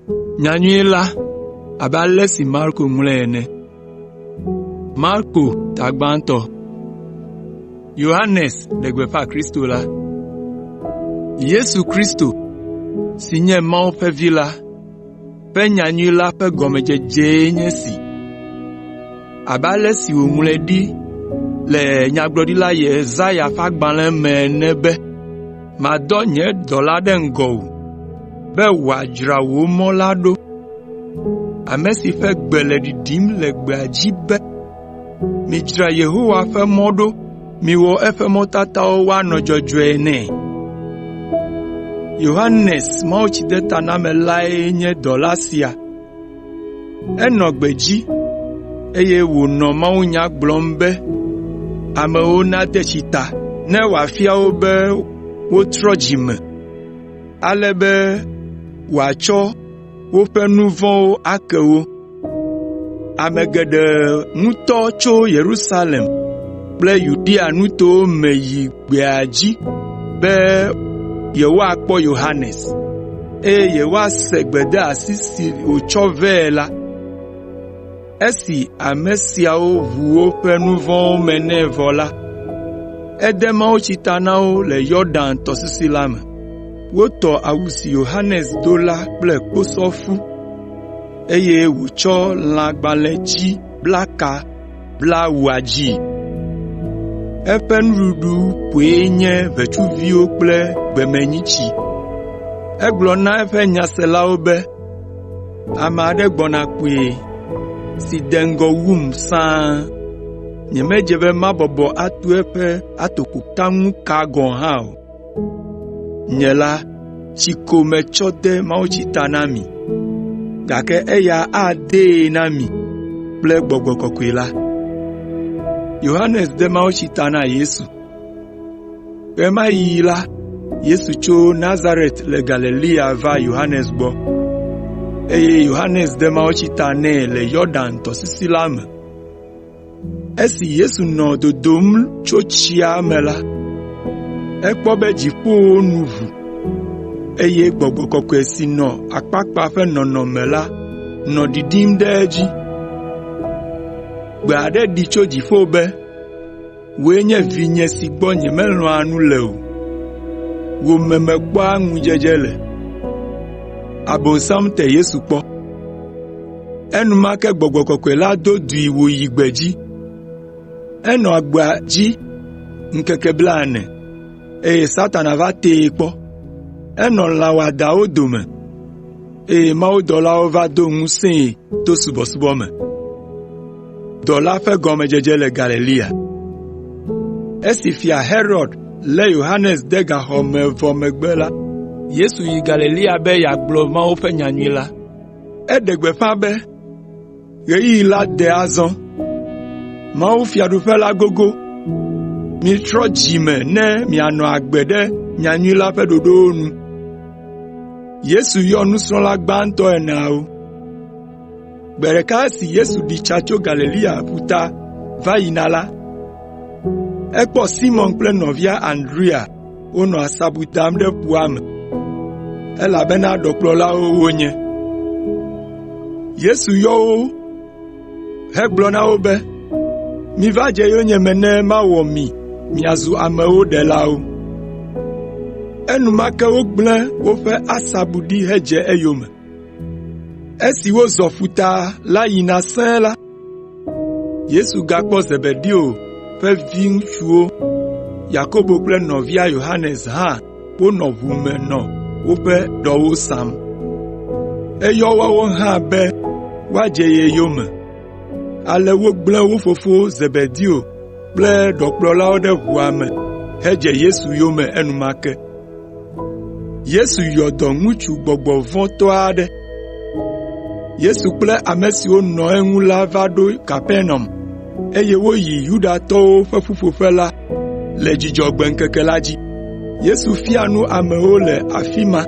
Nyanyui la abe ale si Marko ŋlɔe ene. Marko ta gbãtɔ. Yohanes ɖe gbeƒã Kristo la. Yesu Kristo, si nye Mawu ƒe Vi la, ƒe nyanyui la ƒe gɔmedzedzee nye esi. Abe ale si woŋlɔe ɖi le Nyagblɔɖila Yesaya ƒe agbalẽ me ene be, “Madɔ nye dɔla ɖe ŋgɔwò be wòadzra wò mɔ la ɖo.” Ame si ƒe gbe le ɖiɖim le gbea dzi be, ‘Midzra Yehowa ƒe mɔ ɖo, miwɔ eƒe mɔtatawo woanɔ dzɔdzɔe nɛ.’ ” Yohanes Mawutsidetanamelae nye dɔla sia. Enɔ gbedzi, eye wònɔ mawunya gblɔm be amewo nade tsi ta, ne wòafia wo be wotrɔ dzi me, ale be wòatsɔ woƒe nu vɔ̃wo ake wo. Ame geɖe ŋutɔ tso Yerusalem kple Yudea nutowo me yi gbea dzi be yewoakpɔ Yohanes, eye yewoase gbedeasi si wòtsɔ vɛ la. Esi ame siawo ʋu woƒe nu vɔ̃wo me nɛ vɔ la, ede mawutsi ta na wo le Yɔdan tɔsisi la me. Wotɔ awu si Yohanes do la kple kposɔfu, eye wòtsɔ lãgbalẽtsi bla ka bla awua dzii. Eƒe nuɖuɖu koe nye ʋetsuviwo kple gbemenyitsi. Egblɔ na eƒe nyaselawo be, “Ame aɖe gbɔna kpuie, si de ŋgɔ wum sãa. Nyemedze be mabɔbɔ atu eƒe atokotaŋuka gɔ̃ hã o. Nye la, tsi ko metsɔ de mawutsi ta na mi, gake eya adee na mi kple Gbɔgbɔ Kɔkɔe la.” Yohanes de mawutsi ta na Yesu. Ɣe ma ɣi la, Yesu tso Nazaret le Galilea va Yohanes gbɔ, eye Yohanes de mawutsi ta nɛ le Yɔdan tɔsisi la me. Esi Yesu nɔ dodom tso tsia me la, ekpɔ be dziƒowo nu ʋu, eye Gbɔgbɔ Kɔkɔe si nɔ akpakpa ƒe nɔnɔme la nɔ ɖiɖim ɖe edzi. Gbe aɖe ɖi tso dziƒo be, “Wòe nye vinye si gbɔ nyemelɔ̃a nu le o, wò me mekpɔa ŋudzedze le.” Abosam te Yesu kpɔ. Enumake Gbɔgbɔ Kɔkɔe la do dui wòyi gbedzi. Enɔ gbea dzi ŋkeke blaene, eye Satana va tee kpɔ. Enɔ lã wɔadãwo dome, eye mawudɔlawo va do ŋusẽe to subɔsubɔ me. Dɔ la ƒe gɔmedzedze le Galilea. Esi Fia Herod lé Yohanes de gaxɔ me vɔ megbe la, Yesu yi Galilea be yeagblɔ Mawu ƒe nyanyui la. Eɖe gbeƒã be, “Ɣeyiɣi la de azɔ, Mawufiaɖuƒe la gogo. Mitrɔ dzi me ne mianɔ agbe ɖe nyanyui la ƒe ɖoɖowo nu.” Yesu yɔ nusrɔ̃la gbãtɔ eneawo. Gbe ɖeka esi Yesu ɖi tsa tso Galilea ƒuta va yina la, ekpɔ Simɔn kple nɔvia Andrea wonɔ asabu dam ɖe ƒua me, elabena ɖɔkplɔlawo wonye. Yesu yɔ wo hegblɔ na wo be, “Miva dze yonyeme ne mawɔ mi miazu amewo ɖelawo.” Enumake wogblẽ woƒe asabu ɖi hedze eyome. Esi wozɔ ƒuta la yina sẽe la, Yesu gakpɔ Zebedeo ƒe viŋutsuwo, Yakobo kple nɔvia Yohanes hã wonɔ ʋu me nɔ woƒe ɖɔwo sam. Eyɔ woawo hã be woadze ye yome, ale wogblẽ wo fofo Zebedeo kple ɖɔkplɔlawo ɖe ʋua me hedze Yesu yome enumake. Yesu yɔ dɔ ŋutsu gbɔgbɔ vɔ̃ tɔ aɖe. Yesu kple ame siwo nɔ eŋu la va ɖo Kapernaum, eye woyi Yudatɔwo ƒe ƒuƒoƒe la le Dzudzɔgbe ŋkeke la dzi. Yesu fia nu amewo le afi ma.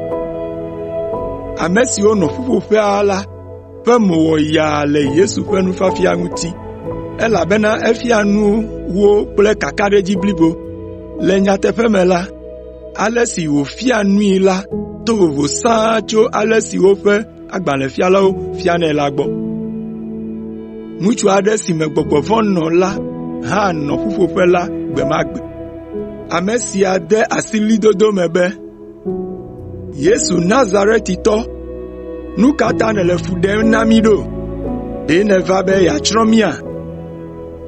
Ame siwo nɔ ƒuƒoƒea la ƒe mo wɔ yaa le Yesu ƒe nufiafia ŋuti, elabena efia nu wo kple kakaɖedzi blibo. Le nyateƒe me la, ale si wòfia nui la to vovo sãa tso ale si woƒe agbalẽfialawo fianɛ la gbɔ. Ŋutsu aɖe si me gbɔgbɔ vɔ̃ nɔ la hã nɔ ƒuƒoƒe la gbe ma gbe. Ame sia de asi ɣlidodo me be, “Yesu Nazaretitɔ, nu ka ta nèle fu ɖem na mí ɖo? Ɖe nèva be yeatsrɔ̃ mía?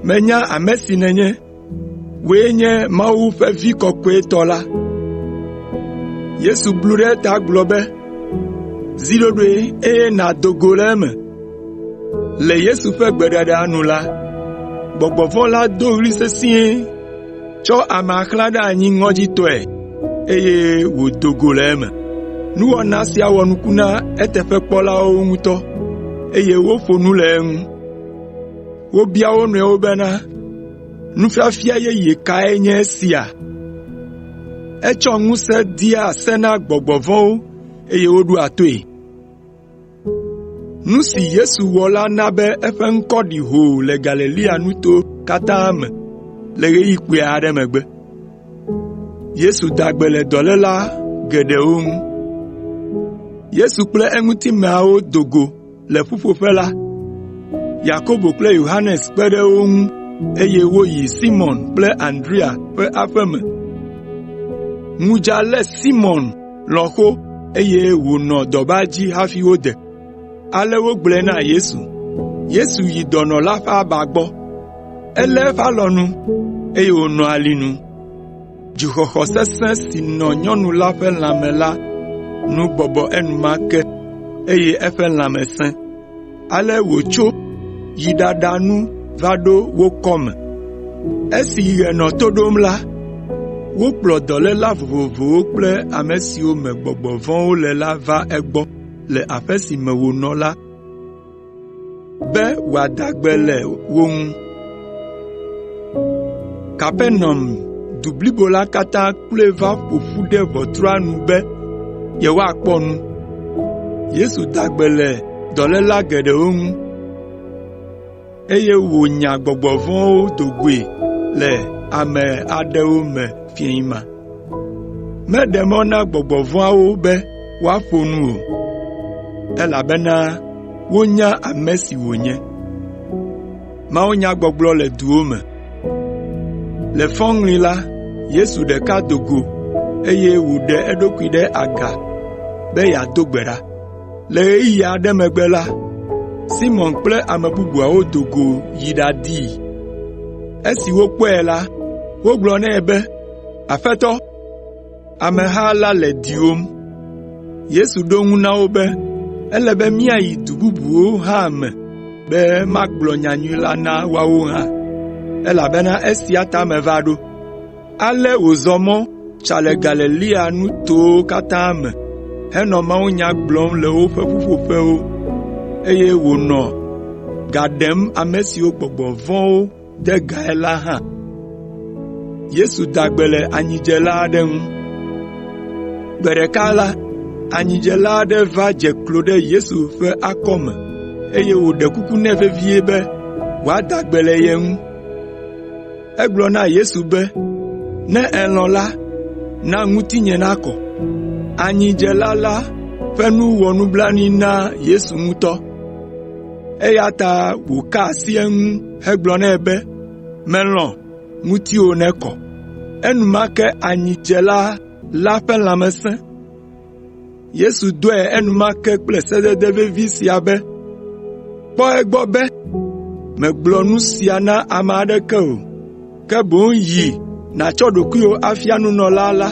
Menya ame si nènye. Wòe nye Mawu ƒe Vi Kɔkɔetɔ la.” Yesu blu ɖe eta gblɔ be, “Zi ɖoɖoe eye nàdo go le eme.” Le Yesu ƒe gbeɖeɖea nu la, gbɔgbɔ vɔ̃ la do ɣli sesĩe, tsɔ amea xlã ɖe anyi ŋɔdzitɔe, eye wòdo go le eme. Nuwɔna sia wɔ nuku na eteƒekpɔlawo ŋutɔ, eye woƒo nu le eŋu. Wobia wo nɔewo bena, “Nufiafia yeye kae nye esia? Etsɔ ŋusẽ dea se na gbɔgbɔ vɔ̃wo eye woɖoa toe.” Nu si Yesu wɔ la na be eƒe ŋkɔ ɖi hoo le Galilea nuto katã me le ɣeyiɣi kpui aɖe megbe. Yesu kple eŋutimeawo do go le ƒuƒoƒe la, Yakobo kple Yohanes kpe ɖe wo ŋu eye woyi Simɔn kple Andrea ƒe aƒe me. Ŋudza lé Simɔn lɔ̃xo eye wònɔ dɔba dzi hafi wode. Ale wogblɔe na Yesu. Yesu yi dɔnɔ la ƒe aba gbɔ. Elé eƒe alɔnu, eye wònɔ alinu. Dzuxɔxɔ sesẽ si nɔ nyɔnu la ƒe lãme la nu bɔbɔ enumake eye eƒe lãme sẽ. Ale wòtso yi ɖaɖa nu va ɖo wo kɔme. Esi ɣe nɔ to ɖom la, wokplɔ dɔléla vovovowo kple ame siwo me gbɔgbɔ vɔ̃wo le la va egbɔ le aƒe si me wònɔ la be wòada gbe le wo ŋu. Kapernaum du blibo la katã kloe va ƒo ƒu ɖe ʋɔtrua nu be yewoakpɔ nu. Yesu da gbe le dɔléla geɖewo ŋu, eye wònya gbɔgbɔ vɔ̃wo do goe le ame aɖewo me fiẽ ma. Meɖe mɔ na gbɔgbɔ vɔ̃awo be woaƒo nu o, elabena wonya ame si wònye. Le fɔŋli la, Yesu ɖeka do go eye wòɖe eɖokui ɖe aga be yeado gbe ɖa. Le ɣeyiɣi aɖe megbe la, Simɔn kple ame bubuawo do go yi ɖadii. Esi wokpɔe la, wogblɔ nɛ be, “Aƒetɔ, ameha la le diwòm.” Yesu ɖo eŋu na wo be, “Ele be míayi du bubuwo hã me be magblɔ nyanyui la na woawo hã, elabena esia ta meva ɖo.” Ale wòzɔ mɔ tsa le Galilea nutowo katã me henɔ mawunya gblɔm le woƒe ƒuƒoƒewo, eye wònɔ ga ɖem ame siwo gbɔgbɔ vɔ̃wo de gae la hã. Gbe ɖeka la, anyidzela aɖe va dze klo ɖe Yesu ƒe akɔme, eye wòɖe kuku nɛ vevie be wòada gbe le ye ŋu. Egblɔ na Yesu be, “Ne èlɔ̃ la, na ŋutinye nakɔ.” Anyidzela la ƒe nu wɔ nublanui na Yesu ŋutɔ, eya ta wòka asi eŋu hegblɔ nɛ be, “Melɔ̃, ŋutiwò nekɔ.” Enumake anyidzela la ƒe lãme sẽ. Yesu dɔe enumake kple sedede vevi sia be, “Kpɔ egbɔ be mègblɔ nu sia na ame aɖeke o, ke boŋ yi nàtsɔ ɖokuiwò afia nunɔla la,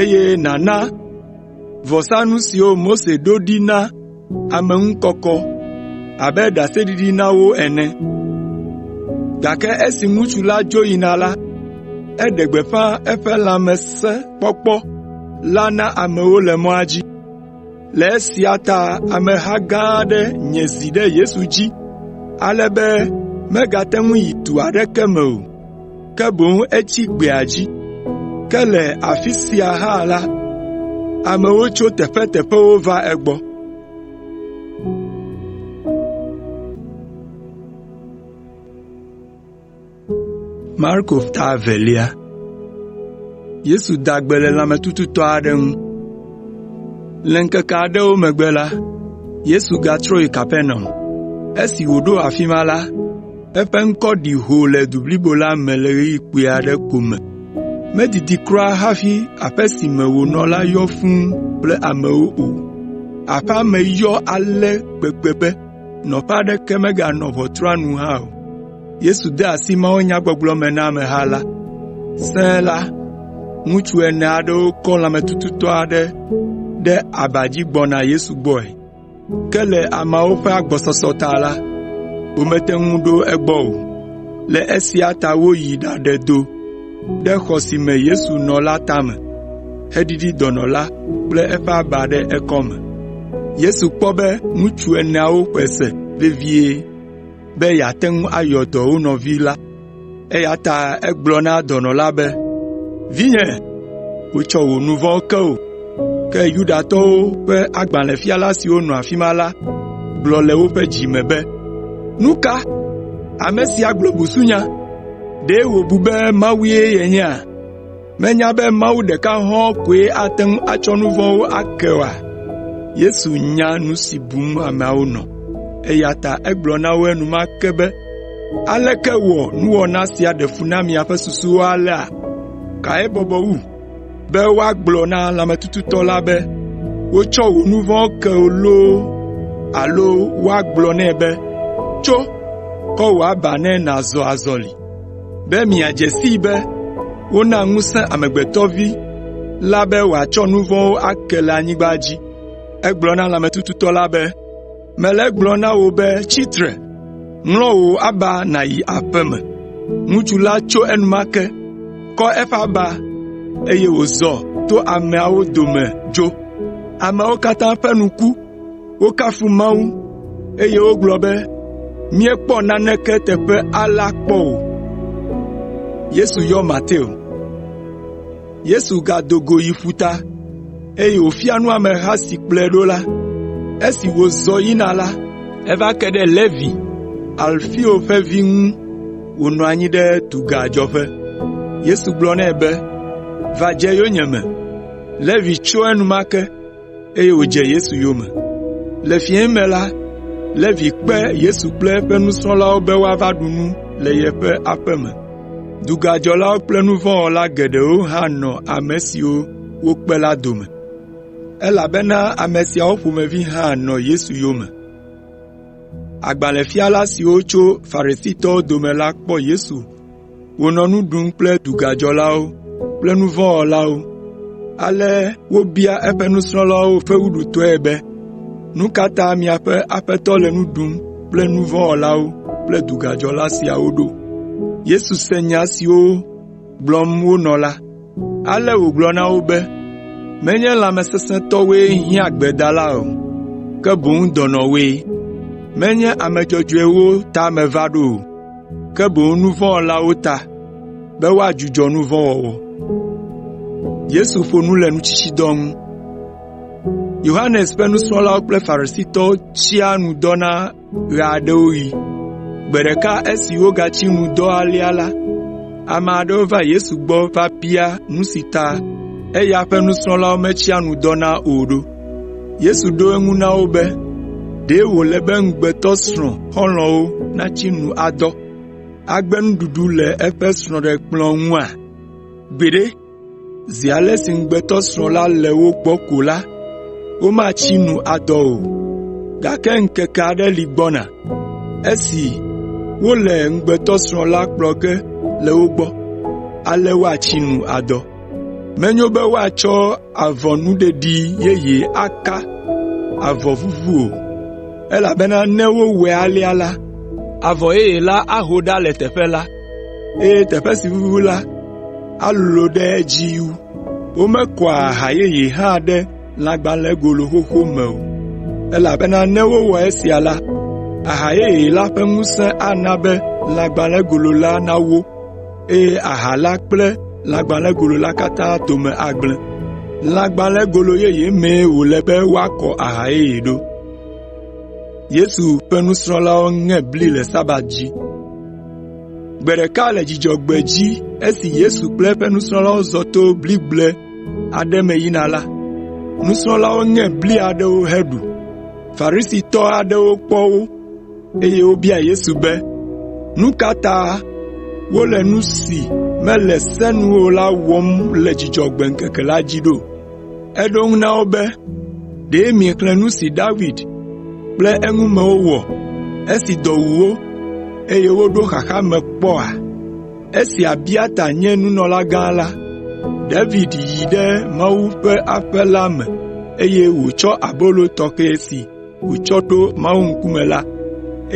eye nàna vɔsanu siwo Mose ɖo ɖi na ameŋukɔkɔ abe ɖaseɖiɖi na wo ene.” Gake esi ŋutsu la dzo yina la, eɖe gbeƒã eƒe lãmesẽkpɔkpɔ la na amewo le mɔa dzi. Le esia ta ameha gã aɖe nye zi ɖe Yesu dzi ale be megate ŋu yi du aɖeke me o, ke boŋ etsi gbea dzi. Ke le afi sia hã la, amewo tso teƒeteƒewo va egbɔ. Marko ta evelia. Yesu da gbe le lãmetututɔ aɖe ŋu. Le ŋkeke aɖewo megbe la, Yesu gatrɔ yi Kapernaum. Esi wòɖo afi ma la, eƒe ŋkɔ ɖi hoo le du blibo la me le ɣeyiɣi kpui aɖe ko me. Medidi kura hafi aƒe si me wònɔ la yɔ fũu kple amewo o. Aƒea me yɔ ale gbegbe be nɔƒe aɖeke meganɔ ʋɔtrua nu hã o. Yesu de asi mawunyagbɔgblɔ me na ameha la. Sẽe la, ŋutsu ene aɖewo kɔ lãmetututɔ aɖe ɖe aba dzi gbɔna Yesu gbɔe. Ke le ameawo ƒe agbɔsɔsɔ ta la, womete ŋu ɖo egbɔ o. Le esia ta woyi ɖaɖe do ɖe xɔ si me Yesu nɔ la tame, heɖiɖi dɔnɔ la kple eƒe aba ɖe ekɔme. Yesu kpɔ be ŋutsu eneawo xɔe se vevie be yeate ŋu ayɔ dɔ wo nɔvi la, eya ta egblɔ na dɔnɔ la be, “Vinye, wotsɔ wò nu vɔ̃wo ke wò.” Ke Yudatɔwo ƒe agbalẽfiala siwo nɔ afi ma la gblɔ le woƒe dzi me be, “Nu ka! Ame sia gblɔ busunya! Ɖe wòbu be Mawue yenyea? Menya be Mawu ɖeka hɔ̃ɔ koe ate ŋu atsɔ nu vɔ̃wo ake oa?” Yesu nya nu si bum ameawo nɔ, eya ta egblɔ na wo enumake be, “Aleke wɔ nuwɔna sia ɖe fu na miaƒe susuwo alea? Kae bɔbɔ wu, be woagblɔ na lãmetututɔ la be, ‘Wotsɔ wò nu vɔ̃wo ke wò loo alo woagblɔ nɛ be, ‘Tso, kɔ wò aba ne nàzɔ azɔli?’ Be miadze sii be wona ŋusẽ Amegbetɔ Vi la be wòatsɔ nu vɔ̃wo ake le anyigba dzi.” Egblɔ na lãmetututɔ la be, “Mele egblɔm na wò be tsi tre, ŋlɔ wò aba nàyi aƒe me.” Ŋutsu la tso enumake, kɔ eƒe aba, eye wòzɔ to ameawo dome dzo. Ameawo katã ƒe nu ku, wokafu Mawu, eye wogblɔ be, “Míekpɔ naneke teƒe alea kpɔ o.” Yesu gado go yi ƒuta, eye wòfia nu ameha si kplɔe ɖo la. Esi wòzɔ yina la, eva ke ɖe Levi, Alfeo ƒe vi ŋu wònɔ anyi ɖe dugadzɔƒe. Yesu gblɔ nɛ be, “Va dze yonyeme.” Levi tso enumake, eye wòdze Yesu yome. Le fiẽ me la, Levi kpe Yesu kple eƒe nusrɔ̃lawo be woava ɖu nu le yeƒe aƒe me. Dugadzɔlawo kple nu vɔ̃ wɔla geɖewo hã nɔ ame siwo wokpe la dome, elabena ame siawo ƒomevi hã nɔ Yesu yome. Agbalẽfiala siwo tso Farisitɔwo dome la kpɔ Yesu wònɔ nu ɖum kple dugadzɔlawo kple nu vɔ̃ wɔlawo. Ale wobia eƒe nusrɔ̃lawo fewuɖutɔe be, “Nu ka ta miaƒe Aƒetɔ le nu ɖum kple nu vɔ̃ wɔlawo kple dugadzɔla siawo ɖo?” Yesu se nya siwo gblɔm wonɔ la, ale wògblɔ na wo be, “Menye lãmesesẽtɔwoe hiã gbedala o, ke boŋ dɔnɔwoe. Menye ame dzɔdzɔewo ta meva ɖo o, ke boŋ nu vɔ̃ wɔlawo ta, be woadzudzɔ nu vɔ̃ wɔwɔ.” Yohanes ƒe nusrɔ̃lawo kple Farisitɔwo tsia nu dɔna ɣe aɖewo ɣi. Gbe ɖeka esi wogatsi nu dɔ alea la, ame aɖewo va Yesu gbɔ va bia nu si ta eya ƒe nusrɔ̃lawo metsia nu dɔna o ɖo. Yesu ɖo eŋu na wo be, “Ɖe wòle be ŋugbetɔsrɔ̃ xɔlɔ̃wo natsi nu adɔ, agbe nuɖuɖu le eƒe srɔ̃ɖekplɔ̃ ŋua? Gbeɖe! Zi ale si ŋugbetɔsrɔ̃ la le wo gbɔ ko la, womatsi nu adɔ o, gake ŋkeke aɖe li gbɔna, esi wole ŋugbetɔsrɔ̃ la kplɔ ge le wo gbɔ, ale woatsi nu adɔ. Menyo be woatsɔ avɔ nuɖeɖi yeye aka avɔ vuvu o, elabena ne wowɔe alea la, avɔ yeye la aho ɖa le teƒe la, eye teƒe si vuvu la alolo ɖe edzi wu. Womekɔa aha yeye hã ɖe lãgbalẽgolo xoxo me o, elabena ne wowɔ esia la, aha yeye la ƒe ŋusẽ ana be lãgbalẽgolo la nawó, eye aha la kple lãgbalẽgolo la katã dome agblẽ. Lãgbalẽgolo yeye mee wòle be woakɔ aha yeye ɖo.” Gbe ɖeka le Dzudzɔgbe dzi esi Yesu kple eƒe nusrɔ̃lawo zɔ to bligble aɖe me yina la, nusrɔ̃lawo ŋe bli aɖewo heɖu. Farisitɔ aɖewo kpɔ wo, eye wobia Yesu be, “Nu ka ta wole nu si mele se nu o la wɔm le Dzudzɔgbe ŋkeke la dzi ɖo?” Eɖo eŋu na wo be, “Ɖe miexlẽ nu si David kple eŋumewo wɔ esi dɔ wu wo, eye woɖo xaxa me kpɔa? Esi Abiata nye nunɔlagã la, David yi ɖe Mawu ƒe aƒe la me eye wòtsɔ abolo tɔxɛ si wòtsɔ ɖo Mawu ŋkume la,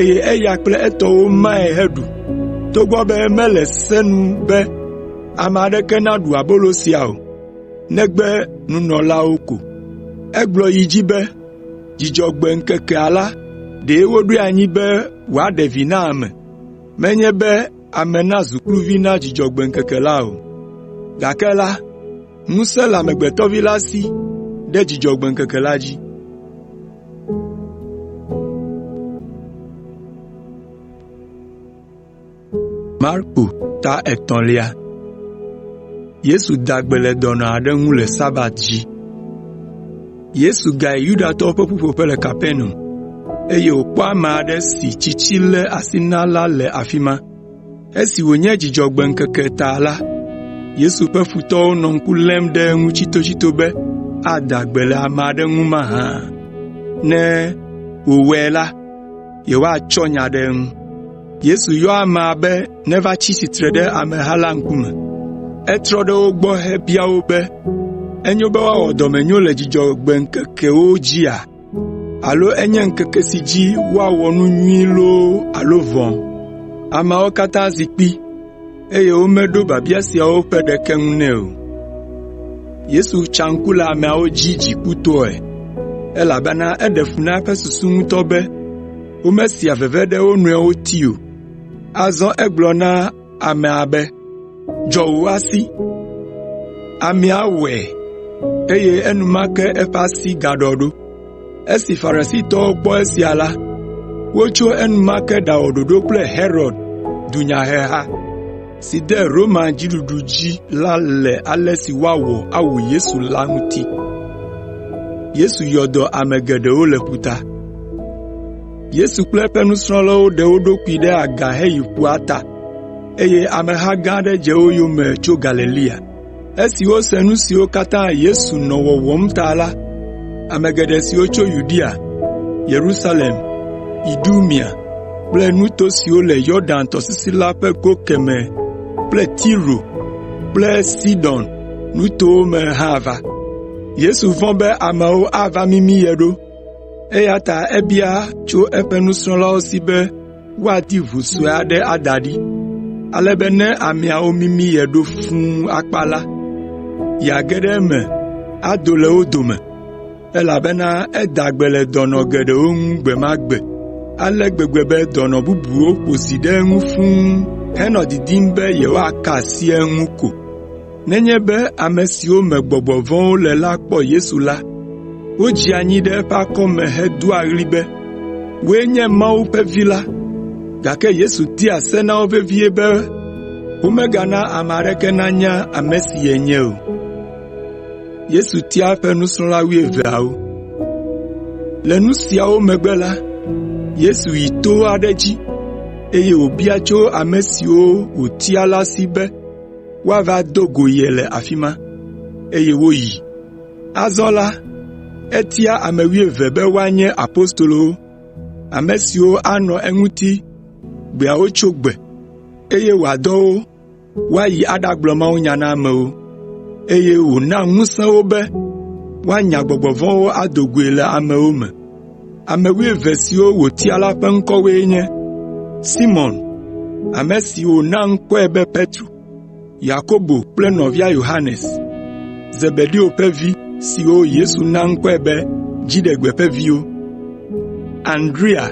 eye eya kple etɔwo mae heɖu, togbɔ be mele se nu be ame aɖeke naɖu abolo sia o, negbe nunɔlawo ko.” Egblɔ yi dzi be, “Dzudzɔgbe ŋkekea la, ɖe woɖoe anyi be wòaɖe vi na ame, menye be ame nazu kluvi na Dzudzɔgbe ŋkeke la o. Gake la, ŋusẽ le Amegbetɔ Vi la si ɖe Dzudzɔgbe ŋkeke la dzi.” Marko ta etɔ̃lia. Yesu da gbe le dɔnɔ aɖe ŋu le Sabat dzi. Yesu gayi Yudatɔwo ƒe ƒuƒoƒe le Kapernaum, eye wòkpɔ ame aɖe si tsitsi lé asi na la le afi ma. Esi wònye Dzudzɔgbe ŋkeke ta la, Yesu ƒe futɔwo nɔ ŋku lém ɖe eŋu tsitotsito be ada gbe le ame aɖe ŋu mahã. Ne wòwɔe la, yewoatsɔ nya ɖe eŋu. Yesu yɔ amea be neva tsi tsitre ɖe ameha la ŋkume. Etrɔ ɖe wo gbɔ hebia wo be, “Enyo be woawɔ dɔmenyo le Dzudzɔgbe ŋkekewo dzia alo enye ŋkeke si dzi woawɔ nu nyui loo alo vɔ̃?” Ameawo katã zi kpi, eye womeɖo biabia siawo ƒe ɖeke ŋu nɛ o. Yesu tsa ŋku le ameawo dzi dzikutɔe, elabena eɖe fu na eƒe susu ŋutɔ be womesea veve ɖe wo nɔewo ti o. Azɔ egblɔ na amea be, “Dzɔ wò asi.” Amea wɔe, eye enumake eƒe asi gaɖɔ ɖo. Esi Farisitɔwo kpɔ esia la, wotso enumake ɖawɔ ɖoɖo kple Herod dunyaheha si de Roma dziɖuɖu dzi la le ale si woawɔ awu Yesu la ŋuti. Yesu kple eƒe nusrɔ̃lawo ɖe wo ɖokui ɖe aga heyi ƒua ta, eye ameha gã aɖe dze wo yome tso Galilea. Esi wose nu siwo katã Yesu nɔ wɔwɔm ta la, ame geɖe siwo tso Yudea, Yerusalem, Idumea kple nuto siwo le Yɔdan tɔsisi la ƒe go kemɛ kple Tiro kple Sidon nutowo me hã va. Yesu vɔ̃ be ameawo ava mimi ye ɖo, eya ta ebia tso eƒe nusrɔ̃lawo si be woadi ʋu sue aɖe ada ɖi, ale be ne ameawo mimi ye ɖo fũu akpa la, yeage ɖe eme ado le wo dome, elabena eda gbe le dɔnɔ geɖewo ŋu gbe ma gbe ale gbegbe be dɔnɔ bubuwo ƒo zi ɖe eŋu fũu henɔ didim be yewoaka asi eŋu ko. Nenye be ame siwo me gbɔgbɔ vɔ̃wo le la kpɔ Yesu la, wodzea anyi ɖe eƒe akɔme hedoa ɣli be, “Wòe nye Mawu ƒe Vi la!” Gake Yesu dea se na wo vevie be womegana ame aɖeke nanya ame si yenye o. Le nu siawo megbe la, Yesu yi to aɖe dzi, eye wòbia tso ame siwo wòtia la si be woava do go ye le afi ma, eye woyi. Azɔ la, etia ame wuieve be woanye apostolowo, ame siwo anɔ eŋuti gbeawo tso gbe, eye wòadɔ wo woayi aɖagblɔ mawunya na amewo, eye wòna ŋusẽ wo be woanya gbɔgbɔ vɔ̃wo ado goe le amewo me. Ame wuieve siwo wòtia la ƒe ŋkɔwoe nye: Simɔn, ame si wòna ŋkɔe be Petro, Yakobo kple nɔvia Yohanes, Zebedeo ƒe vi siwo Yesu na ŋkɔe be “Dziɖegbe ƒe viwo”, Andrea,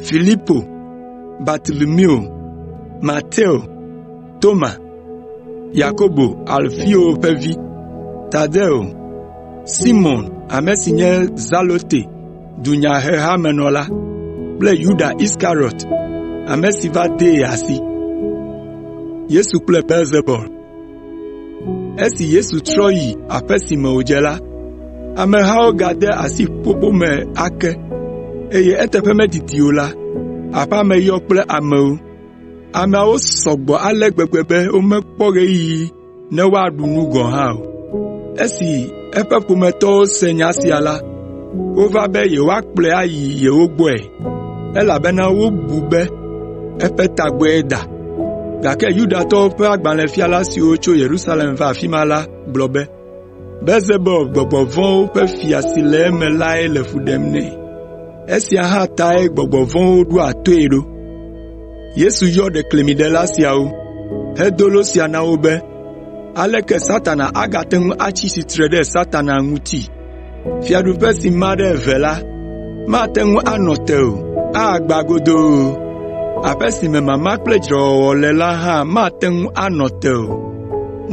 Filipo, Bartolomeo, Mateo, Toma, Yakobo Alfeo ƒe vi, Tadeo, Simɔn ame si nye Zelote dunyahehamenɔla kple Yuda Iskariɔt, ame si va dee asi. Esi Yesu trɔ yi aƒe si me wòdze la, amehawo gade asi ƒuƒoƒo me ake. eye eteƒe medidi o la, aƒea me yɔ kple amewo. Ameawo sɔ gbɔ ale gbegbe be womekpɔ ɣeyiɣi ne woaɖu nu gɔ̃ hã o. Esi eƒe ƒometɔwo se nya sia la, wova be yewoakplɔe ayi yewo gbɔe, elabena wobu be eƒe tagbɔe da. Gake Yudatɔwo ƒe agbalẽfiala siwo tso Yerusalem va afi ma la gblɔ be, “Belzebul, gbɔgbɔ vɔ̃wo ƒe fia si le eme lae le fu ɖem nɛ. Esia hã tae gbɔgbɔ vɔ̃wo ɖoa toe ɖo.” Yesu yɔ ɖeklemiɖela siawo, hedo lo sia na wo be, “Aleke Satana agate ŋu atsi tsitre ɖe Satana ŋuti? Fiaɖuƒe si ma ɖe eve la, mate ŋu anɔ te o, agbã godoo. Aƒe si me mama kple dzrewɔwɔ le la hã mate ŋu anɔ te o.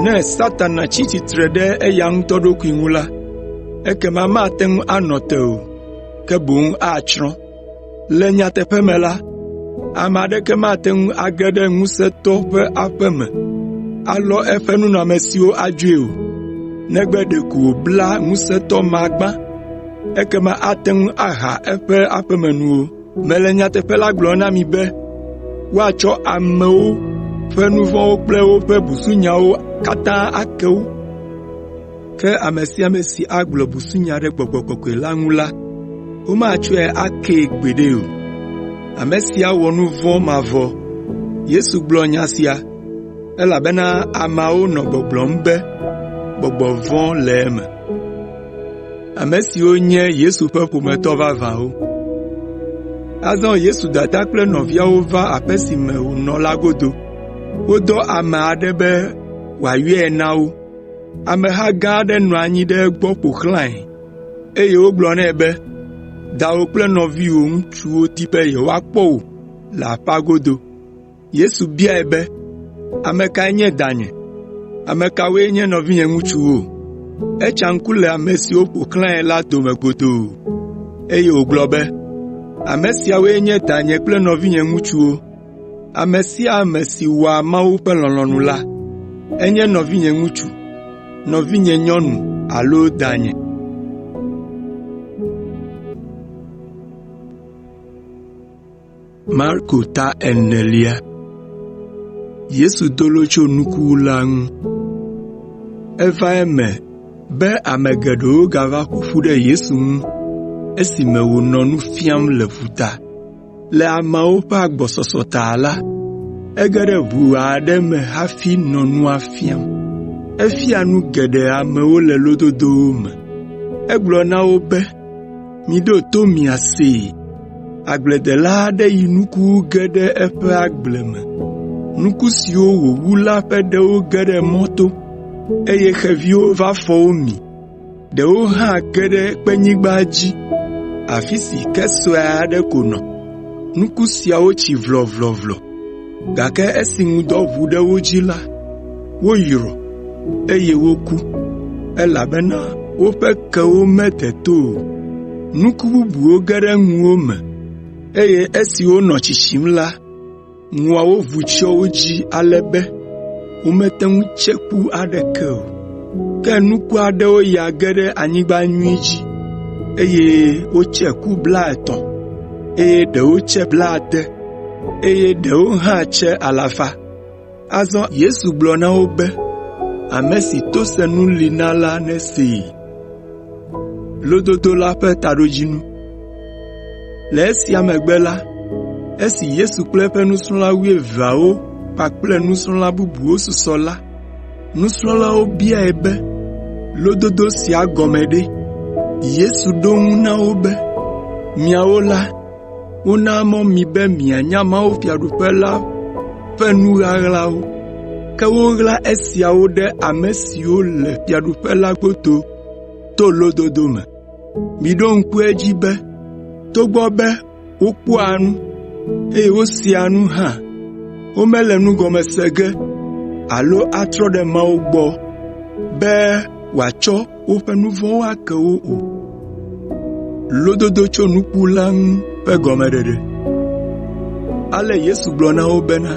Ne Satana tsi tsitre ɖe eya ŋutɔ ɖokui ŋu la, ekema mate ŋu anɔ te o, ke boŋ atsrɔ̃. Le nyateƒe me la, ame aɖeke mate ŋu age ɖe ŋusẽtɔ ƒe aƒe me alɔ eƒe nunɔamesiwo adzoe o, negbe ɖeko wòbla ŋusẽtɔ ma gbã, ekema ate ŋu aha eƒe aƒemenuwo. Mele nyateƒe la gblɔm na mi be woatsɔ amewo ƒe nu vɔ̃wo kple woƒe busunyawo katã ake wo. Ke ame sia ame si agblɔ busunya ɖe Gbɔgbɔ Kɔkɔe la ŋu la, womatsɔe akee gbeɖe o. Ame sia wɔ nu vɔ̃ mavɔ.” Yesu gblɔ nya sia, elabena ameawo nɔ gbɔgblɔm be gbɔgbɔ vɔ̃ le eme. Ame siwo nye Yesu ƒe ƒometɔ vavãwo Azɔ Yesu dada kple nɔviawo va aƒe si me wònɔ la godo. Wodɔ ame aɖe be wòayɔe na wo. Ameha gã aɖe nɔ anyi ɖe egbɔ ƒo xlãe, eye wogblɔ nɛ be, “Dawò kple nɔviwò ŋutsuwo di be yewoakpɔ wò le aƒea godo.” Yesu biae be, “Ame kae nye danye? Ame kawoe nye nɔvinye ŋutsuwo?” Etsa ŋku le ame siwo ƒo xlãe la dome godoo, eye wògblɔ be, “Ame siawoe nye danye kple nɔvinye ŋutsuwo. Ame sia ame si wɔa Mawu ƒe lɔlɔ̃nu la, enye nɔvinye ŋutsu, nɔvinye nyɔnu alo danye.” Marko ta enelia. Yesu do lo tso nukuwula ŋu. Eva eme be ame geɖewo gava ƒo ƒu ɖe Yesu ŋu esime wònɔ nu fiam le ƒuta. Le ameawo ƒe agbɔsɔsɔ ta la, ege ɖe ʋu aɖe me hafi nɔ nua fiam. Efia nu geɖe amewo le lododowo me. Egblɔ na wo be, “Miɖo to miasee. Agbledela aɖe yi nuku wu ge ɖe eƒe agble me. Nuku siwo wòwu la ƒe ɖewo ge ɖe mɔto, eye xeviwo va fɔ wo mi. Ɖewo hã ge ɖe kpenyigba dzi, afi si ke sue aɖe ko nɔ. Nuku siawo tsi vlɔvlɔvlɔ, gake esi ŋdɔ ʋu ɖe wo dzi la, woyrɔ, eye woku, elabena woƒe kewo mede to o. Nuku bubuwo ge ɖe ŋuwo me, eye esi wonɔ tsitsim la, ŋuawo vu tsyɔ wo dzi ale be womete ŋu tse ku aɖeke o. Ke nuku aɖewo ya ge ɖe anyigba nyui dzi, eye wotse ku blaetɔ̃, eye ɖewo tse blaade, eye ɖewo hã tse alafa. Azɔ Yesu gblɔ na wo be, “Ame si to senu li na la nesee.” Lododo la ƒe taɖodzinu. Le esia megbe la, esi Yesu kple eƒe nusrɔ̃la wuieveawo kpakple nusrɔ̃la bubuwo susɔ la, nusrɔ̃lawo biae be, “Lododo sia gɔme ɖe?” Yesu ɖo eŋu na wo be, “Miawo la, wona mɔ mi be mianya mawufiaɖuƒe la ƒe nu ɣaɣlawo, ke woɣla esiawo ɖe ame siwo le fiaɖuƒe la godo to lododo me. Miɖo ŋku edzi be togbɔ be wokpɔa nu, eye wosea nu hã, womele nu gɔme se ge alo atrɔ ɖe Mawu gbɔ be wòatsɔ woƒe nu vɔ̃wo ake wo o.” Lododo tso nuku la ŋu ƒe gɔmeɖeɖe. Ale Yesu gblɔ na wo bena,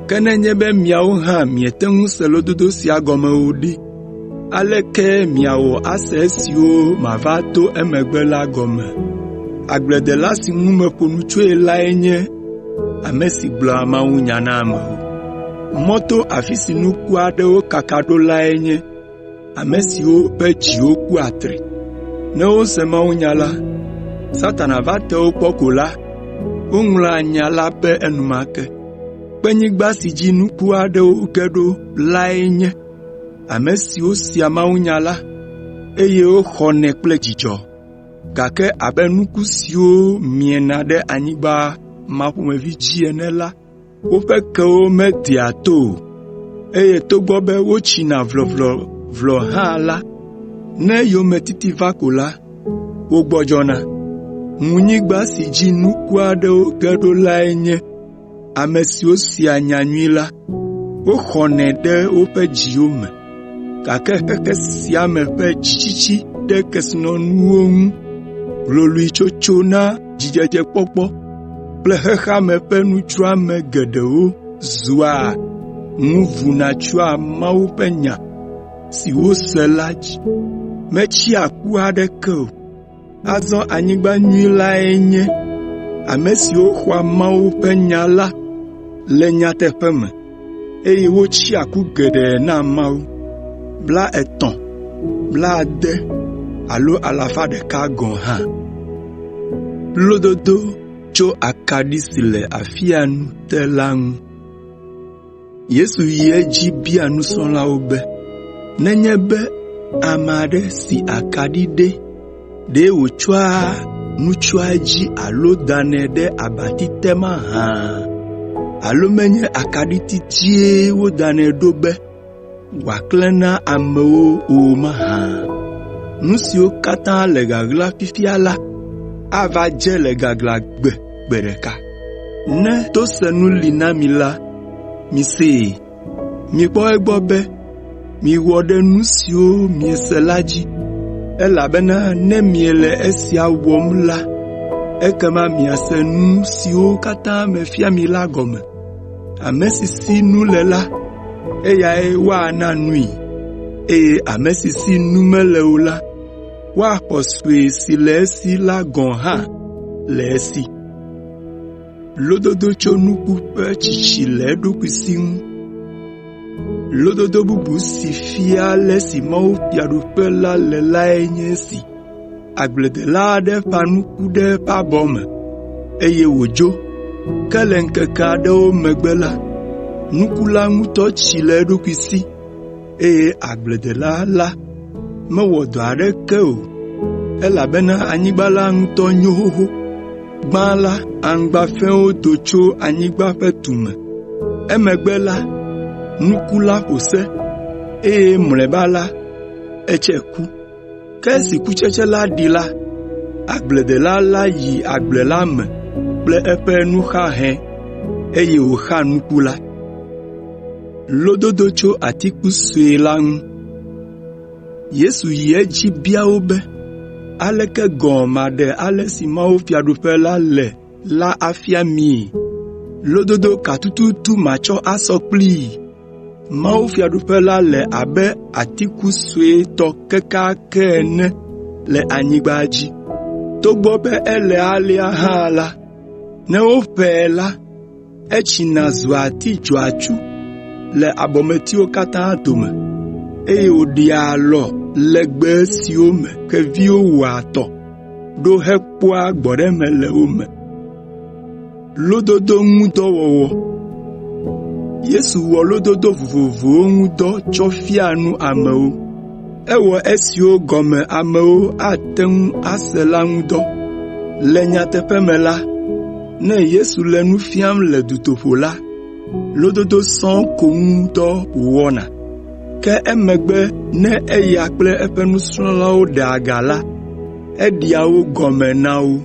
“Ke nenye be miawo hã miete ŋu se lododo sia gɔme o ɖe, aleke miawɔ ase esiwo mava do emegbe la gɔme? Agbledela si ŋu meƒo nu tsoe lae nye ame si gblɔa mawunya na amewo. Mɔto afi si nuku aɖewo kaka ɖo lae nye ame siwo ƒe dziwo ku atri. Ne wose mawunya la, Satana va te wo kpɔ ko la, woŋlɔa nya la be enumake. Kpenyigba si dzi nuku aɖewo ge ɖo lae nye ame siwo sea mawunya la, eye woxɔnɛ kple dzidzɔ, gake abe nuku siwo miena ɖe anyigba ma ƒomevi dzi ene la, woƒe kewo medea to o, eye togbɔ be wotsina vlɔvlɔvlɔ hã la, ne yometiti va ko la, wogbɔdzɔna. Ŋunyigba si dzi nuku aɖewo ge ɖo lae nye ame siwo sea nyanyui la, woxɔnɛ ɖe woƒe dziwo me, gake xexe sia me ƒe dzitsitsi ɖe kesinɔnuwo ŋu, hloloetsotso na dzidzedzekpɔkpɔ kple xexea me ƒe nudzroame geɖewo zua ŋu vuna tsoa Mawu ƒe nya si wose la dzi. Metsea ku aɖeke o. Azɔ anyigba nyui lae nye ame siwo xɔa Mawu ƒe nya la le nyateƒe me, eye wotsea ku geɖe na Mawu, 30, 70 alo alafa ɖeka gɔ̃ hã. Lododo tso akaɖi si le afia nu te la ŋu. Yesu yi edzi bia nusrɔ̃lawo be, “Nenye be ame aɖe si akaɖi ɖe, ɖe wòtsɔa nu tsyɔa edzi alo danɛ ɖe abati te mahã? Alo menye akaɖiti dzie wodanɛ ɖo be wòaklẽ na amewo o mahã? Nu siwo katã le ɣaɣla fifia la ava dze le gaglãgbe gbe ɖeka. Ne tosenu li na mi la, misee. Mikpɔ egbɔ be miwɔ ɖe nu siwo miese la dzi, elabena ne miele esia wɔm la, ekema miase nu siwo katã mefia mi la gɔme. Ame si si nu le la, eyae woana nui, eye ame si si nu mele o la, woaxɔ sue si le esi la gɔ̃ hã le esi.” Lododo tso nuku ƒe tsitsi le eɖokui si ŋu. Lododo bubu si fia ale si mawufiaɖuƒe la le lae nye esi: Agbledela aɖe ƒã nuku ɖe eƒe abɔ me, eye wòdzo, ke le ŋkeke aɖewo megbe la, nuku la ŋutɔ tsi le eɖokui si, eye agbledela la mewɔ dɔ aɖeke o, elabena anyigba la ŋutɔ nyo xoxo. Gbã la, aŋgba fɛ̃wo do tso anyigba ƒe tume, emegbe la, nuku la ƒo se, eye mlɔeba la, etse ku. Ke esi kutsetse la ɖi la, agbledela la yi agble la me kple eƒe nuxahɛ, eye wòxa nuku la. Lododo tso atiku sue la ŋu. Yesu yi edzi bia wo be, “Aleke gɔ̃ maɖe ale si mawufiaɖuƒe la le la afia mii? Lododo ka tututu matsɔ asɔ kplii? Mawufiaɖuƒe la le abe atiku suetɔ kekeake ene le anyigba dzi. Togbɔ be ele alea hã la, ne woƒãe la, Etsina zua ati dzɔatsu le abɔmetiwo katã dome, eye wòɖea alɔ legbe siwo me xeviwo wɔa atɔ ɖo hekpɔa gbɔɖeme le wo me.” Yesu wɔ lododo vovovowo ŋu dɔ tsɔ fia nu amewo. Ewɔ esiwo gɔme amewo ate ŋu ase la ŋu dɔ. Le nyateƒe me la, ne Yesu le nu fiam le dutoƒo la, lododo sɔŋ ko ŋu dɔ wòwɔna. Ke emegbe ne eya kple eƒe nusrɔ̃lawo ɖe aga la, eɖea wo gɔme na wo.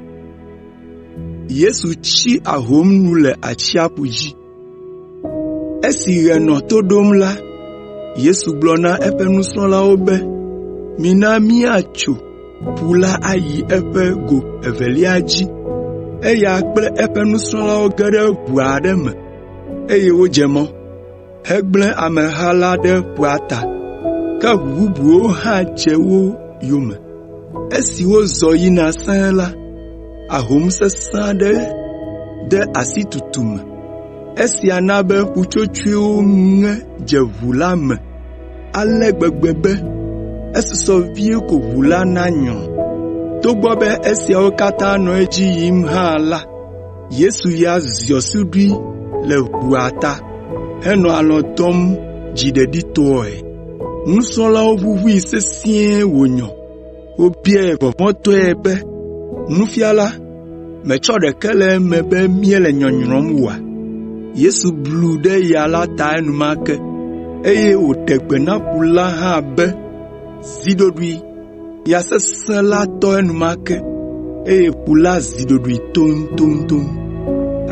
Esi ɣe nɔ to ɖom la, Yesu gblɔ na eƒe nusrɔ̃lawo be, “Mina míatso ƒu la ayi eƒe go evelia dzi.” Eya kple eƒe nusrɔ̃lawo ge ɖe ʋu aɖe me, eye wodze mɔ, hegblẽ ameha la ɖe ƒua ta. Ke ʋu bubuwo hã dze wo yome. Esi wozɔ yina sẽe la, ahom sesẽ aɖe de asi tutu me. Esia na be ƒutsotsoewo ŋe dze ʋu la me ale gbegbe be esusɔ vie ko ʋu la nanyrɔ. Togbɔ be esiawo katã nɔ edzi yim hã la, Yesu ya ziɔ suɖui le ʋua ta henɔ alɔ̃ dɔm dziɖeɖitɔe. Nusrɔ̃lawo ʋuʋui sesĩe wònyɔ. Wobiae vɔvɔ̃tɔe be, “Nufiala, mètsɔ ɖeke le eme be míele nyɔnyrɔm oa?” Yesu blu ɖe ya la ta enumake, eye wòɖe gbe na ƒu la hã be, “Zi ɖoɖoe!” Ya sesẽ la tɔ enumake, eye ƒu la zi ɖoɖoe toŋtoŋtoŋ.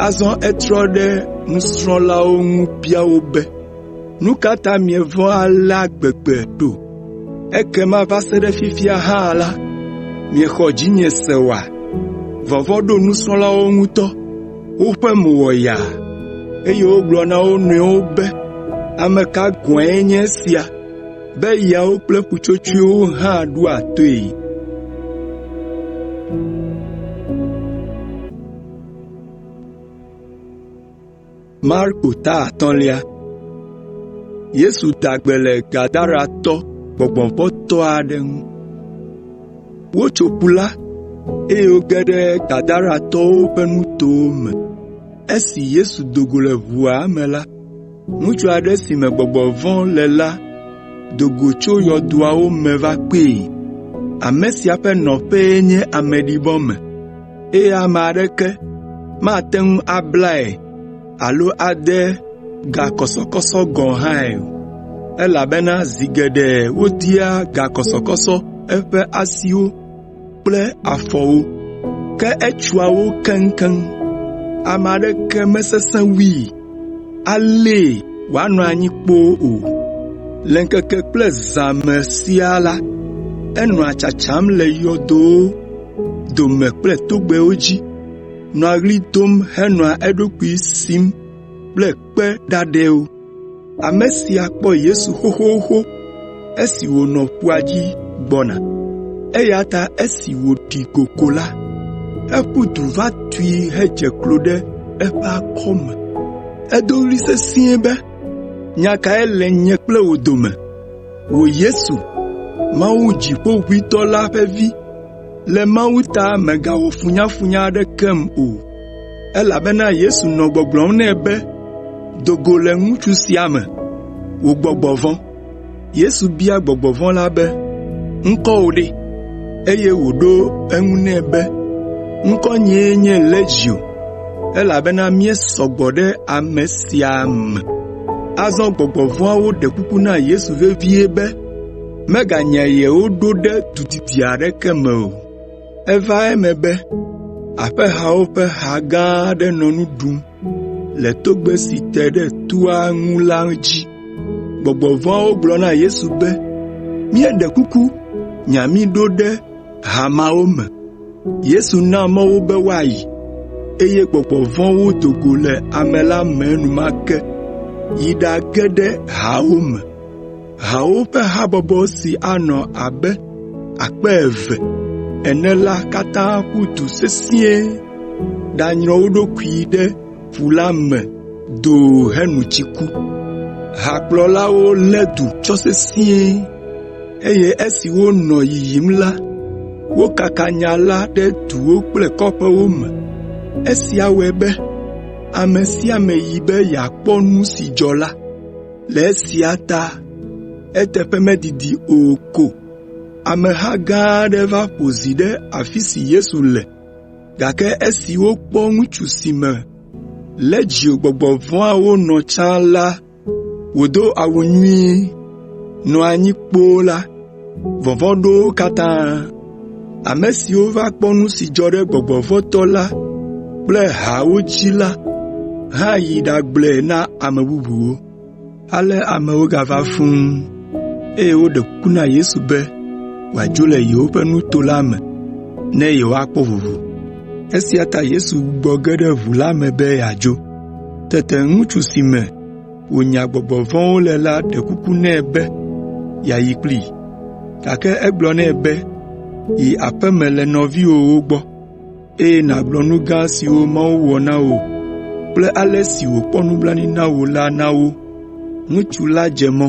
Azɔ etrɔ ɖe nusrɔ̃lawo ŋu bia wo be, “Nu ka ta mievɔ̃ alea gbegbe ɖo? Ekema va se ɖe fifia hã la, miexɔ dzinye se oa?” Vɔvɔ̃ ɖo nusrɔ̃lawo ŋutɔ, woƒe mo wɔ yaa, eye wogblɔ na wo nɔewo be, “Ame ka gɔ̃e nye esia be yawo kple ƒutsotsoewo hã ɖoa toe?” Marko ta atɔ̃lia. Yesu da gbe le Gadaratɔ gbɔgbɔ vɔ̃ tɔ aɖe ŋu. Wotso ƒu la, eye woge ɖe Gadaratɔwo ƒe nutowo me. Esi Yesu do go le ʋua me la, ŋutsu aɖe si me gbɔgbɔ vɔ̃ le la do go tso yɔdoawo me va kpee. Ame sia ƒe nɔƒee nye ameɖibɔ me, eye ame aɖeke mate ŋu ablae alo ade gakɔsɔkɔsɔ gɔ̃ hãe o, elabena zi geɖe wodea gakɔsɔkɔsɔ eƒe asiwo kple afɔwo, ke etsoa wo keŋkeŋ. Ame aɖeke mesesẽ wui, alée wòanɔ anyi kpoo o. Le ŋkeke kple zã me siaa la, enɔa tsatsam le yɔdowo dome kple togbɛwo dzi, nɔa ɣli dom henɔa eɖokui sim kple kpe ɖaɖɛwo. Ame sia kpɔ Yesu xoxoxo esi wònɔ ƒua dzi gbɔna, eya ta esi wòɖi go ko la, eƒu du va tui hedze klo ɖe eƒe akɔme. Edo ɣli sesĩe be, “Nya kae le nye kple wò dome, wò Yesu, Mawu Dziƒoʋĩtɔ la ƒe Vi? Le Mawu ta mègawɔ funyafunya aɖekem o!” Elabena Yesu nɔ gbɔgblɔm nɛ be, “Do go le ŋutsu sia me, wò gbɔgbɔ vɔ̃!” Yesu bia gbɔgbɔ vɔ̃ la be, “Ŋkɔwò ɖe?” Eye wòɖo eŋu nɛ be, “Ŋkɔnyee nye Legio, elabena míesɔ gbɔ ɖe ame sia me.” Azɔ gbɔgbɔ vɔ̃awo ɖe kuku na Yesu vevie be meganya yewo ɖo ɖe du didi aɖeke me o. Eva eme be aƒehawo ƒe ha gã aɖe nɔ nu ɖum le togbɛ si te ɖe toa ŋu la dzi. Gbɔgbɔ vɔ̃awo gblɔ na Yesu be, “Míeɖe kuku nya mí ɖo ɖe ha mawo me.” Yesu na mɔ wo be woayi, eye gbɔgbɔ vɔ̃wo do go le ame la me enumake yi ɖage ɖe haawo me. Hawo ƒe habɔbɔ si anɔ abe 2000 ene la katã ƒu du sesĩe ɖanyrɔ wo ɖokui ɖe ƒu la me doo heno tsi ku. Hakplɔlawo lé du tsɔ sesĩe, eye esi wonɔ yiyim la, wokaka nya la ɖe duwo kple kɔƒewo me. Esia wɔe be ame sia ame yi be yeakpɔ nu si dzɔ la. Le esia ta eteƒe medidi o ko ameha gã aɖe va ƒo zi ɖe afi si Yesu le, gake esi wokpɔ ŋutsu si me Legio gbɔgbɔ vɔ̃awo nɔ tsã la wòdo awu nyuie, nɔ anyi kpoo la, vɔvɔ̃ ɖo wo katã. Ame siwo va kpɔ nu si dzɔ ɖe gbɔgbɔ vɔ̃ tɔ la kple haawo dzi la hã yi ɖagblɔe na ame bubuwo. Ale amewo gava fũu, eye woɖe kuku na Yesu be wòadzo le yewoƒe nuto la me ne yewoakpɔ vovo. Esia ta Yesu gbugbɔ ge ɖe ʋu la me be yeadzo. Tete ŋutsu si me wònya gbɔgbɔ vɔ̃wo le la ɖe kuku nɛ be yeayi kplii, gake egblɔ nɛ be, “Yi aƒe me le nɔviwòwo gbɔ.” eye nàgblɔ nu gã siwo Mawu wɔ na wò kple ale si wòkpɔ nublanui na wò la na wo.” Ŋutsu la dze mɔ,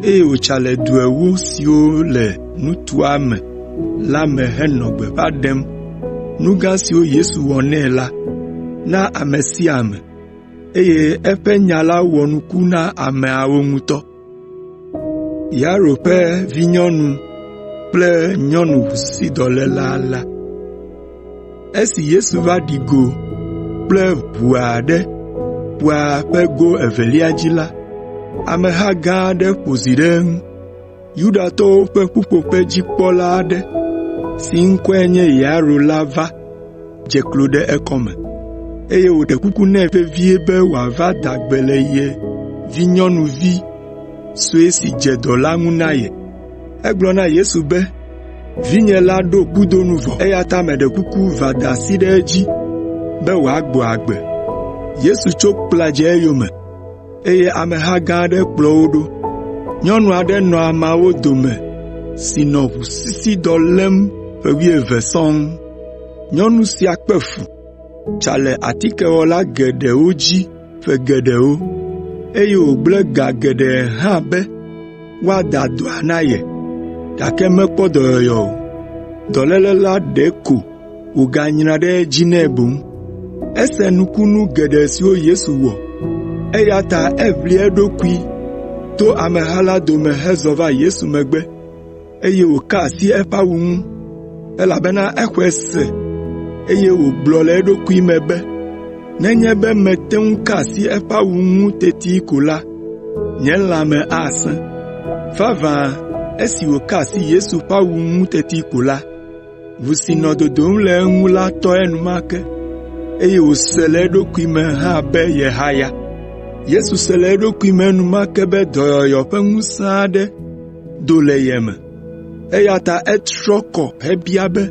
eye wòtsa le du ewo siwo le nutoa me la me henɔ gbeƒã ɖem nu gã siwo Yesu wɔ nɛ la na ame sia ame, eye eƒe nya la wɔ nuku na ameawo ŋutɔ. Yairo ƒe vinyɔnu kple nyɔnu ʋusisidɔléla la. Esi Yesu va ɖi go kple ʋu aɖe ƒua ƒe go evelia dzi la, ameha gã aɖe ƒo zi ɖe eŋu. Yudatɔwo ƒe ƒuƒoƒedzikpɔla aɖe si ŋkɔe nye Yairo la va dze klo ɖe ekɔme, eye wòɖe kuku nɛ vevie be wòava da gbe le ye vinyɔnuvi sue si dze dɔ la ŋu na ye. Egblɔ na Yesu be, “Vinye la ɖo kudo nu vɔ, eya ta meɖe kuku va da asi ɖe edzi be wòagbɔ agbe.” Yesu tso kpla dze eyome, eye ameha gã aɖe kplɔ wo ɖo. Nyɔnu aɖe nɔ ameawo dome si nɔ ʋusisidɔ lém ƒe wuieve sɔŋ. Nyɔnu sia kpe fu, tsa le atikewɔla geɖewo dzi ƒe geɖewo, eye wògblẽ ga geɖe hã be woada dɔa na ye, gake mekpɔ dɔyɔyɔ o. Dɔléle la ɖeko wòganyra ɖe edzi nɛ boŋ. Ese nukunu geɖe siwo Yesu wɔ, eya ta eʋli eɖokui to ameha la dome hezɔ va Yesu megbe, eye wòka asi eƒe awu ŋu, elabena exɔe se, eye wògblɔ le eɖokui me be, “Nenye be mete ŋu ka asi eƒe awu ŋu teti ko la, nye lãme asẽ.” Vavã esi wòka asi Yesu ƒe awu ŋu teti ko la, Ʋu si nɔ dodom le eŋu la tɔ enumake, eye wòse le eɖokui me hã be yehaya. Yesu se le eɖokui me enumake be dɔyɔyɔ ƒe ŋusẽ aɖe do le ye me, eya ta etrɔ kɔ hebia be,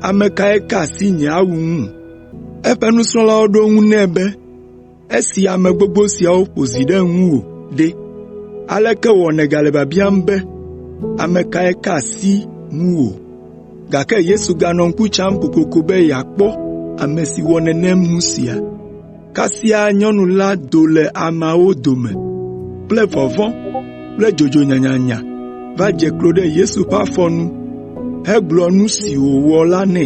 “Ame kae ka asi nye awu ŋu?” Eƒe nusrɔ̃lawo ɖo eŋu nɛ be, “Esi ame gbogbo siawo ƒo zi ɖe ŋuwò ɖe, aleke wɔ nègale biabiam be, ‘Ame kae ka asi ŋuwò?’ ” Gake Yesu ganɔ ŋku tsam kokoko be yeakpɔ ame si wɔ nenem nu sia. Kasia nyɔnu la do le ameawo dome kple vɔvɔ̃ kple dzodzo nyanyanya va dze klo ɖe Yesu ƒe afɔ nu hegblɔ nu si wòwɔ la nɛ.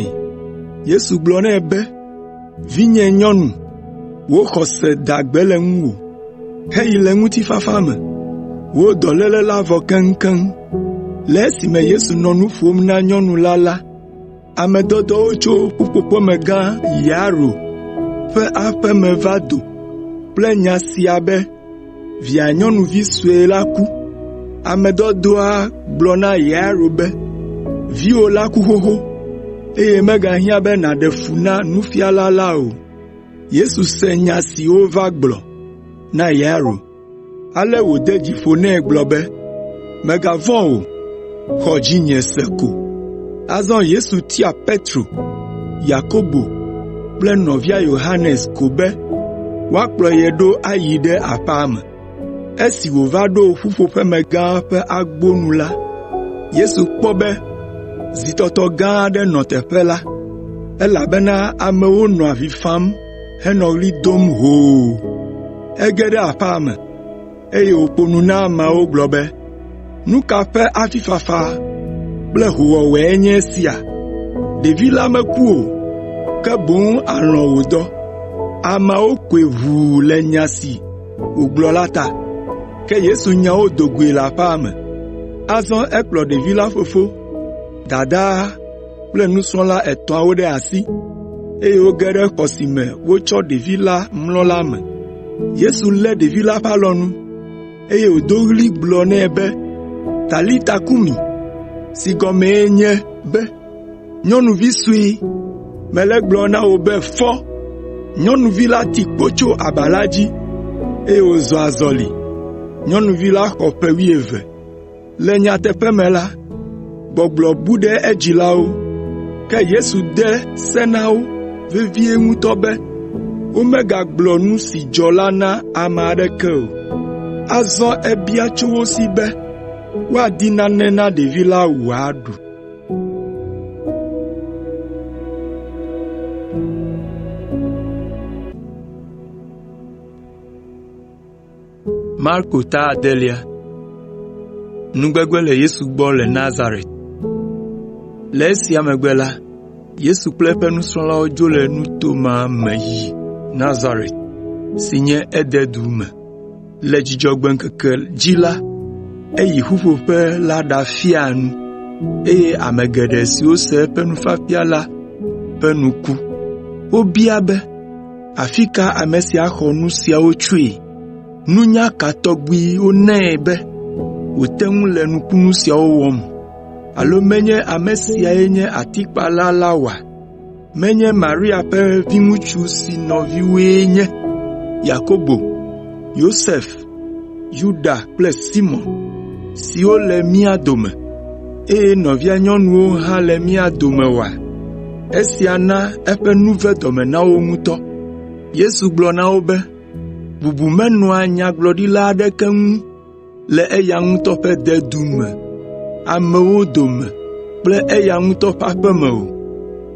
Yesu gblɔ nɛ be, “Vinye nyɔnu, wò xɔse da gbe le ŋuwò. Heyi le ŋutifafa me. Wò dɔléle la vɔ keŋkeŋ.” Le esime Yesu nɔ nu ƒom na nyɔnu la la, ame dɔdɔwo tso ƒuƒoƒemegã Yairo ƒe aƒe me va do kple nya sia be via nyɔnuvi sue la ku. Ame dɔdɔa gblɔ na Yairo be, “Viwò la ku xoxo, eye megahiã be nàɖe fu na Nufiala la o.” Yesu se nya si wova gblɔ na Yairo, ale wòde dzi ƒo nɛ gblɔ be, “Mègavɔ̃ o, xɔ dzinye se ko.” Azɔ Yesu tia Petro, Yakobo kple nɔvia Yohanes ko be woakplɔ ye ɖo ayi ɖe aƒea me. Esi wòva ɖo ƒuƒoƒemegã ƒe agbo nu la, Yesu kpɔ be zitɔtɔ gã aɖe nɔ teƒe la, elabena amewo nɔ avi fam henɔ ɣli dom hoo. Ege ɖe aƒea me, eye wòƒo nu na ameawo gblɔ be, “Nu ka ƒe avifafa kple hoowɔwɔe nye esia? Ɖevi la meku o, ke boŋ alɔ̃ wòdɔ.” Ameawo koe ʋuu le nya si wògblɔ la ta. Ke Yesu nya wo do goe le aƒea me. Azɔ ekplɔ ɖevi la fofo, dadaa kple nusrɔ̃la etɔ̃awo ɖe asi, eye woge ɖe xɔ si me wotsɔ ɖevi la mlɔ la me. Yesu lé ɖevi la ƒe alɔnu, eye wòdo ɣli gblɔ nɛ be, “Talita kumi” si gɔmee nye be, “Nyɔnuvi sue, mele egblɔm na wò be fɔ!” Nyɔnuvi la ti kpo tso aba la dzi, eye wòzɔ azɔli. Nyɔnuvi la xɔ ƒe wuieve. Le nyateƒe me la, gbɔgblɔ bu ɖe edzilawo, ke Yesu de se na wo vevie ŋutɔ be womegagblɔ nu si dzɔ la na ame aɖeke o. Azɔ ebia tso wo si be woadi nane na ɖevi la wòaɖu. Marko ta adelia. Nugbegbe le Yesu gbɔ le Nazaret. Le esia megbe la, Yesu kple eƒe nusrɔ̃lawo dzo le nuto ma me yi Nazaret si nye ededu me. Le Dzudzɔgbe ŋkeke dzi la, eyi ƒuƒoƒe la ɖafia nu, eye ame geɖe siwo se eƒe nufiafia la ƒe nu ku. Wobia be, “Afi ka ame sia xɔ nu siawo tsoe? Nunya ka tɔgbi wonae be wòte ŋu le nukunu siawo wɔm? Alo menye ame siae nye atikpala la oa? Menye Maria ƒe viŋutsu si nɔviwoe nye Yakobo, Yosef, Yuda kple Simɔn, siwo le mía dome, eye nɔvia nyɔnuwo hã le mía dome oa?” Esia na eƒe nu ve dɔme na wo ŋutɔ. Yesu gblɔ na wo be, “Bubu menɔa nyagblɔɖila aɖeke ŋu le eya ŋutɔ ƒe dedu me, amewo dome kple eya ŋutɔ ƒe aƒe me o.”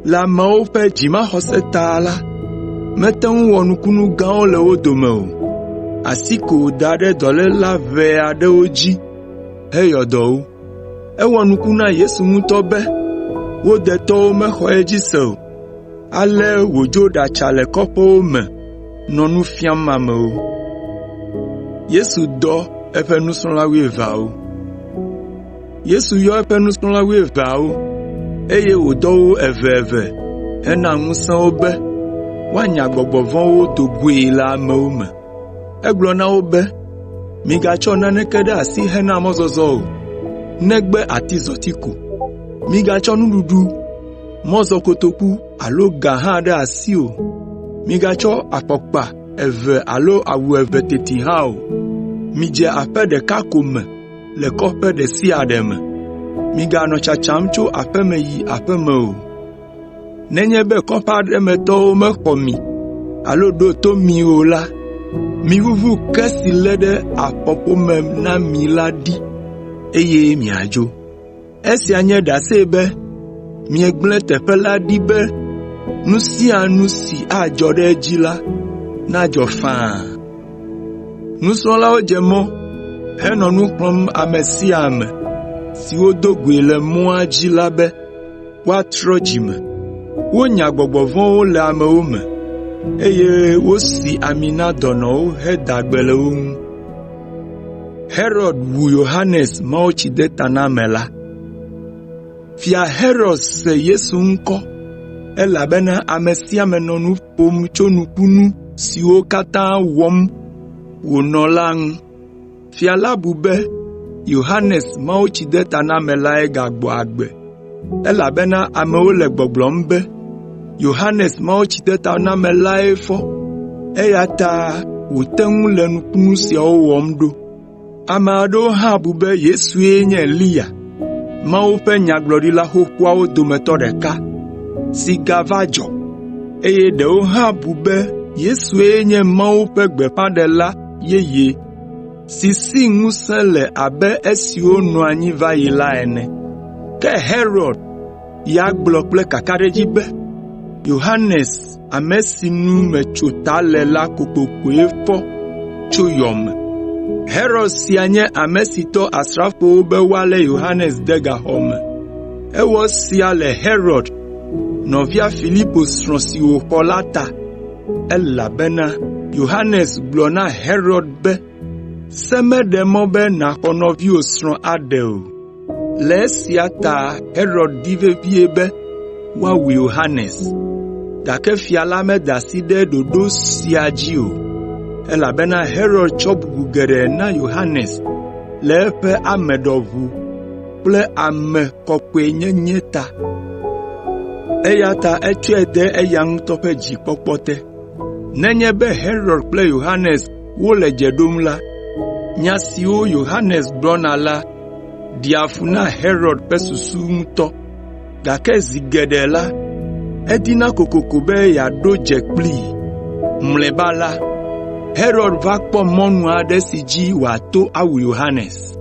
Le ameawo ƒe dzimaxɔse ta la, mete ŋu wɔ nukunu gãwo le wo dome o. Asi ko wòda ɖe dɔléla ʋɛ aɖewo dzi heyɔ dɔ wo. Ewɔ nuku na Yesu ŋutɔ be wo detɔwo mexɔ edzi se o. Ale wòdzo ɖatsa le kɔƒewo me nɔ nu fiam amewo. Yesu yɔ eƒe nusrɔ̃la wuieveawo, eye wòdɔ wo eveve hena ŋusẽ wo be woanya gbɔgbɔ vɔ̃wo do goe le amewo me. Egblɔ na wo be, “Migatsɔ naneke ɖe asi hena mɔzɔzɔ o, negbe atizɔti ko. Migatsɔ nuɖuɖu, mɔzɔkotoku alo ga hã ɖe asi o. Migatsɔ afɔkpa eve alo awu eve teti hã o. Midze aƒe ɖeka ko me le kɔƒe ɖe sia ɖe me. Miganɔ tsatsam tso aƒe me yi aƒe me o. Nenye be kɔƒe aɖe me tɔwo mexɔ mi alo ɖo to mi o la, miʋuʋu ke si lé ɖe afɔƒome na mi la ɖi, eye miadzo. Esia nye ɖase be miegblẽ teƒe la ɖi be nu sia nu si adzɔ ɖe edzi la nadzɔ faa.” Nusrɔ̃lawo dze mɔ henɔ nu xlɔ̃m ame sia ame si wodo goe le mɔa dzi la be woatrɔ dzi me. Wonya gbɔgbɔ vɔ̃wo le amewo me, eye wosi ami na dɔnɔwo heda gbe le wo ŋu. Herod wu Yohanes Mawutsidetanamela. Fia Herod se Yesu ŋkɔ, elabena ame sia ame nɔ nu ƒom tso nukunu siwo katã wɔm wònɔ la ŋu. Fia la bu be Yohanes Mawutsidetanamelae gagbɔ agbe, elabena amewo le gbɔgblɔm be, “Yohanes Mawutsidetanamelae fɔ, eya ta wòte ŋu le nukunu siawo wɔm ɖo.” Ame aɖewo hã bu be Yesue nye Eliya, Mawu ƒe nyagblɔɖila xoxoawo dometɔ ɖeka si gava dzɔ, eye ɖewo hã bu be Yesue nye Mawu ƒe gbeƒãɖela yeye si si ŋusẽ le abe esiwo nɔ anyi va yi la ene. Ke Herod ya gblɔ kple kakaɖedzi be, “Yohanes, ame si nu metso ta le la kokokoe fɔ tso yɔ me.” Herod sia nye ame si dɔ asrafowo be woalé Yohanes de gaxɔ me. Ewɔ esia le Herod, nɔvia Filipo srɔ̃ si wòxɔ la ta, elabena Yohanes gblɔ na Herod be, “Se meɖe mɔ be nàxɔ nɔviwò srɔ̃ aɖe o.” Le esia ta Herod di vevie be woawu Yohanes, gake fia la meda asi ɖe ɖoɖo sia dzi o, elabena Herod tsɔ bubu geɖe na Yohanes le eƒe ame ɖɔʋu kple ame kɔkɔenyenye ta, eya ta etsɔe de eya ŋutɔ ƒe dzikpɔkpɔ te. Nenye be Herod kple Yohanes wole dze ɖom la, nya siwo Yohanes gblɔna la ɖea fu na Herod ƒe susu ŋutɔ, gake zi geɖe la, edina kokoko be yeaɖo dze kplii. Mlɔeba la, Herod va kpɔ mɔnu aɖe si dzi wòato awu Yohanes.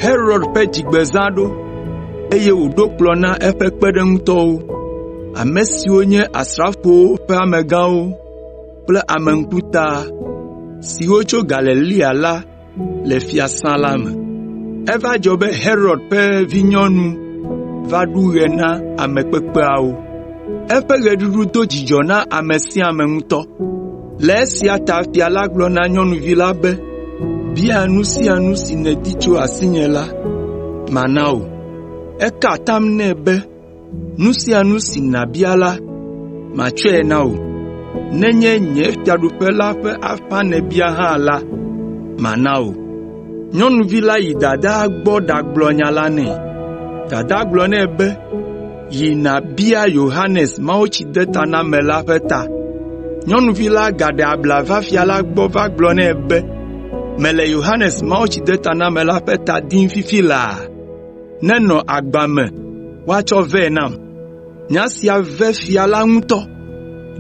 Herod ƒe dzigbezã ɖo, eye wòɖo kplɔ̃ na eƒe kpeɖeŋutɔwo. ame siwo nye asrafowo ƒe amegãwo kple ame ŋkuta siwo tso Galilea la le fiasã la me. Eva dzɔ be Herod ƒe vinyɔnu va ɖu ɣe na ame kpekpeawo. Eƒe ɣeɖuɖu do dzidzɔ na ame sia ame ŋutɔ. Le esia ta fia la gblɔ na nyɔnuvi la be, “Bia nu sia nu si nèdi tso asinye la, mana wò.” Eka atam nɛ be, “Nu sia nu si nàbia la, matsɔe na wò, nenye nye fiaɖuƒe la ƒe afã nèbia hã la, mana wò.” Nyɔnuvi la yi dadaa gbɔ ɖagblɔ nya la nɛ. Dadaa gblɔ nɛ be, “Yi nàbia Yohanes Mawutsidetanamela ƒe ta.” Nyɔnuvi la gaɖe abla va fia la gbɔ va gblɔ nɛ be, “Mele Yohanes Mawutsidetanamela ƒe ta dim fifi laa, nenɔ agba me woatsɔ vɛ nam.” Nya sia ve fia la ŋutɔ,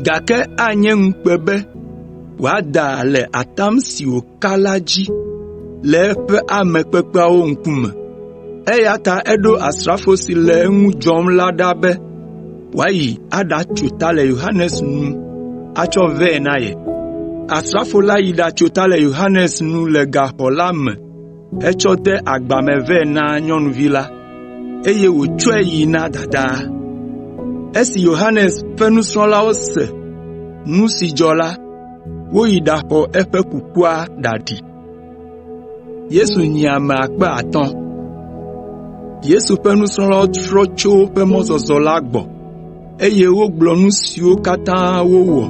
gake anye ŋukpe be wòada le atam si wòka la dzi le eƒe ame kpekpeawo ŋkume. Eya ta eɖo asrafo si le eŋu dzɔm la ɖa be wòayi aɖatso ta le Yohanes nu atsɔ vɛ na ye. Asrafo la yi ɖatso ta le Yohanes nu le gaxɔ la me hetsɔ de agba me vɛ na nyɔnuvi la, eye wòtsɔe yi na dadaa. Esi Yohanes ƒe nusrɔ̃lawo se nu si dzɔ la, woyi ɖaxɔ eƒe kukua ɖaɖi. Yesu ƒe nusrɔ̃lawo trɔ tso woƒe mɔzɔzɔ la gbɔ, eye wogblɔ nu siwo katã wowɔ,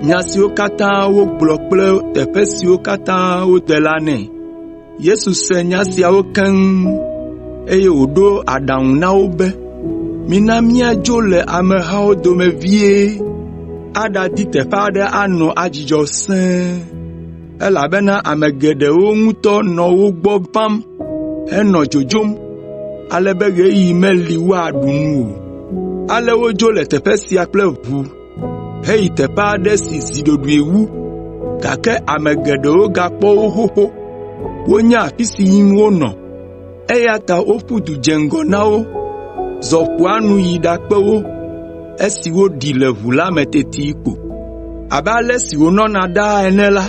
nya siwo katã wogblɔ kple teƒe siwo katã wode la nɛ. Yesu se nya siawo keŋ, eye wòɖo aɖaŋu na wo be, “Mina míadzo le amehawo dome vie aɖadi teƒe aɖe anɔ adzudzɔ sẽe, elabena ame geɖewo ŋutɔ nɔ wo gbɔ vam henɔ dzodzom, ale be ɣeyiɣi meli woaɖu nu o.” Ale wodzo le teƒe sia kple ʋu heyi teƒe aɖe si zi ɖoɖoe wu, gake ame geɖewo gakpɔ wo xoxo. Wonya afi si yim wonɔ, eya ta woƒu du dze ŋgɔ na wo, zɔ ƒua nu yi ɖakpe wo esi woɖi le ʋu la me teti ko. Abe ale si wònɔna ɖaa ene la,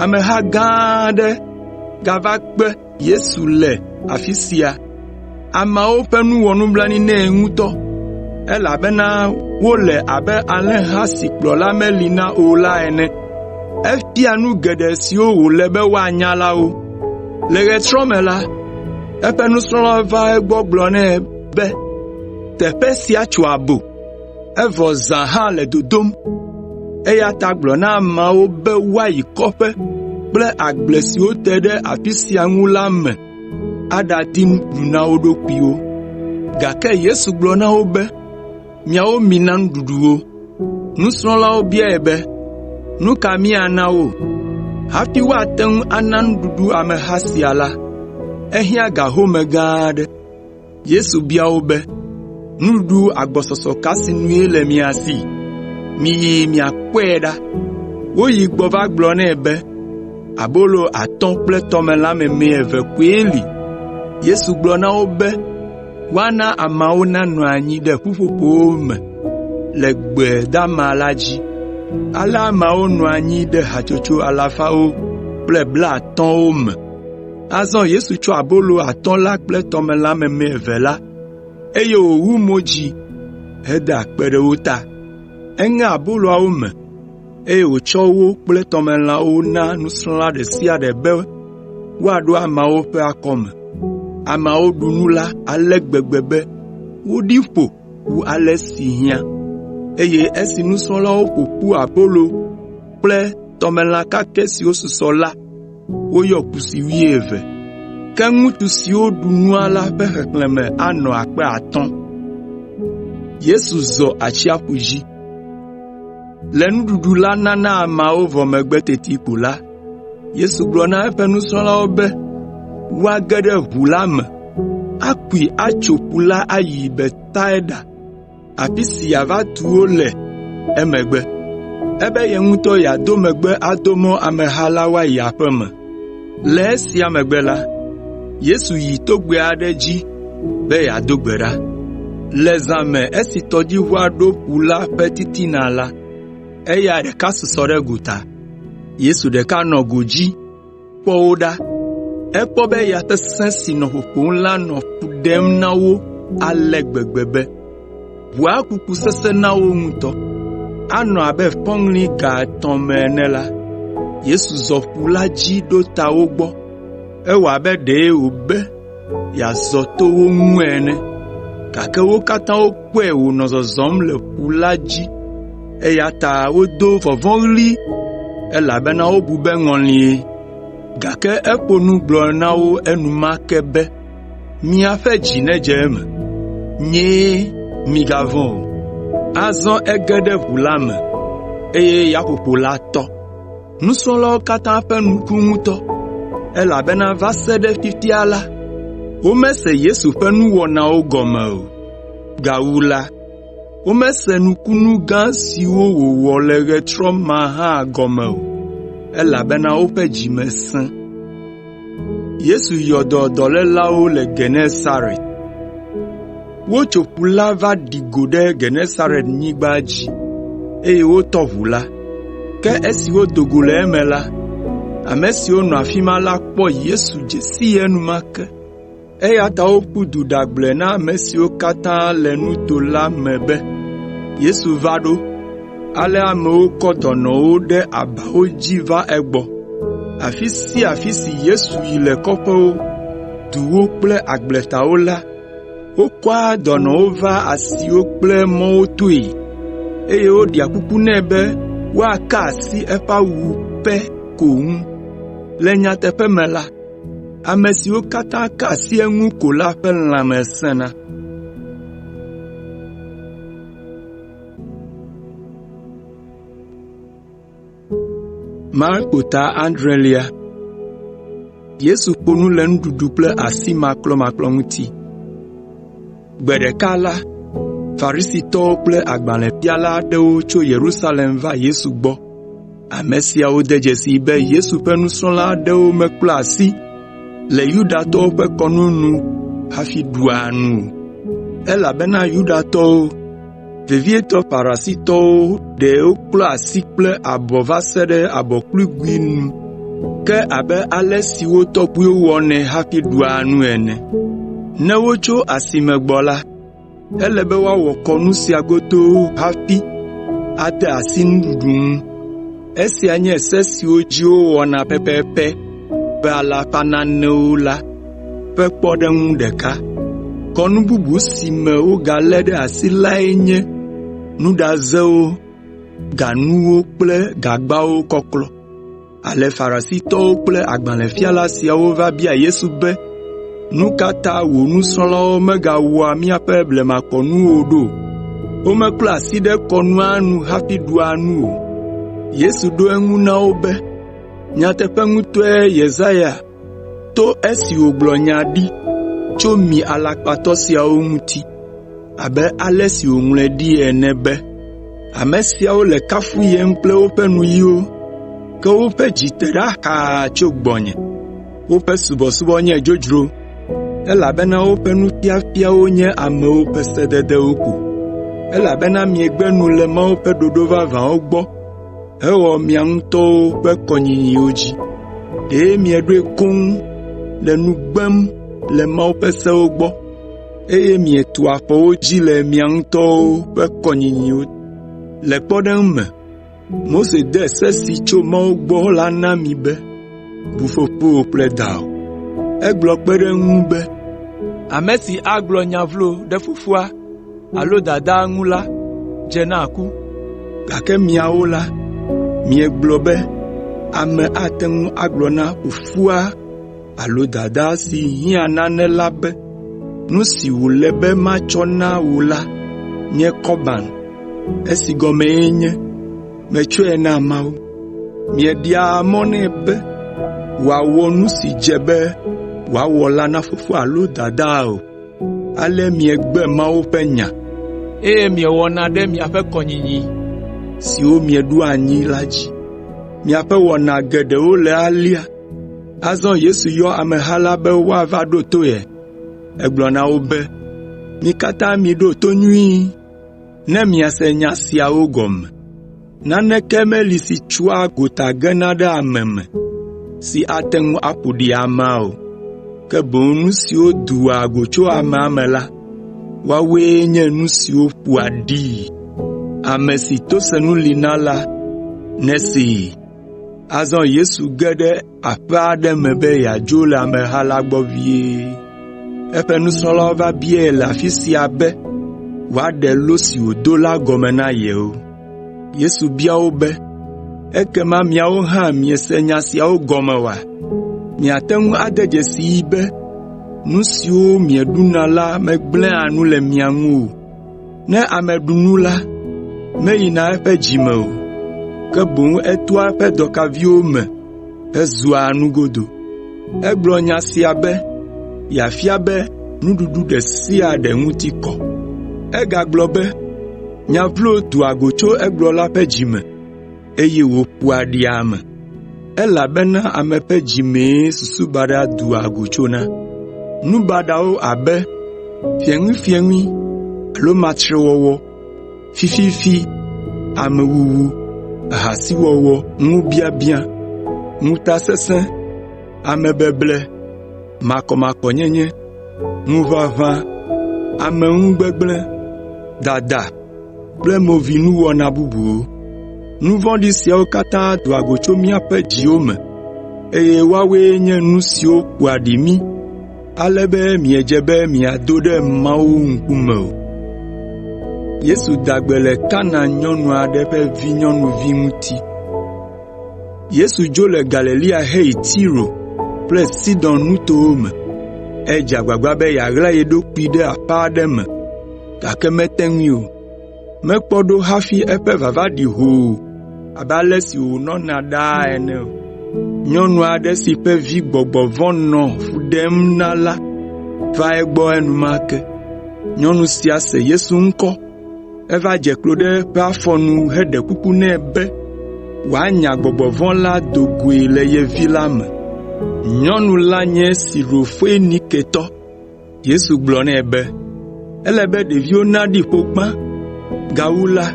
ameha gã aɖe gava kpe Yesu le afi sia. Ameawo ƒe nu wɔ nublanui nɛ ŋutɔ, elabena wole abe alẽha si kplɔla meli na o la ene. Efia nu geɖe siwo wòle be woanya la wo. Le ɣetrɔ me la, eƒe nusrɔ̃lawo va egbɔ gblɔ nɛ be, “Teƒe sia tso abo, evɔ zã hã le dodom, eya ta gblɔ na ameawo be woayi kɔƒe kple agble siwo te ɖe afi sia ŋu la me aɖadi nuɖuɖu na wo ɖokuiwo.” Gake Yesu gblɔ na wo be, “Miawo mina nuɖuɖu wo.” Nusrɔ̃lawo biae be, “Nu ka míana wo? Hafi woate ŋu ana nuɖuɖu ameha sia la, ehiã ga home gã aɖe.” Yesu bia wo be, “Nuɖuɖu agbɔsɔsɔ ka sinue le mia si? Miyi miakpɔe ɖa.” Woyi gbɔ va gblɔ nɛ be, “Abolo atɔ̃ kple tɔmelã meme eve koe li.” Yesu gblɔ na wo be woana ameawo nanɔ anyi ɖe ƒuƒoƒowo me le gbe dama la dzi. Ale ameawo nɔ anyi ɖe hatsotso alafawo kple blaatɔ̃wo me. Azɔ Yesu tsɔ abolo atɔ̃ la kple tɔmelã meme eve la, eye wòwu mo dzi heda akpe ɖe wo ta. Eŋe aboloawo me, eye wòtsɔ wo kple tɔmelãwo na nusrɔ̃la ɖe sia ɖe be woaɖo ameawo ƒe akɔme. Ameawo ɖu nu la ale gbegbe be woɖi ƒo wu ale si hiã, eye esi nusrɔ̃lawo ƒo ƒu abolo kple tɔmelã kakɛ siwo susɔ la, woyɔ kusi wuieve. Ke ŋutsu siwo ɖu nua la ƒe xexlẽme anɔ akpe atɔ̃. Le nuɖuɖu la nana ameawo vɔ megbe teti ko la, Yesu gblɔ na eƒe nusrɔ̃lawo be woage ɖe ʋu la me, akui atso ƒu la ayi Betsaida, afi si yeava tu wo le emegbe. Ebe ye ŋutɔ yeado megbe ado mɔ ameha la woayi aƒe me. Le esia megbe la, Yesu yi togbɛ aɖe dzi be yeado gbe ɖa. Le zã me esi tɔdziʋua ɖo ƒu la ƒe titina la, eya ɖeka susɔ ɖe gota. Yesu ɖeka nɔ godzi kpɔ wo ɖa. Ekpɔ be ya sesẽ si nɔ ƒoƒom la nɔ fu ɖem na wo ale gbegbe be ʋua kuku sesẽ na wo ŋutɔ. Anɔ abe fɔŋli ga etɔ̃ me ene la, Yesu zɔ ƒu la dzi ɖo ta wo gbɔ. Ewɔ abe ɖe wòbe yeazɔ to wo ŋu ene, gake wo katã wokpɔe wònɔ zɔzɔm le ƒu la dzi eya ta wodo vɔvɔ̃ɣli elabena wobu be ŋɔlie. Gake eƒo nu gblɔ na wo enumake be, “Miaƒe dzi nedze eme! Nyee, migavɔ̃ o.” Azɔ ege ɖe ʋu la me, eye yaƒoƒo la tɔ. Nusrɔ̃lawo katã ƒe nu ku ŋutɔ, elabena va se ɖe fifia la, womese Yesu ƒe nuwɔnawo gɔme o. Gawu la, womese nukunu gã siwo wòwɔ le ɣetrɔ ma hã gɔme o, elabena woƒe dzi me sẽ. Wotso ƒu la va ɖi go ɖe Genesaretnyigba dzi, eye wotɔ ʋu la. Ke esi wodo go le eme la, ame siwo nɔ afi ma la kpɔ Yesu dze sii enumake, eya ta woƒu du ɖagblɔe na ame siwo katã le nuto la me be Yesu va ɖo. Ale amewo kɔ dɔnɔwo ɖe abawo dzi va egbɔ. Afi sia afi si Yesu yi le kɔƒewo, duwo kple agbletawo la, Wokɔa dɔnɔwo vaa asiwo kple mɔwo toe, eye woɖea kuku nɛ be woaka asi eƒe awu pɛ ko ŋu. Le nyateƒe me la, ame siwo katã ka asi eŋu ko la ƒe lãme sẽna. Marko ta adrelia. Yesu ƒo nu le nuɖuɖu kple asi maklɔmaklɔ ŋuti. Gbe ɖeka la, Farisitɔwo kple agbalẽfiala aɖewo tso Yerusalem va Yesu gbɔ. Ame siawo de dzesii be Yesu ƒe nusrɔ̃la aɖewo meklɔa asi le Yudatɔwo ƒe kɔnu nu hafi ɖua nu o, elabena Yudatɔwo, vevietɔ Farisitɔwo ɖe woklɔa asi kple abɔ va se ɖe abɔklugui nu ke abe ale si wo tɔgbuiwo wɔnɛ hafi ɖua nu ene. Ne wotso asi me gbɔ la, ele be woawɔ kɔnu sia godoo hafi ade asi nuɖuɖu ŋu. Esia nye se siwo dzi wowɔna pɛpɛpɛ ƒe alafa nanewo la ƒe kpɔɖeŋu ɖeka. Kɔnu bubu si me wogalé ɖe asi lae nye nuɖazewo, ganuwo kple gagbawo kɔklɔ. Ale Farisitɔwo kple agbalẽfiala siawo va bia Yesu be, “Nu ka ta wò nusrɔ̃lawo megawɔa míaƒe blemakɔnuwo o ɖo? Womeklɔa asi ɖe kɔnua nu hafi ɖua nu o.” Yesu ɖo eŋu na wo be, “Nyateƒe ŋutɔe Yesaya to esi wògblɔ nya ɖi tso mi alakpatɔ siawo ŋuti abe ale si wòŋlɔe ɖi ene be, “ ‘Ame siawo le kafuyem kple woƒe nuyiwo, ke woƒe dzi te ɖa xaa tso gbɔnye. Woƒe subɔsubɔ nye dzodzro, elabena woƒe nufiafiawo nye amewo ƒe sededewo ko.’ Elabena miegbe nu le Mawu ƒe ɖoɖo vavãwo gbɔ hewɔ mia ŋutɔwo ƒe kɔnyinyiwo dzi. Ɖe mieɖoe koŋ le nu gbem le Mawu ƒe sewo gbɔ, eye mietua afɔ wo dzi le mia ŋutɔwo ƒe kɔnyinyiwo. Le kpɔɖeŋu me, Mose de se si tso Mawu gbɔ la na mi be, ‘Bu fofowò kple dawò.’ Egblɔ kpe ɖe eŋu be, ‘Ame si agblɔ nya vlo ɖe fofoa alo dadaa ŋu la dze na ku.’ Gake miawo la, miegblɔ be ame ate ŋu agblɔ na fofoa alo dadaa si hiã nane la be, ‘Nu si wòle be matsɔ na wò la nye Kɔban’ (esi gɔmee nye, ‘Metsɔe na Mawu’). Mieɖea mɔ nɛ be wòawɔ nu si dze be wòawɔ la na fofoa alo dadaa o. Ale miegbe Mawu ƒe nya, eye miewɔna ɖe miaƒe kɔnyinyi siwo mieɖo anyi la dzi. Miaƒe wɔna geɖewo le alea.” Azɔ Yesu yɔ ameha la be woava ɖo to ye. Egblɔ na wo be, “Mi katã miɖo to nyuie ne miase nya siawo gɔme. Naneke meli si tsoa gota gena ɖe ame me si ate ŋu aƒo ɖi amea o, ke boŋ nu siwo doa go tso amea me la, woawoe nye nu siwo ƒoa ɖii. Ame si tosenu li na la nesee.” Azɔ Yesu ge ɖe aƒe aɖe me be yeadzo le ameha la gbɔ vie. Eƒe nusrɔ̃lawo va biae le afi sia be wòaɖe lo si wòdo la gɔme na yewo. Yesu bia wo be, “Ekema miawo hã miese nya siawo gɔme oa? Miate ŋu ade dzesii be nu siwo mieɖuna la megblẽa nu le mia ŋu o. Ne ame ɖu nu la, meyina eƒe dzi me o, ke boŋ etoa eƒe dɔkaviwo me hezua nugodo.” Egblɔ nya sia be yeafia be nuɖuɖu ɖe sia ɖe ŋuti kɔ. Egagblɔ be, “Nya vlo doa go tso egblɔla ƒe dzi me, eye wòƒoa ɖi ame, elabena ame ƒe dzi mee susu baɖa doa go tsona. Nu baɖawo abe fieŋuifieŋui alo matrewɔwɔ, fififi, amewuwu, ahasiwɔwɔ, ŋubiabiã, ŋutasesẽ, amebeble, makɔmakɔnyenye, ŋuʋaʋã, ameŋugbegblẽ, dada kple movinuwɔna bubuwo. Nu vɔ̃ɖi siawo katã doa go tso míaƒe dziwo me, eye woawoe nye nu siwo ƒoa ɖi mí ale be miedze be miado ɖe Mawu ŋkume o.” Yesu dzo le Galilea heyi Tiro kple Sidon nutowo me. Edze agbagba be yeaɣla ye ɖokui ɖe aƒe aɖe me, gake mete ŋui o. Mekpɔ ɖo hafi eƒe vava ɖi hoo abe ale si wònɔna ɖaa ene o. Nyɔnu aɖe si ƒe vi gbɔgbɔ vɔ̃ nɔ fu ɖem na la va egbɔ enumake. Nyɔnu sia se Yesu ŋkɔ. Eva dze klo ɖe eƒe afɔ nu heɖe kuku nɛ be wòanya gbɔgbɔ vɔ̃ la do goe le ye vi la me. Nyɔnu la nye Sirofoeniketɔ. Yesu gblɔ nɛ be, “Ele be ɖeviwo naɖi ƒo gbã, gawu la,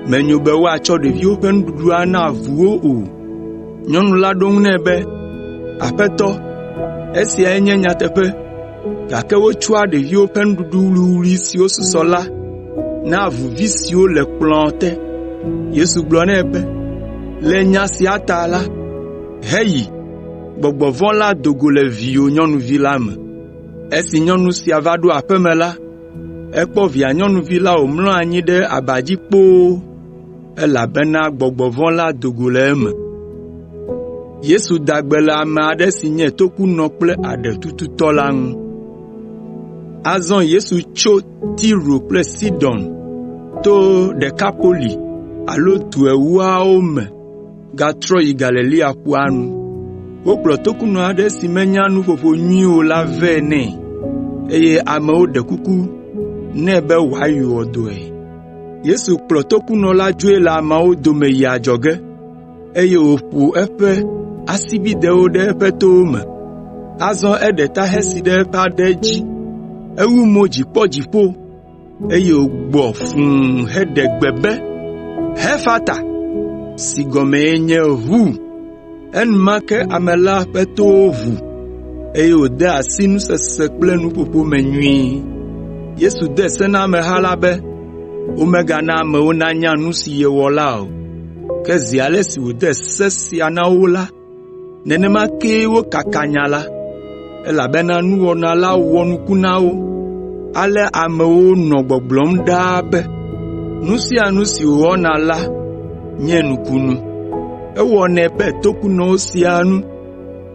menyo be woatsɔ ɖeviwo ƒe nuɖuɖu ana avuwo o.” Nyɔnu la ɖo eŋu nɛ be, “Aƒetɔ, esiae nye nyateƒe, gake wotsɔa ɖeviwo ƒe nuɖuɖu wuwlui siwo susɔ la na avuvi siwo le kplɔ̃ te.” Yesu gblɔ nɛ be, “Le nya sia ta la, heyi, gbɔgbɔ vɔ̃ la do go le viwò nyɔnuvi la me.” Esi nyɔnu sia va ɖo aƒe me la, ekpɔ via nyɔnuvi la wòmlɔ anyi ɖe aba dzi kpoo, elabena gbɔgbɔ vɔ̃ la do go le eme. Azɔ Yesu tso Tiro kple Sidon to Dekapoli alo Du Ewoawo me gatrɔ yi Galilea ƒua nu. Wokplɔ tokunɔ aɖe si menya nuƒoƒo nyuie o la vɛ nɛ, eye amewo ɖe kuku nɛ be wòayɔ dɔe. Yesu kplɔ tokunɔ la dzoe le ameawo dome yi adzɔge, eye wòƒo eƒe asibidɛwo ɖe eƒe towo me. Azɔ eɖe ta hesi ɖe eƒe aɖe dzi, ewu mo dzi kpɔ dziƒo, eye wògbɔ fũu heɖe gbe be, “Hefata” si gɔmee nye “Ʋu!” Enumake ame la ƒe towo ʋu, eye wòde asi nusese kple nuƒoƒo me nyuie. Yesu de se na ameha la be womegana amewo nanya nu si yewɔ la o. Ke zi ale si wòde se sia na wo la, nenema kee wokaka nya la, elabena nuwɔna la wɔ nuku na wo. Ale amewo nɔ gbɔgblɔm ɖaa be, “Nu sia nu si wòwɔna la nye nukunu. Ewɔnɛ be tokunɔwo sea nu,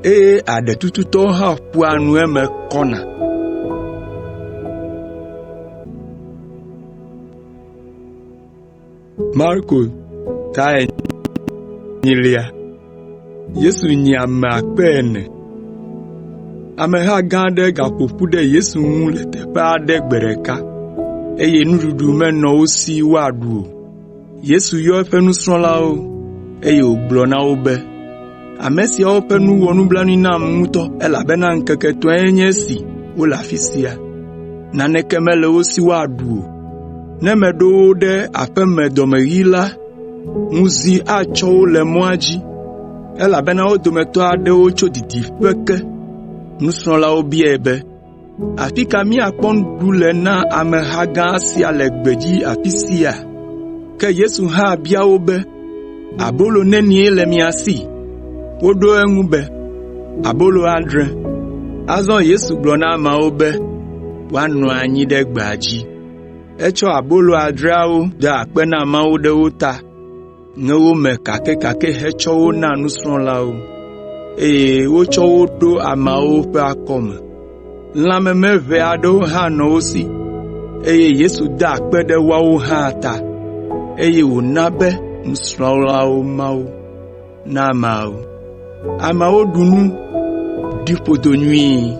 eye aɖetututɔwo hã ƒoa nu eme kɔna.” Marko ta enyilia. Yesu nyi ame akpe ene. Ameha gã aɖe gaƒo ƒu ɖe Yesu ŋu le teƒe aɖe gbe ɖeka, eye nuɖuɖu menɔ wo si woaɖu o. Yesu yɔ eƒe nusrɔ̃lawo, eye wògblɔ na wo be, “Ame siawo ƒe nu wɔ nublanui nam ŋutɔ, elabena ŋkeke etɔ̃e nye esi wole afi sia, Naneke mele wo si woaɖu o. Ne meɖo wo ɖe aƒe me dɔmeɣii la, ŋuzi atsɔ wo le mɔa dzi, elabena wo dometɔ aɖewo tso didiƒe ke.” Nusrɔ̃lawo biae be, “Afi ka míakpɔ nuɖuɖu le na ameha gã sia le gbedzi afi sia?” Ke Yesu hã bia wo be, “Abolo nenie le mia si?” Woɖo eŋu be, “Abolo adre.” Azɔ Yesu gblɔ na ameawo be woanɔ anyi ɖe gbea dzi. Etsɔ abolo adreawo da akpe na Mawu ɖe wo ta, ŋe wo me kakɛkakɛ hetsɔ wo na nusrɔ̃lawo, eye wotsɔ wo ɖo ameawo ƒe akɔme. Lã meme ʋɛ aɖewo hã nɔ wo si, eye Yesu da akpe ɖe woawo hã ta, eye wòna be nusrɔ̃lawo ma wo na ameawo. Ameawo ɖu nu, ɖi ƒodo nyuie.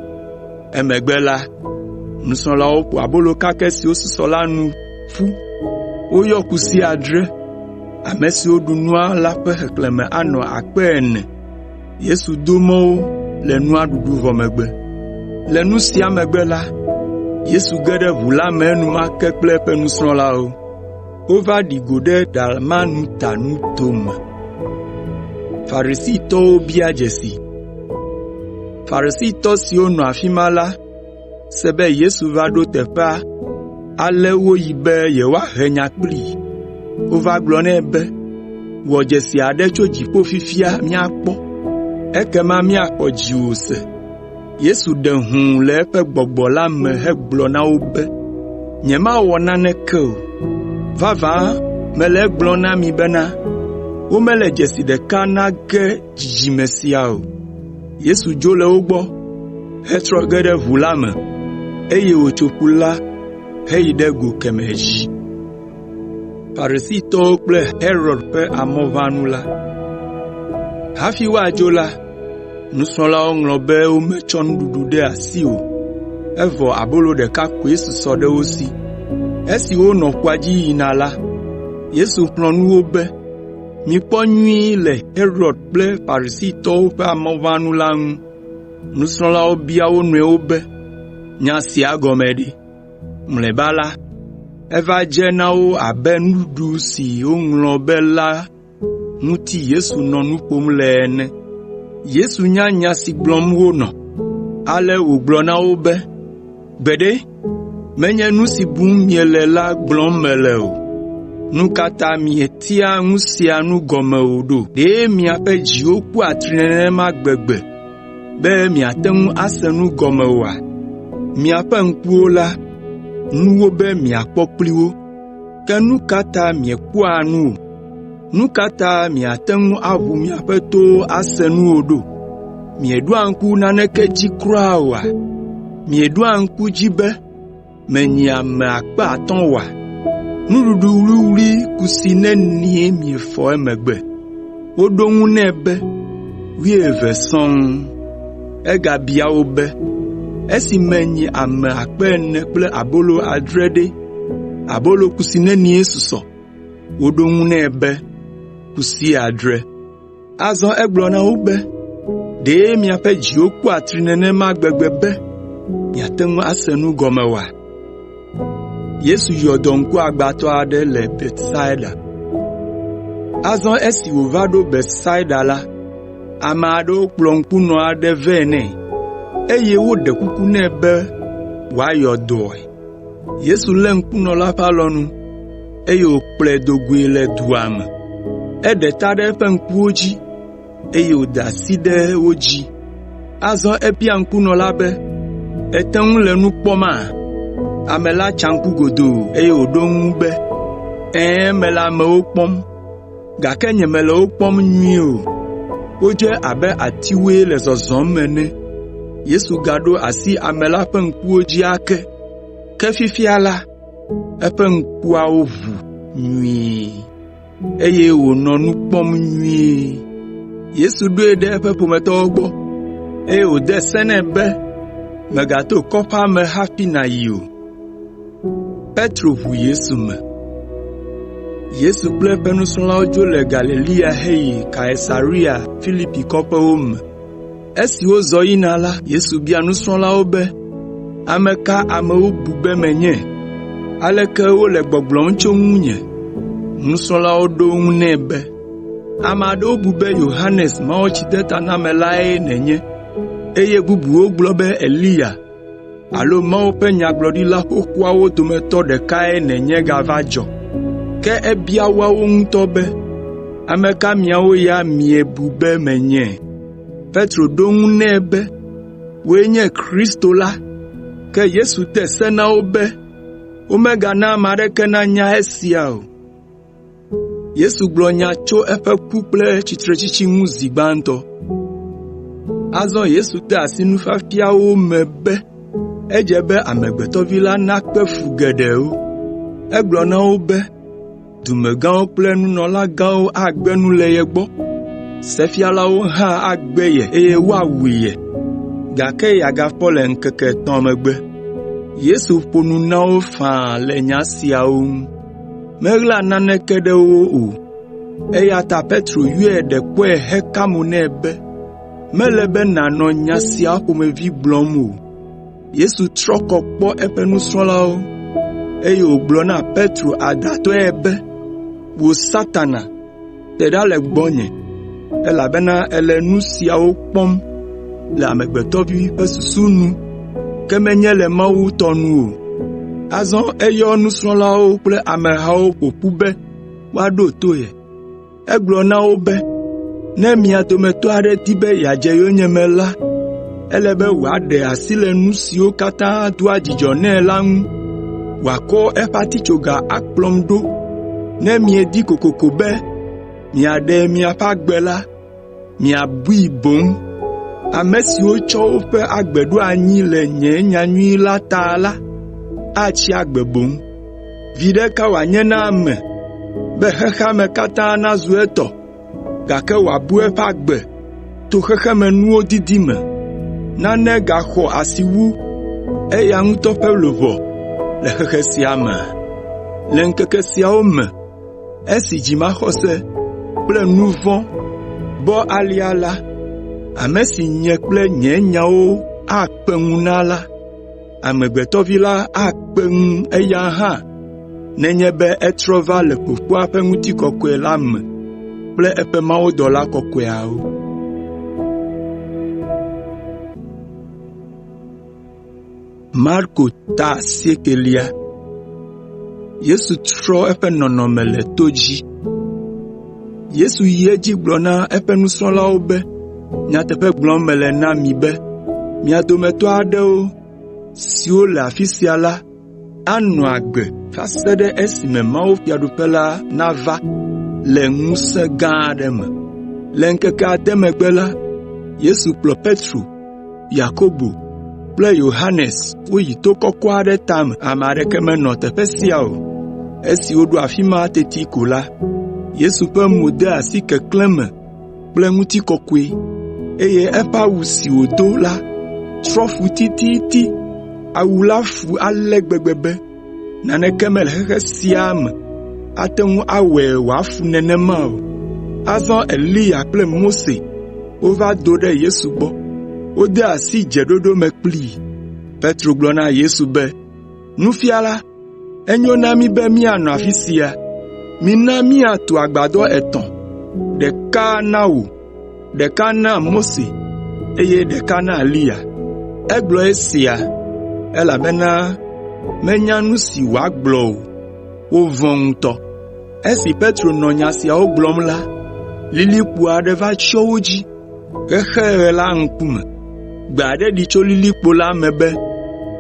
Emegbe la, nusrɔ̃lawo ƒo abolo kakɛ siwo susɔ la nu ƒu. Woyɔ kusi adre. Ame siwo ɖu nua la ƒe xexlẽme anɔ 4,000. Yesu do mɔ wo le nua ɖuɖu vɔ megbe. Le nu sia megbe la, Yesu ge ɖe ʋu la me enumake kple eƒe nusrɔ̃lawo. Wova ɖi go ɖe Dalmanuta nuto me. Farisitɔ siwo nɔ afi ma la se be Yesu va ɖo teƒea ale woyi be yewoahe nya kplii. Wova gblɔ nɛ be, “Wɔ dzesi aɖe tso dziƒo fifia míakpɔ, ekema míaxɔ dziwò se.” Yesu ɖe hũu le eƒe gbɔgbɔ la me hegblɔ na wo be, “Nyemawɔ naneke o. Vavã mele egblɔm na mi bena, womele dzesi ɖeka na ge dzidzime sia o.” Yesu dzo le wo gbɔ hetrɔ ge ɖe ʋu la me, eye wòtso ƒu la heyi ɖe go kemɛ dzi. Hafi woadzo la, nusrɔ̃lawo ŋlɔ be wometsɔ nuɖuɖu ɖe asi o, evɔ abolo ɖeka koe susɔ ɖe wo si. Esi wonɔ ƒua dzi yina la, Yesu xlɔ̃ nu wo be, “Mikpɔ nyuie le Herod kple Farisitɔwo ƒe amɔʋãnu la ŋu.” Nusrɔ̃lawo bia wo nɔewo be, “Nya sia gɔme ɖe?” Mlɔeba la, eva dze na wo abe nuɖuɖu si woŋlɔ be la ŋuti Yesu nɔ nu ƒom le ene. Yesu nya nya si gblɔm wonɔ, ale wògblɔ na wo be, “Gbeɖe, menye nu si bum miele la gblɔm mele o. Nu ka ta mietia nu sia nu gɔme o ɖo? Ɖe miaƒe dziwo ku atri nenema gbegbe be miate ŋu ase nu gɔme oa? Miaƒe ŋkuwo la, nu wobe miakpɔ kpli wo, ke nu ka ta miekpɔa nu o? Nu ka ta miate ŋu aʋu miaƒe towo ase nu o ɖo? Mieɖoa ŋku naneke dzi kura oa? Mieɖoa ŋku edzi be menyi ame 500 oa? Nuɖuɖu wuwlui kusi nenie miefɔ emegbe?” Woɖo eŋu nɛ be, “Wuieve sɔŋ.” Egabia wo be, “Esi menyi ame 4,000 kple abolo adre ɖe, abolo kusi nenie susɔ?” Woɖo eŋu nɛ be, “Kusi adre.” Azɔ egblɔ na wo be, “Ɖe miaƒe dziwo ku atri nenema gbegbe be miate ŋu ase nu gɔme oa?” Azɔ esi wòva ɖo Betsaida la, ame aɖewo kplɔ ŋkunɔ aɖe vɛ nɛ, eye woɖe kuku nɛ be wòayɔ dɔe. Yesu lé ŋkunɔ la ƒe alɔnu, eye wòkplɔe do goe le dua me. Eɖe ta ɖe eƒe ŋkuwo dzi, eye wòda asi ɖe wo dzi. Azɔ ebia ŋkunɔ la be, “Ète ŋu le nu kpɔma?” Ame la tsa ŋku godoo, eye wòɖo eŋu be, “Ɛ̃, mele amewo kpɔm, gake nyemele wo kpɔm nyuie o. Wodze abe atiwoe le zɔzɔm ene.” Yesu gaɖo asi ame la ƒe ŋkuwo dzi ake, ke fifia la, eƒe ŋkuawo ʋu nyuie, eye wònɔ nu kpɔm nyuie. Yesu ɖoe ɖe eƒe ƒometɔwo gbɔ, eye wòde se nɛ be megato kɔƒea me hafi nàyi o. Yesu kple eƒe nusrɔ̃lawo dzo le Galilea heyi Kaesarea Filipi kɔƒewo me. Esi wozɔ yina la, Yesu bia nusrɔ̃lawo be, “Ame ka amewo bu be menye? Aleke wole gbɔgblɔm tso ŋunye?” Nusrɔ̃lawo ɖo eŋu nɛ be, “Ame aɖewo bu be Yohanes Mawutsidetanamelae nènye, eye bubuwo gblɔ be Eliya alo Mawu ƒe nyagblɔɖila xoxoawo dometɔ ɖekae nènye gava dzɔ.” Ke ebia woawo ŋutɔ be, “Ame ka miawo ya miebu be menye?” Petro ɖo eŋu nɛ be, “Wòe nye Kristo la.” Ke Yesu de se na wo be womegana ame aɖeke nanya esia o. Azɔ Yesu de asi nufiafia wo me be edze be Amegbetɔ Vi la nakpe fu geɖewo. Egblɔ na wo be, “Dumegãwo kple nunɔlagãwo agbe nu le ye gbɔ, sefialawo hã agbe ye eye woawu ye, gake yeagafɔ le ŋkeke etɔ̃ megbe.” Yesu ƒo nu na wo faa le nya siawo ŋu. Meɣla naneke ɖe wo o, eya ta Petro yɔe ɖe kpɔe heka mo nɛ be, “Mele be nànɔ nya sia ƒomevi gblɔm o.” Yesu trɔ kɔ kpɔ eƒe nusrɔ̃lawo, eye wògblɔ na Petro adãtɔe be, “Wò Satana, te ɖa le gbɔnye, elabena èle nu siawo kpɔm le amegbetɔvi ƒe susu nu, ke menye le Mawu tɔ nu o.” Azɔ eyɔ nusrɔ̃lawo kple amehawo ƒo ƒu be woaɖo to ye. Egblɔ na wo be, “Ne mia dometɔ aɖe di be yeadze yonyeme la, ele be wòaɖe asi le nu siwo katã doa dzidzɔ nɛ la ŋu, wòakɔ eƒe atitsoga akplɔm ɖo. Ne miedi kokoko be miaɖe miaƒe agbe la, miabui boŋ. Ame siwo tsɔ woƒe agbe ɖo anyi le nye nyanyui la ta la, atsi agbe boŋ. Viɖe ka wòanye na ame be xexea me katã nazu etɔ, gake wòabu eƒe agbe to xexemenuwo didi me? Nane gaxɔ asi wu eya ŋutɔ ƒe luʋɔ le xexe sia mea? Le ŋkeke siawo me esi dzimaxɔse kple nu vɔ̃ bɔ alea la, ame si nye kple nye nyawo akpe ŋu na la, Amegbetɔ Vi la akpe ŋu eya hã nenye be etrɔ va le Fofoa ƒe ŋutikɔkɔe la me kple eƒe mawudɔla kɔkɔeawo.” Marko ta asiekelia. Yesu trɔ eƒe nɔnɔme le to dzi. Yesu yi edzi gblɔ na eƒe nusrɔ̃lawo be, “Nyateƒe gblɔm mele na mi be mia dometɔ aɖewo siwo le afi sia la anɔ agbe va se ɖe esime mawufiaɖuƒe la nava le ŋusẽ gã aɖe me.” Le ŋkeke ade megbe la, Yesu kplɔ Petro, Yakobo kple Yohanes woyi to kɔkɔ aɖe tame. Ame aɖeke menɔ teƒe sia o. Esi woɖo afi ma teti ko la, Yesu ƒe mo de asi keklẽ me kple ŋutikɔkɔe, eye eƒe awu si wòdo la trɔ fu tititi. Awu la fu ale gbegbe be naneke mele xexe sia me ate ŋu awɔe wòafu nenema o. Azɔ Eliya kple Mose wova do ɖe Yesu gbɔ. Wode asi dzeɖoɖo me kplii. Petro gblɔ na Yesu be, “Nufiala, enyo na mí be míanɔ afi sia. Mina míatu agbadɔ etɔ̃, ɖeka na wò, ɖeka na Mose, eye ɖeka na Eliya.” Egblɔ esia, elabena menya nu si wòagblɔ o. Wovɔ̃ ŋutɔ. Esi Petro nɔ nya siawo gblɔm la, lilikpo aɖe va tsyɔ wo dzi, hexe ɣe la ŋkume. Gbe aɖe ɖi tso lilikpo la me be,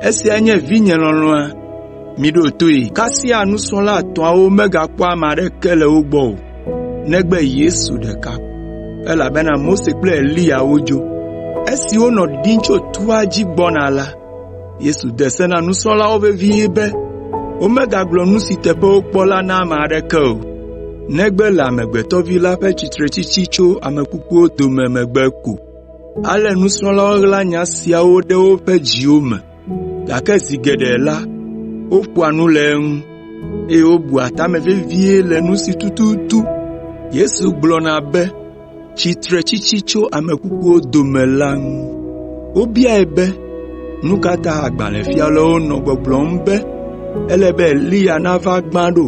“Esiae nye vinye lɔlɔ̃a, miɖo toe.” Kasia nusrɔ̃la etɔ̃awo megakpɔ ame aɖeke le wo gbɔ o, negbe Yesu ɖeka ko, elabena Mose kple Eliya wodzo. Esi wonɔ ɖiɖim tso toa dzi gbɔna la, Yesu de se na nusrɔ̃lawo vevie be womegagblɔ nu si teƒe wokpɔ la na ame aɖeke o, negbe le Amegbetɔ Vi la ƒe tsitretsitsi tso ame kukuwo dome megbe ko. Ale nusrɔ̃lawo ɣla nya siawo ɖe woƒe dziwo me, gake zi geɖe la, woƒoa nu le eŋu, eye wobua ta me vevie le nu si tututu Yesu gblɔna be tsitretsitsi tso ame kukuwo dome la ŋu. Wobiae be, “Nu ka ta agbalẽfialawo nɔ gbɔgblɔm be ele be Eliya nava gbã ɖo?”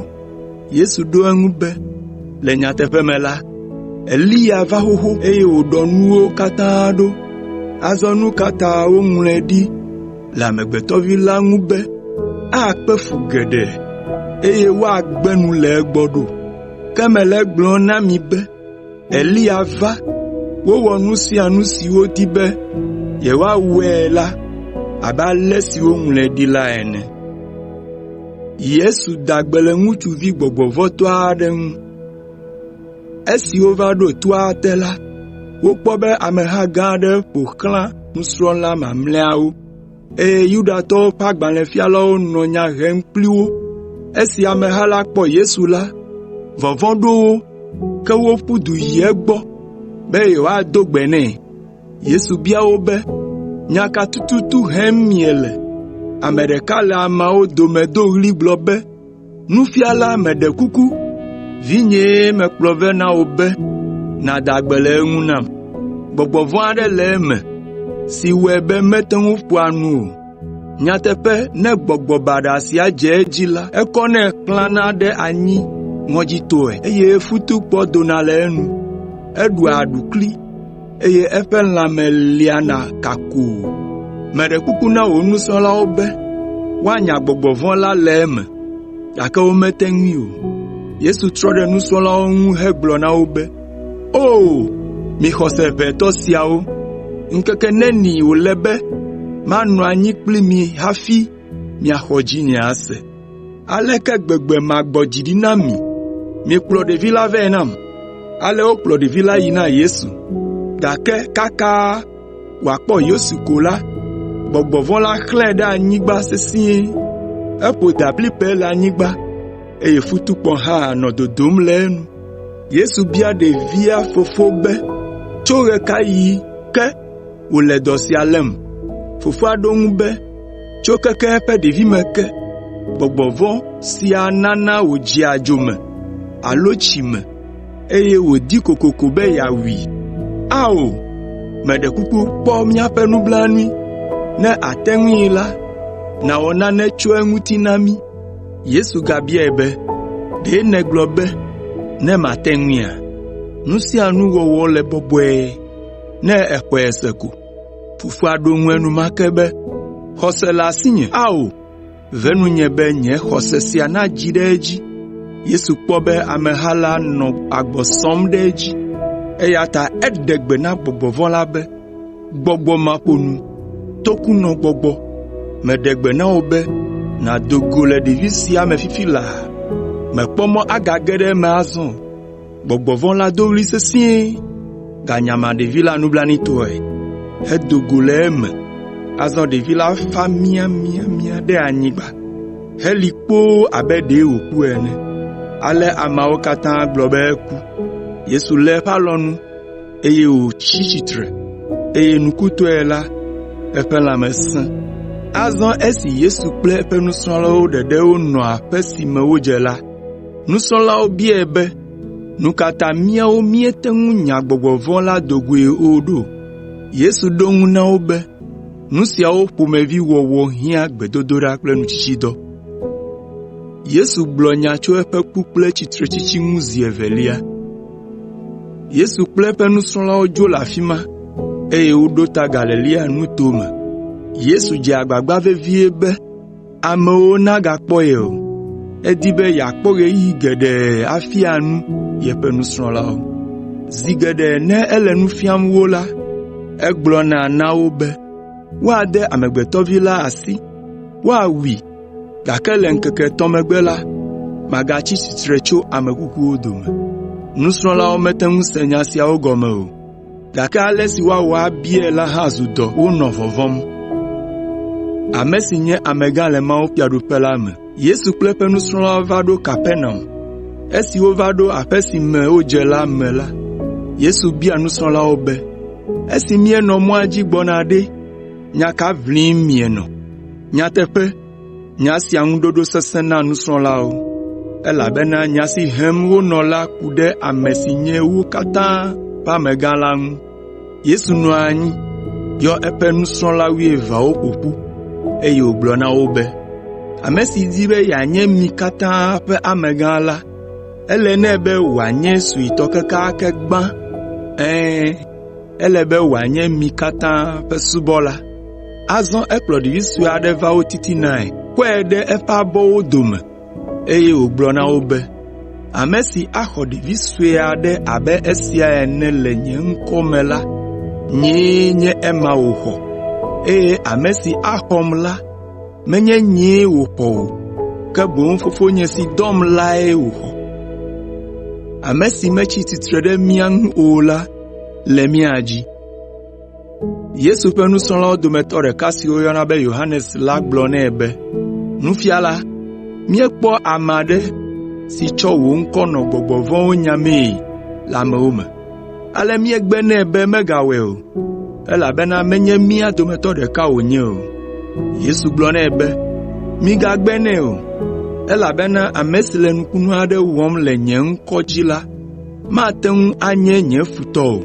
Yesu ɖo eŋu be, “Le nyateƒe me la, Eliya va xoxo eye wòɖɔ nuwo katã ɖo. Azɔ nu ka ta woŋlɔe ɖi le Amegbetɔ Vi la ŋu be akpe fu geɖe, eye woagbe nu le egbɔ ɖo? Ke mele egblɔm na mi be Eliya va, wowɔ nu sia nu si wodi be yewoawɔe la abe ale si woŋlɔe ɖi la ene.” Yesu da gbe le ŋutsuvi gbɔgbɔvɔ̃tɔ aɖe ŋu. Esi wova ɖo toa te la, wokpɔ be ameha gã aɖe ƒo xlã nusrɔ̃la mamlɛawo, eye Yudatɔwo ƒe agbalẽfialawo nɔ nya hem kpli wo. Esi ameha la kpɔ Yesu la, vɔvɔ̃ ɖo wo, ke woƒu du yi egbɔ be yewoado gbe nɛ. Yesu bia wo be, “Nya ka tututu hem miele?” Ame ɖeka le ameawo dome do ɣli gblɔ be, “Nufiala meɖe kuku, vinyee mekplɔ vɛ na wò be nàda gbe le eŋu nam. Gbɔgbɔ vɔ̃ aɖe le eme si wɔe be mete ŋu ƒoa nu o. Nyateƒe ne gbɔgbɔ baɖa sia dze edzi la, ekɔnɛ xlãna ɖe anyi ŋɔdzitɔe, eye futukpɔ dona le enu. Eɖua aɖukli, eye eƒe lãme liana kakoo. Meɖe kuku na wò nusrɔ̃lawo be woanya gbɔgbɔ vɔ̃ la le eme, gake womete ŋui o.” Yesu trɔ ɖe nusrɔ̃lawo ŋu hegblɔ na wo be, “O, mi xɔse ʋɛ tɔ siawo, ŋkeke neni wòle be manɔ anyi kpli mi hafi miaxɔ dzinye ase? Aleke gbegbe magbɔ dzi ɖi na mi? Mikplɔ ɖevi la vɛ nam.” Ale wokplɔ ɖevi la yi na Yesu, gake kaka wòakpɔ Yesu ko la, gbɔgbɔ vɔ̃ la xlãe ɖe anyigba sesĩe. Eƒo dablibɛ le anyigba, eye futukpɔ hã nɔ dodom le enu. Yesu bia ɖevia fofo be, “Tso ɣe ka ɣi ke wòle dɔ sia lém?” Fofoa ɖo eŋu be, “Tso keke eƒe ɖevime ke. Gbɔgbɔ vɔ̃ sia nana wòdzea dzo me alo tsi me, eye wòdi kokoko be yeawui. Ao, meɖe kuku kpɔ míaƒe nublanui. Ne àte ŋui la, nàwɔ nane tso eŋuti na mí.” Yesu gabiae be, “Ɖe nègblɔ be ne mate ŋuia? Nu sia nu wɔwɔ le bɔbɔe ne èxɔe se ko.” Fofoa ɖo eŋu enumake be, “Xɔse le asinye. Ao, ve nunye be nye xɔse sia nadzi ɖe edzi.” Yesu kpɔ be ameha la nɔ agbɔ sɔm ɖe edzi, eya ta eɖe gbe na gbɔgbɔ vɔ̃ la be, “Gbɔgbɔ maƒonu, tokunɔgbɔgbɔ, meɖe gbe na wò be nàdo go le ɖevi sia me fifi laa, mèkpɔ mɔ agage ɖe eme azɔ o.” Gbɔgbɔ vɔ̃ la do ɣli sesĩe, ganyama ɖevi la nublanuitɔe, hedo go le eme. Azɔ ɖevi la fa miamiamia ɖe anyigba, heli kpoo abe ɖe wòku ene. Ale ameawo katã gblɔ be eku. Yesu lé eƒe alɔnu, eye wòtsi tsitre, eye nukutɔe la, eƒe lãme sẽ. Azɔ esi Yesu kple eƒe nusrɔ̃lawo ɖeɖe wonɔ aƒe si me wodze la, Nusrɔ̃lawo biae be, “Nu ka ta míawo míete ŋu nya gbɔgbɔ vɔ̃ la do goe o ɖo?” Yesu ɖo eŋu na wo be, “Nu siawo ƒomevi wɔwɔ hiã gbedodoɖa kple nutsitsidɔ.” Yesu kple eƒe nusrɔ̃lawo dzo le afi ma, eye woɖo ta Galilea nuto me. Yesu dze agbagba vevie be amewo nagakpɔ ye o. Edi be yeakpɔ ɣeyiɣi geɖe afia nu yeƒe nusrɔ̃lawo. Zi geɖe ne ele nu fiam wo la, egblɔna na wo be, “Woade Amegbetɔ Vi la asi, woawui, gake le ŋkeke etɔ̃ megbe la, magatsi tsitre tso ame kukuwo dome.” Nusrɔ̃lawo mete ŋu se nya siawo gɔme o, gake ale si woawɔ abiae la hã zu dɔ wonɔ vɔvɔ̃m. Yesu kple eƒe nusrɔ̃lawo va ɖo Kapernaum. Esi wova ɖo aƒe si me wodze la me la, Yesu bia nusrɔ̃lawo be, “Esi míenɔ mɔa dzi gbɔna ɖe, nya ka ʋlim mienɔ?” Nyateƒe, nya sia ŋu ɖoɖo sesẽ na nusrɔ̃lawo, elabena nya si hem wonɔ la ku ɖe ame si nye wo katã ƒe amegã la ŋu. Yesu nɔ anyi, yɔ eƒe nusrɔ̃la wuieveawo ƒo ƒu, eye wògblɔ na wo be, “Ame si di be yeanye mi katã ƒe amegã la, ele nɛ be wòanye suetɔ kekeake gbã, ɛ̃, ele be wòanye mi katã ƒe subɔla.” Azɔ ekplɔ ɖevi sue aɖe va wo titinae, kɔe ɖe eƒe abɔwo dome, eye wògblɔ na wo be, “Ame si axɔ ɖevi sue aɖe abe esia ene le nye ŋkɔ me la, nyee nye ema wòxɔ, eye ame si axɔm la, menye nyee wòxɔ o, ke boŋ Fofonye si dɔm lae wòxɔ.” Ame si metsi tsitre ɖe mía ŋu o la le mía dzi. Yesu ƒe nusrɔ̃lawo dometɔ ɖeka si woyɔna be Yohanes la gblɔ nɛ be, “Nufiala, míekpɔ ame aɖe si tsɔ wò ŋkɔ nɔ gbɔgbɔ vɔ̃wo nyamee le amewo me. Ale míegbe nɛ be megawɔe o, elabena menye mía dometɔ ɖeka wònye o.” Yesu gblɔ nɛ be, “Migagbe nɛ o, elabena ame si le nukunu aɖe wɔm le nye ŋkɔ dzi la mate ŋu anye nye futɔ o.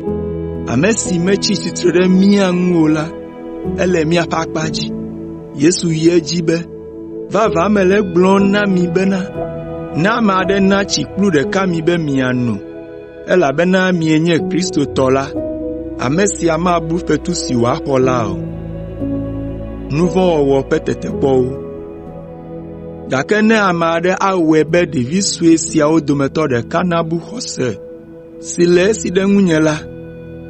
Ame si metsi tsitre ɖe mía ŋu o la, ele míaƒe akpa dzi.” Yesu yi edzi be, “Vavã mele egblɔm na mi bena, ne ame aɖe na tsi kplu ɖeka mi be miano, elabena mienye Kristo tɔ la, ame sia mabu fetu si wòaxɔ la o.” Gake ne ame aɖe awɔe be ɖevi sue siawo dometɔ ɖeka nabu xɔse si le esi ɖe ŋunye la,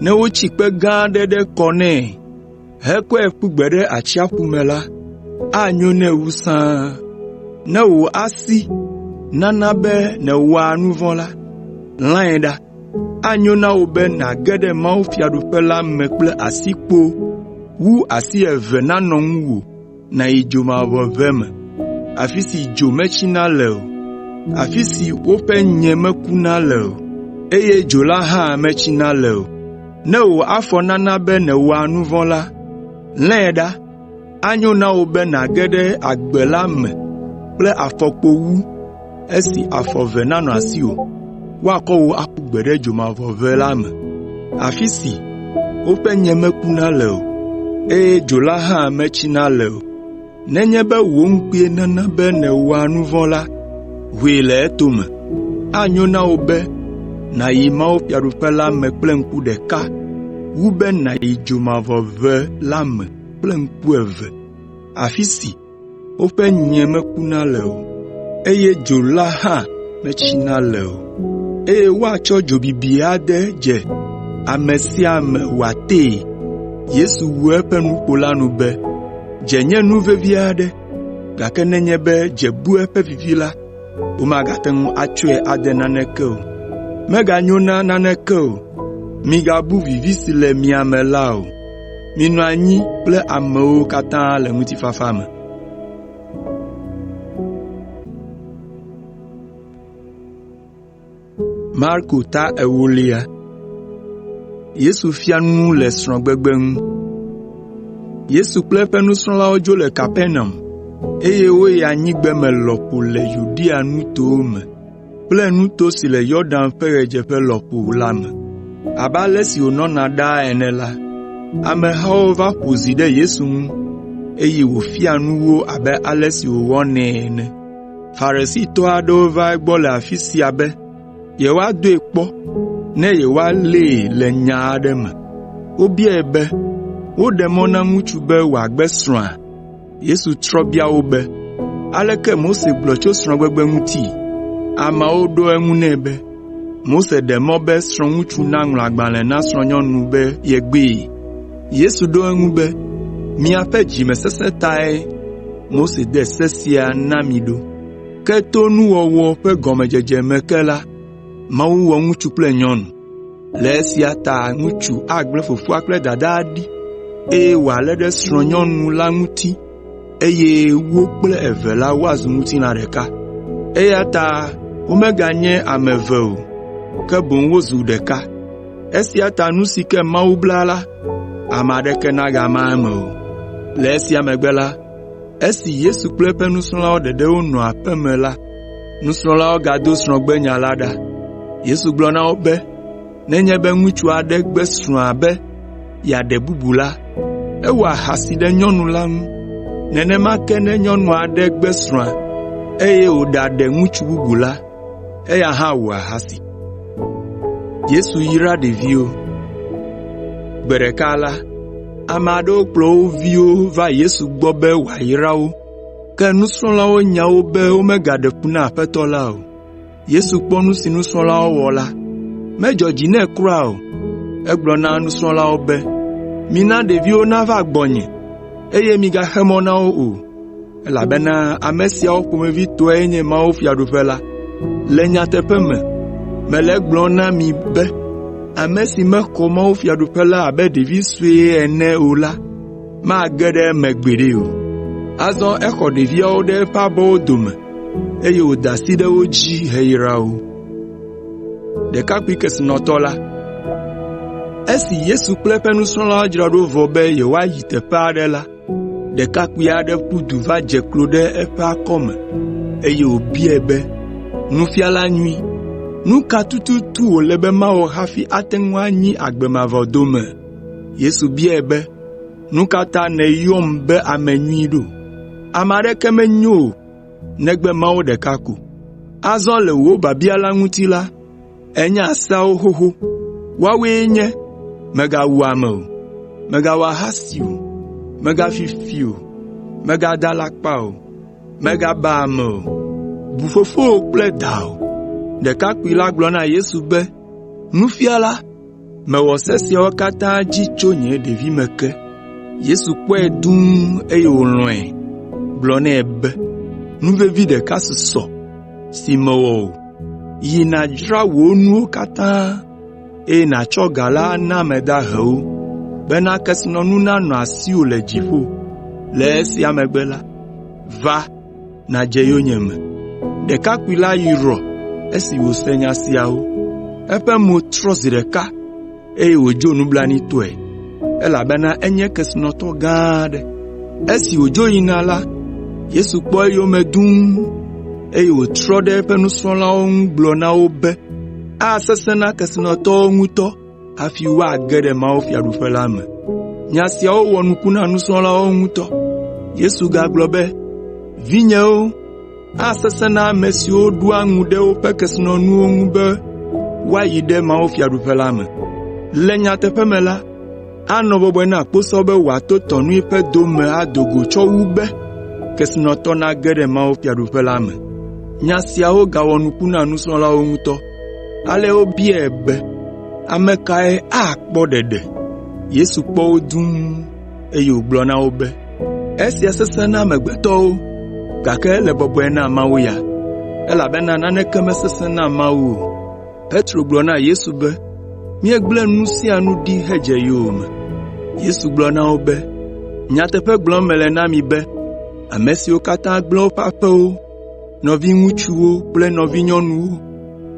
ne wotsi kpe gã aɖe ɖe kɔ nɛ hekɔe ƒu gbe ɖe atsiaƒu me la, anyo nɛ wu sãa. Ne wò asi nana be nèwɔa nu vɔ̃ la, lãe ɖa. Anyo na wò be nàge ɖe mawufiaɖuƒe la me kple asikpo wu asi eve nanɔ ŋuwò nàyi dzomavɔʋe me, afi si dzo metsina le o, afi si woƒe nye mekuna le o, eye dzo la hã metsina le o. Ne wò afɔ nana be nèwɔa nu vɔ̃ la, lãe ɖa. Anyo na wò be nàge ɖe agbe la me kple afɔkpo wu esi afɔ eve nanɔ asiwò, woakɔ wò aƒu gbe ɖe dzomavɔʋe la me, afi si woƒe nye mekuna le o, eye dzo la hã metsina le o. Nenye be wò ŋkue nana be nèwɔa nu vɔ̃ la, hoe le etome. Anyo na wò be nàyi mawufiaɖuƒe la me kple ŋku ɖeka wu be nàyi dzomavɔʋe la me kple ŋku eve, afi si woƒe nye mekuna le o, eye dzo la hã metsina le o, eye woatsɔ dzo bibi ade dze ame sia ame wòatee. Yesu wu eƒe nuƒo la nu be, “Dze nye nu vevi aɖe, gake nenye be dze bu eƒe vivi la, womagate ŋu atsɔe ade naneke o. Meganyo na naneke o. Migabu vivi si le mia me la o. Minɔ anyi kple amewo katã le ŋutifafa me.” Marko ta ewolia. Yesu fia nu le srɔ̃gbegbe ŋu. Yesu kple eƒe nusrɔ̃lawo dzo le Kapernaum, eye woyi anyigbeme lɔƒo le Yudea nutowo me kple nuto si le Yɔdan ƒe ɣedzeƒe lɔƒo la me. Abe ale si wònɔna ɖaa ene la, amehawo va ƒo zi ɖe Yesu ŋu, eye wòfia nu wo abe ale si wòwɔnɛ ene. Farisitɔ aɖewo va egbɔ le afi sia be yewoadoe kpɔ ne yewoalée le nya aɖe me. Wobiae be, “Woɖe mɔ na ŋutsu be wòagbe srɔ̃a?” Yesu trɔ bia wo be, “Aleke Mose gblɔ tso srɔ̃gbegbe ŋuti?” Ameawo ɖo eŋu nɛ be, “Mose ɖe mɔ be srɔ̃ŋutsu naŋlɔ agbalẽ na srɔ̃nyɔnu be yegbee.” Yesu ɖo eŋu be, “Miaƒe dzimesesẽ tae Mose de se sia na mi ɖo. Ke to nuwɔwɔ ƒe gɔmedzedze me ke la, Mawu wɔ ŋutsu kple nyɔnu. Le esia ta ŋutsu agblẽ fofoa kple dadaa ɖi, eye wòalé ɖe srɔ̃nyɔnu la ŋuti eye wo kple eve la woazu ŋutilã ɖeka. Eya ta womeganye ame eve o, ke boŋ wozu ɖeka. Esia ta nu si ke Mawu bla la, ame aɖeke nagama eme o.” Le esia megbe la, esi Yesu kple eƒe nusrɔ̃lawo ɖeɖe wonɔ aƒe me la, nusrɔ̃lawo gado srɔ̃gbenya la ɖa. Yesu gblɔ na wo be, “Nenye be ŋutsu aɖe gbe srɔ̃a be yeaɖe bubu la, ewɔ ahasi ɖe nyɔnu la ŋu. Nenema ke ne nyɔnu aɖe gbe srɔ̃a, eye wòɖaɖe ŋutsu bubu la, eya hã wɔ ahasi.” Gbe ɖeka la, ame aɖewo kplɔ wo viwo va Yesu gbɔ be wòayra wo, ke nusrɔ̃lawo nya wo be womegaɖe fu na Aƒetɔ la o. Yesu kpɔ nu si nusrɔ̃lawo wɔ la, medzɔ dzi nɛ kura o. Egblɔ na nusrɔ̃lawo be, “Mina ɖeviwo nava gbɔnye, eye migaxe mɔ na wo o, elabena ame siawo ƒomevi tɔe nye mawufiaɖuƒe la. Le nyateƒe me, mele egblɔm na mi be ame si mexɔ mawufiaɖuƒe la abe ɖevi sue ene o la, mage ɖe eme gbeɖe o.” Azɔ exɔ ɖeviawo ɖe eƒe abɔwo dome, eye wòda asi ɖe wo dzi heyra wo. Esi Yesu kple eƒe nusrɔ̃lawo dzra ɖo vɔ be yewoayi teƒe aɖe la, ɖekakpui aɖe ƒu du va dze klo ɖe eƒe akɔme, eye wòbiae be, “Nufiala nyui, nu ka tututu wòle be mawɔ hafi ate ŋu anyi agbe mavɔ dome?” Yesu biae be, “Nu ka ta nèyɔm be ame nyui ɖo? Ame aɖeke menyo o, negbe Mawu ɖeka ko. Azɔ le wò biabia la ŋuti la, ènya seawo xoxo. Woawoe nye, ‘Mègawu ame o, mègawɔ ahasi o, mègafi fi o, mègada alakpa o, mègaba ame o, bu fofowò kple dawò.’ ” Ɖekakpui la gblɔ na Yesu be, “Nufiala, mewɔ se siawo katã dzi tso nye ɖevime ke.” Yesu kpɔe dũu eye wòlɔ̃e, gblɔ nɛ be, “Nu vevi ɖeka susɔ si mèwɔ o. Yi nàdzra wò nuwo katã, eye nàtsɔ ga la ana ame dahewo, bena kesinɔnu nanɔ asiwò le dziƒo. Le esia megbe la, va, nàdze yonyeme.” Ɖekakpui la yrɔ esi wòse nya siawo. Eƒe mo trɔ zi ɖeka eye wòdzo nublanuitɔe, elabena enye kesinɔtɔ gã aɖe. Esi wòdzo yina la, Yesu kpɔ eyome dũu, eye wòtrɔ ɖe eƒe nusrɔ̃lawo ŋu gblɔ na wo be, “Asesẽ na kesinɔtɔwo ŋutɔ hafi woage ɖe mawufiaɖuƒe la me.” Nya siawo wɔ nuku na nusrɔ̃lawo ŋutɔ. Yesu gagblɔ be, “Vinyewo, asesẽ na ame siwo ɖoa ŋu ɖe woƒe kesinɔnuwo ŋu be woayi ɖe mawufiaɖuƒe la me. Le nyateƒe me la, anɔ bɔbɔe na kposɔ be wòato tɔnui ƒe do me ado go tsɔ wu be kesinɔtɔ nage ɖe mawufiaɖuƒe la me.” Nya siawo gawɔ nuku na nusrɔ̃lawo ŋutɔ. Ale wobiae be, “Ame kae akpɔ ɖeɖe?” Yesu kpɔ wo dũu, eye wògblɔ na wo be, “Esia sesẽ na amegbetɔwo, gake ele bɔbɔe na Mawu ya, elabena naneke mesesẽ na Mawu o.” Petro gblɔ na Yesu be, “Míegblẽ nu sia nu ɖi hedze yowòme.” Yesu gblɔ na wo be, “Nyateƒe gblɔm mele na mi be ame siwo katã gblẽ woƒe aƒewo, nɔviŋutsuwo kple nɔvinyɔnuwo,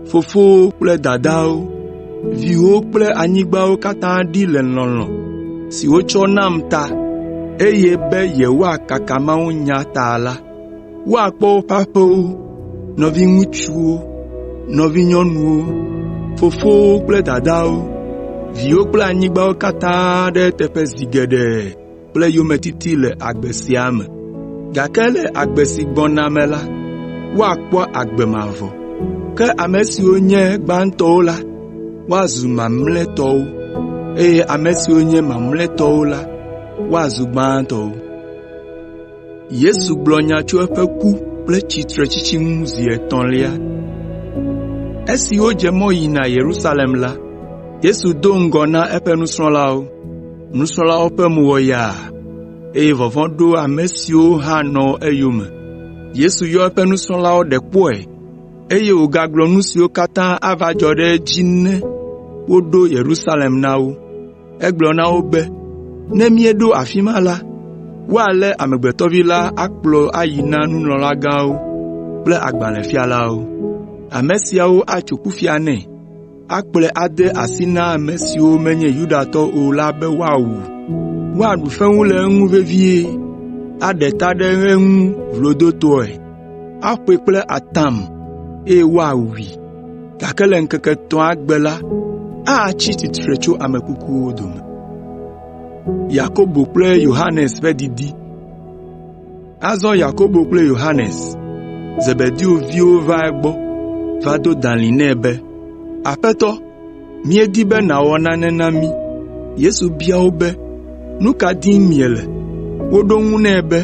fofowo kple dadawo, viwo kple anyigbawo katã ɖi le lɔlɔ̃ si wotsɔ nam ta, eye be yewoakaka mawunya ta la, woakpɔ woƒe aƒewo, nɔviŋutsuwo, nɔvinyɔnuwo, fofowo kple dadawo, viwo kple anyigbawo katã ɖe eteƒe zi geɖe kple yometiti le agbe sia me, gake le agbe si gbɔna me la, woakpɔ agbe mavɔ. Ke ame siwo nye gbãtɔwo la, woazu mamlɛtɔwo, eye ame siwo nye mamlɛtɔwo la, woazu gbãtɔwo.” Esi wodze mɔ yina Yerusalem la, Yesu do ŋgɔ na eƒe nusrɔ̃lawo. Nusrɔ̃lawo ƒe mo wɔ yaa, eye vɔvɔ̃ ɖo ame siwo hã nɔ eyome. Yesu yɔ eƒe nusrɔ̃lawo ɖe kpɔe, eye wògagblɔ nu siwo katã ava dzɔ ɖe edzi ne woɖo Yerusalem na wo. Egblɔ na wo be, “Ne míeɖo afi ma la, woalé Amegbetɔ Vi la akplɔ ayi na nunɔlagãwo kple agbalẽfialawo. Ame siawo atso kufia nɛ, akplɔe ade asi na ame siwo menye Yudatɔwo o la be woawu. Woaɖu fewu le eŋu vevie, aɖe ta ɖe eŋu vlodotɔe, aƒoe kple atam eye woawui, gake le ŋkeke etɔ̃a gbe la, atsi tsitre tso ame kukuwo dome.” Yakobo kple Yohanes ƒe didi. Azɔ Yakobo kple Yohanes, Zebedeo viwo va egbɔ va do dalĩ nɛ be, “Aƒetɔ, míedi be nàwɔ nane na mí.” Yesu bia wo be, “Nu ka dim miele?” Woɖo eŋu nɛ be,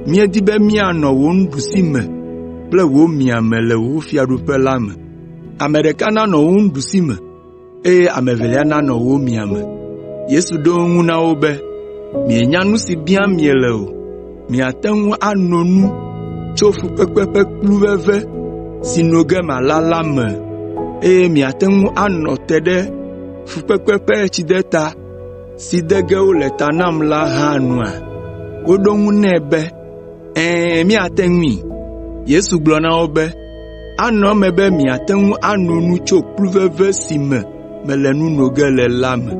“Míedi be míanɔ wò nuɖusime kple wò miame le wò fiaɖuƒe la me. Ame ɖeka nanɔ wò nuɖusime eye ame evelia nanɔ wò miame.” Yesu ɖo eŋu na wo be, “Mienya nu si biam miele o. Miate ŋu ano nu tso fukpekpe ƒe kplu veve si no ge mala la me eye miate ŋu anɔ te ɖe fukpekpe ƒe tsideta si de ge wole ta nam la hã nua?” Woɖo eŋu nɛ be, “Ɛ̃, míate ŋui.” Yesu gblɔ na wo be, “Anɔ eme be miate ŋu ano nu tso kplu veve si me mele nu no ge le la me,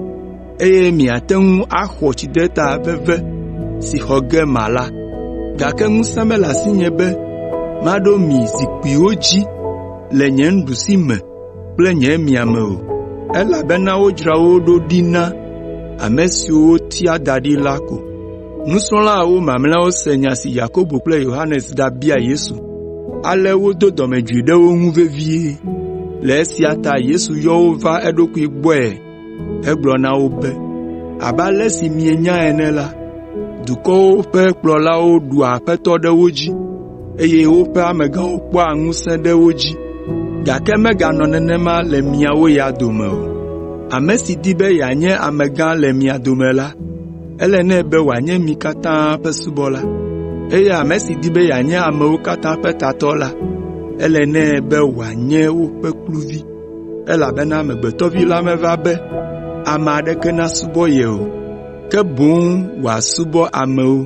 eye miate ŋu axɔ tsideta veve si xɔ ge mala, gake ŋusẽ mele asinye be maɖo mi zikpuiwo dzi le nye nuɖusime kple nye miame o, elabena wodzra wo ɖo ɖi na ame siwo wotia da ɖi la ko.” Nusrɔ̃la ewo mamlɛawo se nya si Yakobo kple Yohanes ɖabia Yesu, ale wodo dɔmedzoe ɖe wo ŋu vevie. Le esia ta Yesu yɔ wo va eɖokui gbɔe hegblɔ na wo be, “Abe ale si mienya ene la, dukɔwo ƒe kplɔlawo ɖua aƒetɔ ɖe wo dzi, eye woƒe amegãwo kpɔa ŋusẽ ɖe wo dzi, gake meganɔ nenema le miawo ya dome o. Ame si di be yeanye amegã le mia dome la, ele nɛ be wòanye mi katã ƒe subɔla, eye ame si di be yeanye amewo katã ƒe tatɔ la, ele nɛ be wòanye woƒe kluvi. Elabena Amegbetɔ Vi la meva be ame aɖeke nasubɔ ye o, ke boŋ wòasubɔ amewo,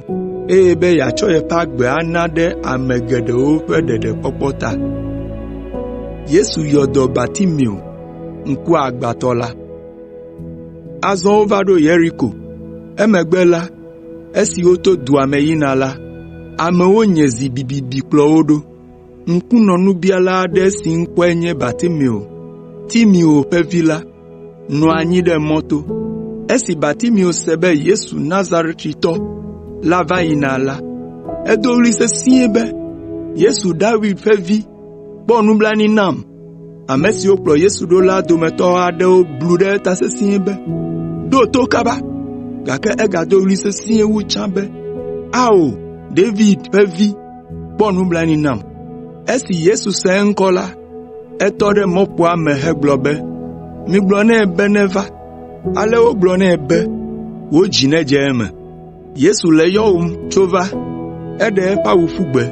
eye be yeatsɔ yeƒe agbe ana ɖe ame geɖewo ƒe ɖeɖekpɔkpɔ ta.” Azɔ wova ɖo Yeriko. Emegbe la, esi woto dua me yina la, amewo nye zi bibibi kplɔ wo ɖo. Ŋkunɔ nubiala aɖe si ŋkɔe nye Bartimeo, Timeo ƒe vi la, nɔ anyi ɖe mɔto. Esi Bartimeo se be Yesu Nazaretitɔ la va yina la, edo ɣli sesĩe be, “Yesu David ƒe Vi, kpɔ nublanui nam!” Ame siwo kplɔ Yesu ɖo la dometɔ aɖewo blu ɖe eta sesĩe be, “Ɖo to kaba!” Gake egado ɣli sesĩe wu tsã be, “Ao, David ƒe Vi, kpɔ nublanui nam!” Esi Yesu se eŋkɔ la, etɔ ɖe mɔƒoa me hegblɔ be, “Migblɔ nɛ be neva.” Ale wogblɔ nɛ be, “Wò dzi nedze eme. Yesu le yɔwòm, tso va.” Eɖe eƒe awu ƒu gbe,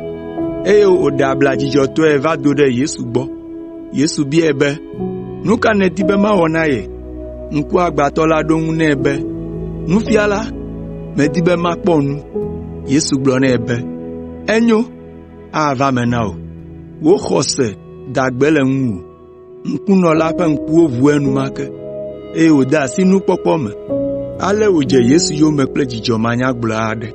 eye wòɖe abla dzidzɔtɔe va do ɖe Yesu gbɔ. Yesu biae be, “Nu ka nèdi be mawɔ na ye?” Ŋkuagbãtɔ la ɖo eŋu nɛ be, “Nufiala, medi be makpɔ nu.” Yesu gblɔ nɛ be, “Enyo, ava eme na wò. Wò xɔse da gbe le ŋuwò.” Ŋkunɔ la ƒe ŋkuwo ʋu enumake, eye wòde asi nukpɔkpɔ me. Ale wòdze Yesu yome kple dzidzɔ manyagblɔ aɖe.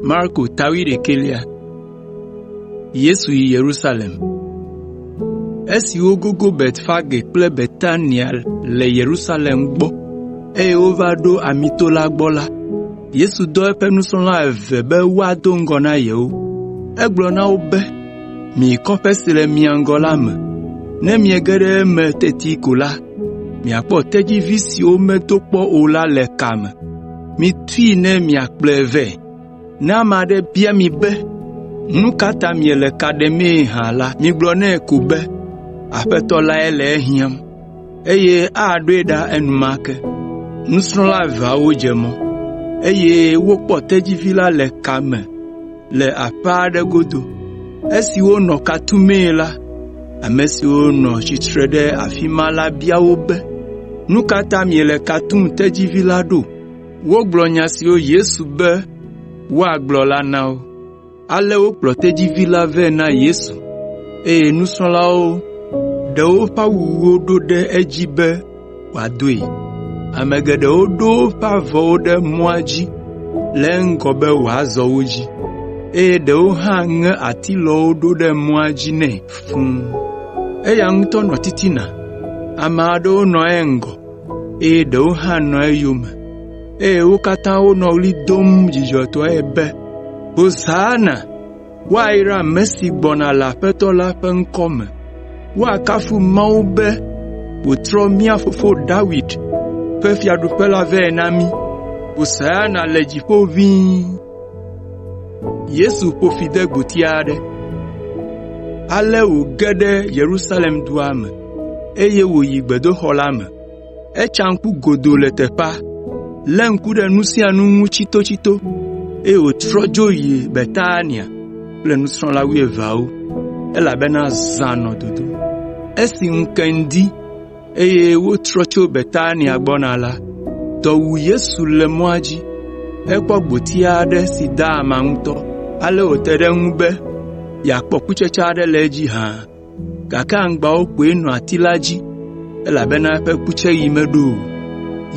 Marko Esi wogogo Betfage kple Betania le Yerusalem gbɔ, eye wova ɖo Amito la gbɔ la, Yesu dɔ eƒe nusrɔ̃la eve be woado ŋgɔ na yewo. Egblɔ na wo be, “Miyi kɔƒe si le mia ŋgɔ la me. Ne miege ɖe eme teti ko la, miakpɔ tedzivi si womedo kpɔ o la le ka me. Mitui ne miakplɔe vɛ. Ne ame aɖe bia mi be, ‘Nu ka ta miele ka ɖemee hã la, migblɔ nɛ ko be, ‘Aƒetɔ lae le ehiãm,’ eye aɖoe ɖa enumake.” Nusrɔ̃la eveawo dze mɔ, eye wokpɔ tedzivi la le ka me le aƒe aɖe godo. Esi wonɔ ka tumee la, ame siwo nɔ tsitre ɖe afi ma la bia wo be, “Nu ka ta miele ka tum tedzivi la ɖo?” Wogblɔ nya siwo Yesu be woagblɔ la na wo. Ale wokplɔ tedzivi la vɛ na Yesu, eye nusrɔ̃lawo ɖe woƒe awuwo ɖo ɖe edzi be wòadoe. Ame geɖewo ɖo woƒe avɔwo ɖe mɔa dzi le eŋgɔ be wòazɔ wo dzi. eye ɖewo hã ŋe atilɔwo ɖo ɖe mɔa dzi nɛ fũu. Eya ŋutɔ nɔ titina, ame aɖewo nɔ eŋgɔ, eye ɖewo hã nɔ eyome, eye wo katã wonɔ ɣli dom dzidzɔtɔe be, “Hosana!” Woayra ame si gbɔna le Aƒetɔ la ƒe ŋkɔ me. Woakafu Mawu be wòtrɔ mía fofo David ƒe fiaɖuƒe la vɛ na mí. Hosana le dziƒo ʋĩi. Ale wòge ɖe Yerusalem dua me, eye wòyi gbedoxɔ la me. Etsa ŋku godoo le teƒea, lé ŋku ɖe nu sia nu ŋu tsitotsito, eye wòtrɔ dzo yi Betania kple nusrɔ̃la wuieveawo, elabena zã nɔ dodom. Esi ŋu ke ŋdi, eye wotrɔ tso Betania gbɔna la, dɔ wu Yesu le mɔa dzi. Ekpɔ gboti aɖe si da ama ŋutɔ, ale wòte ɖe eŋu be yeakpɔ kutsetse aɖe le edzi hã. Gake aŋgbawo koe nɔ ati la dzi, elabena eƒe kutseɣi meɖo o.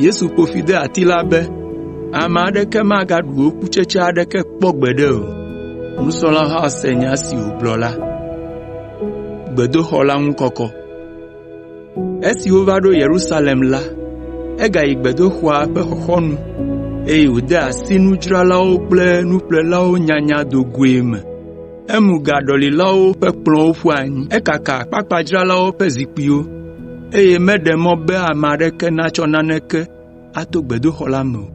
Yesu ƒo fi de ati la be, “Ame aɖeke magaɖu wò kutsetse aɖeke kpɔ gbeɖe o.” Nusrɔ̃lawo hã se nya si wògblɔ la. Esi wova ɖo Yerusalem la, egayi gbedoxɔa ƒe xɔxɔnu, eye wòde asi nudzralawo kple nuƒlelawo nyanya do goe me. Emu gaɖɔlilawo ƒe kplɔ̃wo ƒu anyi, ekaka akpakpadzralawo ƒe zikpuiwo, eye meɖe mɔ be ame aɖeke natsɔ naneke ato gbedoxɔ la me o.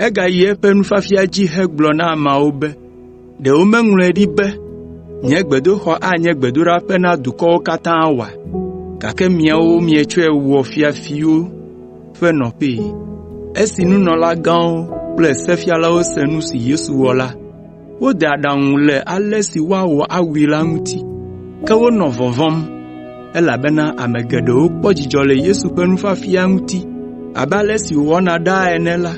Egayi eƒe nufiafia dzi hegblɔ na ameawo be, “Ɖe womeŋlɔe ɖi be, ‘Nye gbedoxɔ anye gbedoɖaƒe na dukɔwo katã oa?’ Gake miawo mietsɔe wɔ fiafiwo ƒe nɔƒee.” Esi nunɔlagãwo kple sefialawo se nu si Yesu wɔ la, wode aɖaŋu le ale si woawɔ awui la ŋuti. Ke wonɔ vɔvɔ̃m, elabena ame geɖewo kpɔ dzidzɔ le Yesu ƒe nufiafia ŋuti. Abe ale si wòwɔna ɖaa ene la,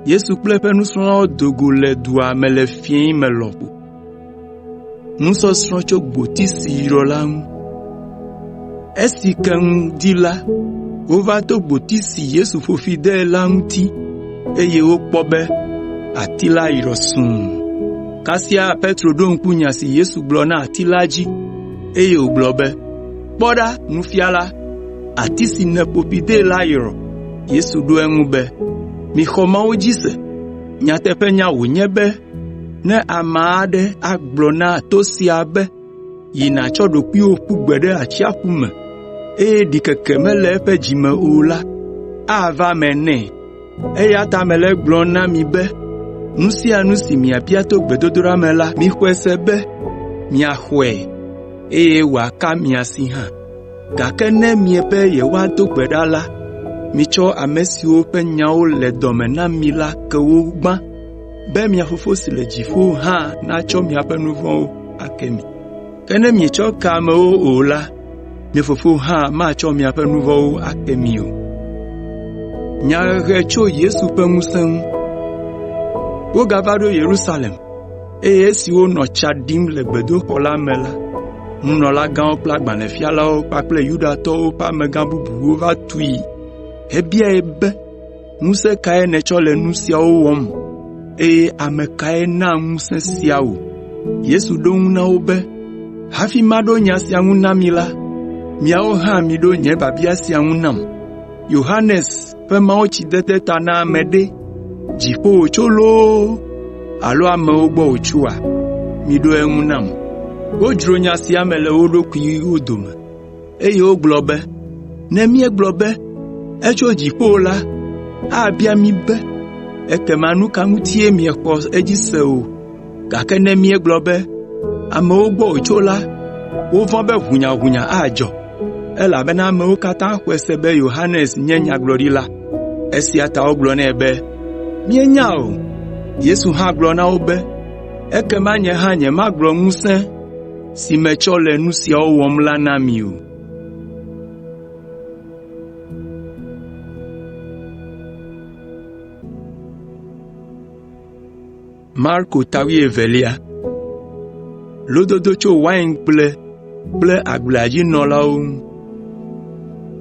Yesu kple eƒe nusrɔ̃lawo do go le dua me le fiẽ me lɔƒo. Esi ke ŋdi la, wova to gboti si Yesu ƒo fi de la ŋuti, eye wokpɔ be ati la yrɔ sũu. Kasia Petro ɖo ŋku nya si Yesu gblɔ na ati la dzi, eye wògblɔ be, “Kpɔ ɖa, Nufiala, ati si nèƒo fi de la yrɔ.” Yesu ɖo eŋu be, “Mixɔ Mawu dzi se. Nyateƒenya wònye be ne ame aɖe agblɔ na to sia be, ‘Yi nàtsɔ ɖokuiwò ƒu gbe ɖe atsiaƒu me,’ eye ɖikeke mele eƒe dzi me o la, ava eme nɛ. Eya ta mele egblɔm na mi be nu sia nu si miabia to gbedodoɖa me la, mixɔe se be miaxɔe eye wòaka mia si hã. Gake ne miebe yewoado gbe ɖa la, mitsɔ ame siwo ƒe nyawo le dɔ me na mi la ke wo gbã be mia Fofo si le dziƒo hã natsɔ miaƒe nu vɔ̃wo ake mi. Ke ne mietsɔ ke amewo o la, mia Fofo hã matsɔ miaƒe nu vɔ̃wo ake mi o.” Wogava ɖo Yerusalem, eye esi wonɔ tsa ɖim le gbedoxɔ la me la, nunɔlagãwo kple agbalẽfialawo kpakple Yudatɔwo ƒe amegã bubuwo va tui hebiae be, “Ŋusẽ kae nètsɔ le nu siawo wɔm, eye ame kae na ŋusẽ sia wò?” Yesu ɖo eŋu na wo be, “Hafi maɖo nya sia ŋu na mi la, miawo hã miɖo nye biabia sia ŋu nam. Yohanes ƒe mawutsidede ta na ame ɖe, dziƒo wòtso loo alo amewo gbɔ wòtsoa? Miɖo eŋu nam.” Wodzro nya sia me le wo ɖokuiwo dome, eye wogblɔ be, “Ne míegblɔ be, ‘Etso dziƒo’ la, abia mí be, ‘Ekema nu ka ŋutie miexɔ edzi se o?’ Gake ne míegblɔ be, ‘Amewo gbɔ wòtso la,’ wovɔ̃ be ʋunyaʋunya adzɔ, elabena amewo katã xɔe se be Yohanes nye nyagblɔɖila.” Esia ta wogblɔ nɛ be, “Míenya o.” Yesu hã gblɔ na wo be, “Ekema nye hã nyemagblɔ ŋusẽ si metsɔ le nu siawo wɔm la na mi o.” Marko ta wuievelia. Lododo tso waingble kple agblea dzi nɔlawo ŋu.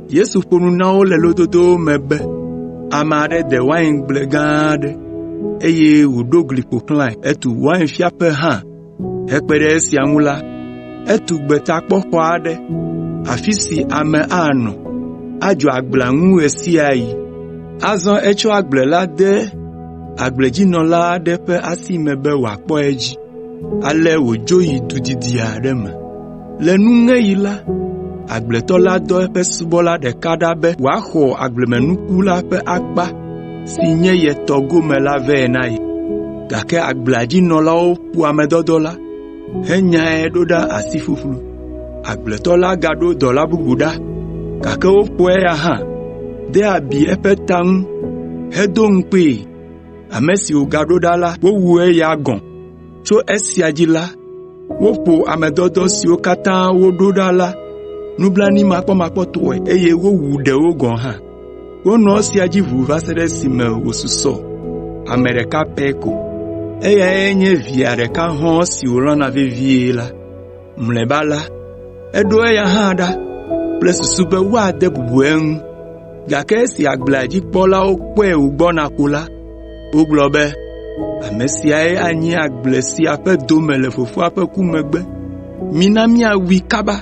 Yesu ƒo nu na wo le lododowo me be, “Ame aɖe de waingble gã aɖe. eye wòɖo gli ƒo xlãe. Etu wainfiaƒe hã. Hekpe ɖe esia ŋu la, etu gbetakpɔxɔ aɖe, afi si ame anɔ, adzɔ agblea ŋu ɣe sia ɣi. Azɔ etsɔ agble la de agbledzinɔla aɖe ƒe asi me be wòakpɔ edzi. Ale wòdzo yi du didi aɖe me. Le nuŋeɣi la, agbletɔ la dɔ eƒe subɔla ɖeka ɖa be wòaxɔ agblemenuku la ƒe akpa si nye ye tɔ gome la vɛ na ye. Gake agblea dzi nɔlawo ƒo ame dɔdɔ la, henyae ɖo ɖa asi ƒuƒlu. Agbletɔ la gaɖo dɔla bubu ɖa, gake woƒo eya hã, de abi eƒe ta ŋu hedo ŋukpee. Ame si wògaɖo ɖa la, wowu eya gɔ̃. Tso esia dzi la, woƒo ame dɔdɔ siwo katã woɖo ɖa la nublanuimakpɔmakpɔtɔe, eye wowu ɖewo gɔ̃ hã. Wonɔ esia dzi ʋuu va se ɖe esime wòsusɔ ame ɖeka pɛ ko. Eyae nye via ɖeka hɔ̃ɔ si wòlɔ̃na vevie la. Mlɔeba la, eɖo eya hã ɖa kple susu be woade bubu eŋu. Gake esi agblea dzi kpɔlawo kpɔe wògbɔna ko la, wogblɔ be, ‘Ame siae anyi agble sia ƒe dome le fofoa ƒe ku megbe. Mina míawui kaba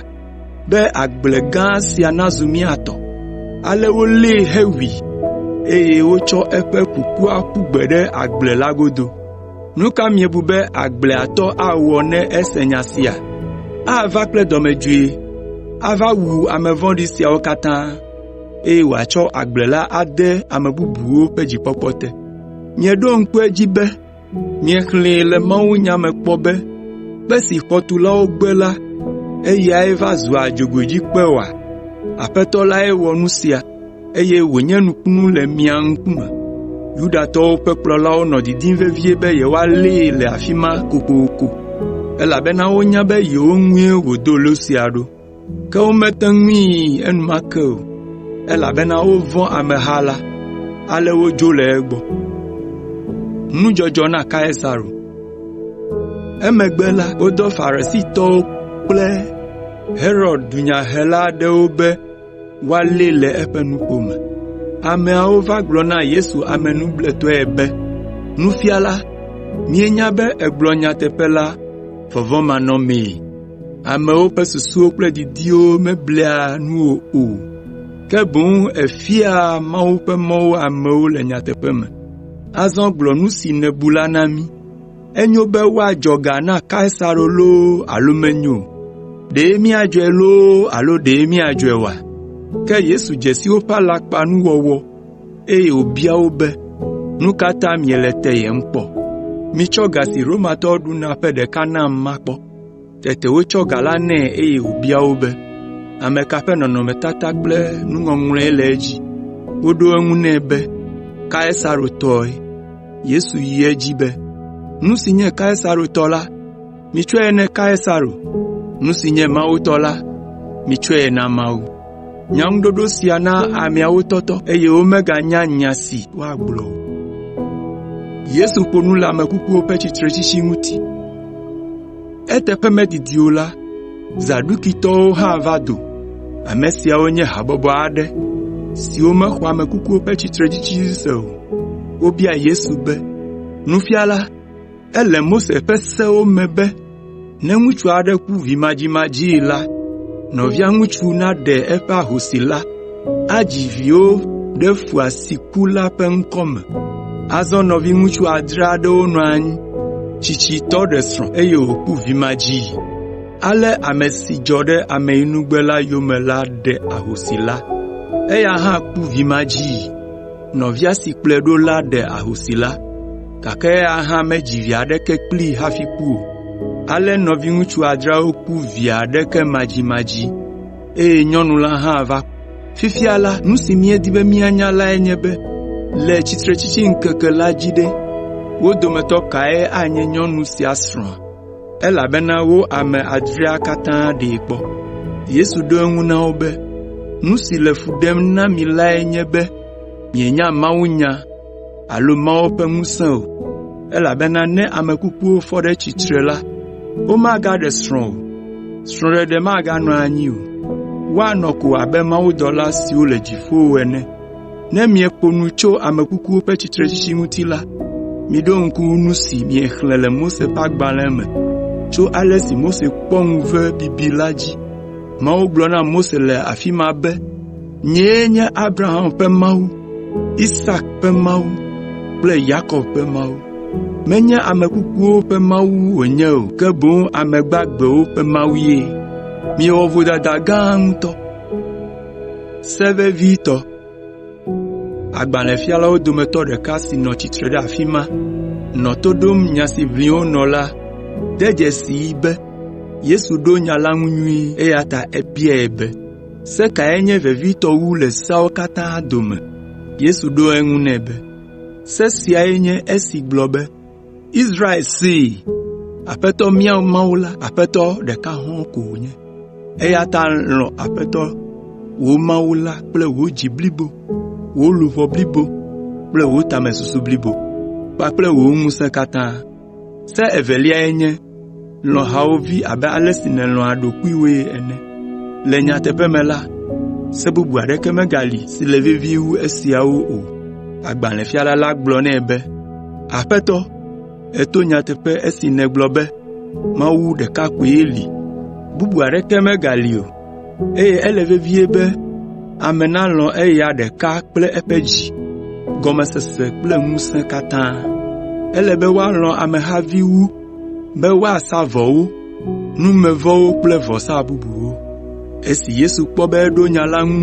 be agble gã sia nazu mía tɔ.’ Ale wolée hewui, eye wotsɔ eƒe kukua ƒu gbe ɖe agble la godo. “Nu ka miebu be agblea tɔ awɔ ne ese nya sia? Ava kple dɔmedzoe ava wu ame vɔ̃ɖi siawo katã, eye wòatsɔ agble la ade ame bubuwo ƒe dzikpɔkpɔ te. Mieɖo ŋku edzi be miexlẽe le mawunya me kpɔ be, ‘Kpe si xɔtulawo gbe la, eyae va zua dzogoedzikpe oa? Aƒetɔ lae wɔ nu sia, eye wònye nukunu le mia ŋkume.’ ” Yudatɔwo ƒe kplɔlawo nɔ didim vevie be yewoalée le afi ma kokoko, elabena wonya be yewo ŋue wòdo lo sia ɖo. Ke womete ŋui enumake o, elabena wovɔ̃ ameha la, ale wodzo le egbɔ. Emegbe la, wodɔ Farisitɔwo kple Herod dunyahela aɖewo be woalée le eƒe nuƒo me. Ameawo va gblɔ na Yesu amenubletɔe be, “Nufiala, míenya be ègblɔ nyateƒe la vɔvɔ̃manɔmee. Amewo ƒe susuwo kple didiwo meblea nuwò o, ke boŋ èfiaa Mawu ƒe mɔwo amewo le nyateƒe me. Azɔ gblɔ nu si nèbu la na mí. Enyo be woadzɔ ga na Kaisaro loo alo menyo o? Ɖe míadzɔe loo alo ɖe míadzɔe oa?” Ke Yesu dze si woƒe alakpanuwɔwɔ, eye wòbia wo be, “Nu ka ta miele teyem kpɔ? Mitsɔ ga si Romatɔwo ɖuna ƒe ɖeka nam makpɔ.” Tete wotsɔ ga la nɛ eye wòbia wo be, “Ame ka ƒe nɔnɔmetata kple nuŋɔŋlɔe le edzi?” Woɖo eŋu nɛ be, “Kaisaro tɔe.” Yesu yi edzi be, “Nu si nye Kaisaro tɔ la, mitsɔe na Kaisaro, nu si nye Mawu tɔ la, mitsɔe na Mawu.” Nyaŋuɖoɖo sia na ameawo tɔtɔ, eye womeganya nya si woagblɔ o. Eteƒe medidi o la, Zadukitɔwo hã va do. Ame siawo nye habɔbɔ aɖe siwo mexɔ ame kukuwo ƒe tsitretsitsi dzi se o. Wobia Yesu be, “Nufiala, ele Mose ƒe sewo me be ne ŋutsu aɖe ku vimadzimadzii la, nɔvia ŋutsu naɖe eƒe ahosi la, adzi viwo ɖe foa si ku la ƒe ŋkɔ me. Azɔ nɔviŋutsu adre aɖewo nɔ anyi. Tsitsitɔ ɖe srɔ̃ eye wòku vimadzii. Ale ame si dzɔ ɖe ameyinugbe la yome la ɖe ahosi la. Eya hã ku vimadzii. Nɔvia si kplɔe ɖo la ɖe ahosi la, gake eya hã medzi vi aɖeke kplii hafi ku o. Ale nɔviŋutsu adreawo ku vi aɖeke madzimadzi eye nyɔnu la hã va ku. Fifia la, nu si míedi be míanya lae nye be le tsitretsitsi ŋkeke la dzi ɖe, wo dometɔ kae anye nyɔnu sia srɔ̃a? Elabena wo ame adrea katã ɖee kpɔ.” Yesu ɖo eŋu na wo be, “Nu si le fu ɖem na mi lae nye be mienya mawunya alo Mawu ƒe ŋusẽ o, elabena ne ame kukuwo fɔ ɖe tsitre la, womagaɖe srɔ̃ o, srɔ̃ɖeɖe maganɔ anyi o, woanɔ ko abe mawudɔla siwo le dziƒo ene. Ne mieƒo nu tso ame kukuwo ƒe tsitretsitsi ŋuti la, Miɖo ŋku nu si miexlẽ le Mose ƒe agbalẽ me tso ale si Mose kpɔ ŋuve bibi la dzi. Mawu gblɔ na Mose le afi ma be, ‘Nyee nye Abraham ƒe Mawu, Isak ƒe Mawu kple Yakob ƒe Mawu.’ Menye ame kukuwo ƒe Mawu wònye o, ke boŋ ame gbagbewo ƒe Mawu ye. Miewɔ vodada gã ŋutɔ. Se vevitɔ Agbalẽfialawo dometɔ ɖeka si nɔ tsitre ɖe afi ma, nɔ to ɖom nya si ʋlim wonɔ la de dzesii be Yesu ɖo nya la ŋu nyuie eya ta ebiae be, “Se kae nye vevitɔ wu le seawo katã dome?” Yesu ɖo eŋu nɛ be, “Se siae nye esi gblɔ be, ‘Israel see, Aƒetɔ mía Mawu la, Aƒetɔ ɖeka hɔ̃ɔ ko wònye. Eya ta lɔ̃ Aƒetɔ wò Mawu la kple wò dzi blibo, wò luʋɔ blibo kple wò tamesusu blibo kpakple wò ŋusẽ katã.’ Se eveliae nye, ‘Lɔ̃ hawòvi abe ale si nèlɔ̃a ɖokuiwòe ene.’ Le nyateƒe me la, se bubu aɖeke megali si le vevie wu esiawo o.” Agbalẽfiala la gblɔ nɛ be, “Aƒetɔ, èto nyateƒe esi nègblɔ be Mawu ɖeka koe li, bubu aɖeke megali o, eye ele vevie be ame nalɔ̃ eya ɖeka kple eƒe dzi, gɔmesese kple ŋusẽ katã. Ele be woalɔ̃ amehavi wu be woasa vɔwo, numevɔwo kple vɔsa bubuwo.” Esi Yesu kpɔ be eɖo nya la ŋu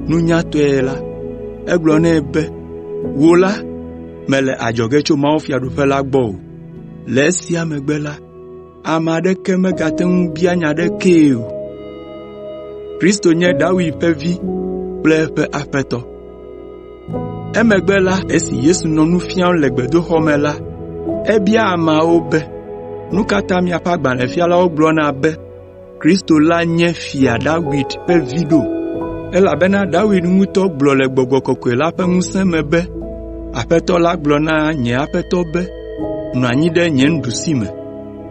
nunyatɔe la, egblɔ nɛ be, “Wò la, mèle adzɔge tso mawufiaɖuƒe la gbɔ o.” Le esia megbe la, ame aɖeke megate ŋu bia nya aɖekee o. Kristo nye David ƒe vi kple eƒe Aƒetɔ. Emegbe la, esi Yesu nɔ nu fiam le gbedoxɔ me la, ebia ameawo be, “Nu ka ta miaƒe agbalẽfialawo gblɔna be Kristo la nye Fia David ƒe vi ɖo? Elabena David ŋutɔ gblɔ le Gbɔgbɔ Kɔkɔe la ƒe ŋusẽ me be, “ ‘Aƒetɔ la gblɔ na nye Aƒetɔ be, “Nɔ anyi ɖe nye nuɖusime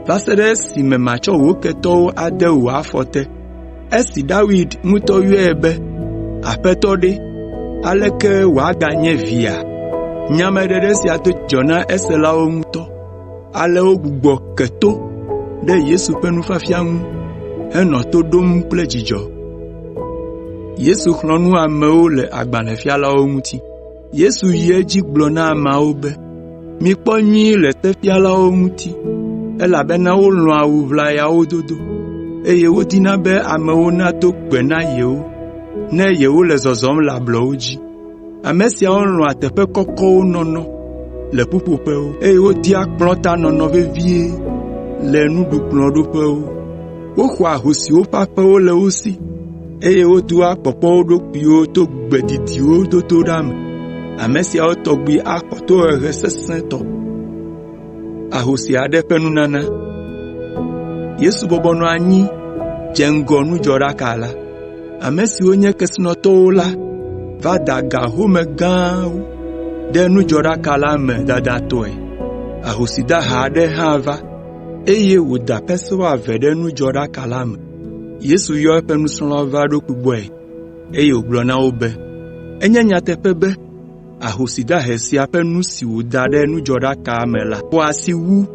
va se ɖe esime matsɔ wò ketɔwo ade wò afɔ te.” ’ Esi David ŋutɔ yɔe be, ‘Aƒetɔ’ ɖe, aleke wòaganye via?” Nyameɖeɖe sia do dzidzɔ na eselawo ŋutɔ, ale wogbugbɔ ke to ɖe Yesu ƒe nufiafia ŋu henɔ to ɖom kple dzidzɔ. Yesu yi edzi gblɔ na ameawo be, “Mikpɔ nyuie le sefialawo ŋuti, elabena wolɔ̃a awu ʋlayawo dodo, eye wodina be amewo nado gbe na yewo ne yewole zɔzɔm le ablɔwo dzi. Ame siawo lɔ̃a teƒe kɔkɔwo nɔnɔ le ƒuƒoƒewo, eye wodia kplɔ̃tanɔnɔ vevie le nuɖukplɔ̃ɖoƒewo. Woxɔa ahosiwo ƒe aƒewo le wo si, eye wodoa kpɔkpɔ wo ɖokuiwo to gbe didiwo dodo ɖa me. Ame siawo tɔgbi axɔ tohehe sesẽtɔ. Yesu bɔbɔ nɔ anyi dze ŋgɔ nudzɔɖaka la. Ame siwo nye kesinɔtɔwo la va da ga home gãwo ɖe nudzɔɖaka la me dadatɔe. Ahosi dahe aɖe hã va, eye wòda pesewa eve ɖe nudzɔɖaka la me. Yesu yɔ eƒe nusrɔ̃lawo va eɖokui gbɔe, eye wògblɔ na wo be, “Enye nyateƒe be ahosi dahe sia ƒe nu si wòda ɖe nudzɔɖaka me la xɔ asi wu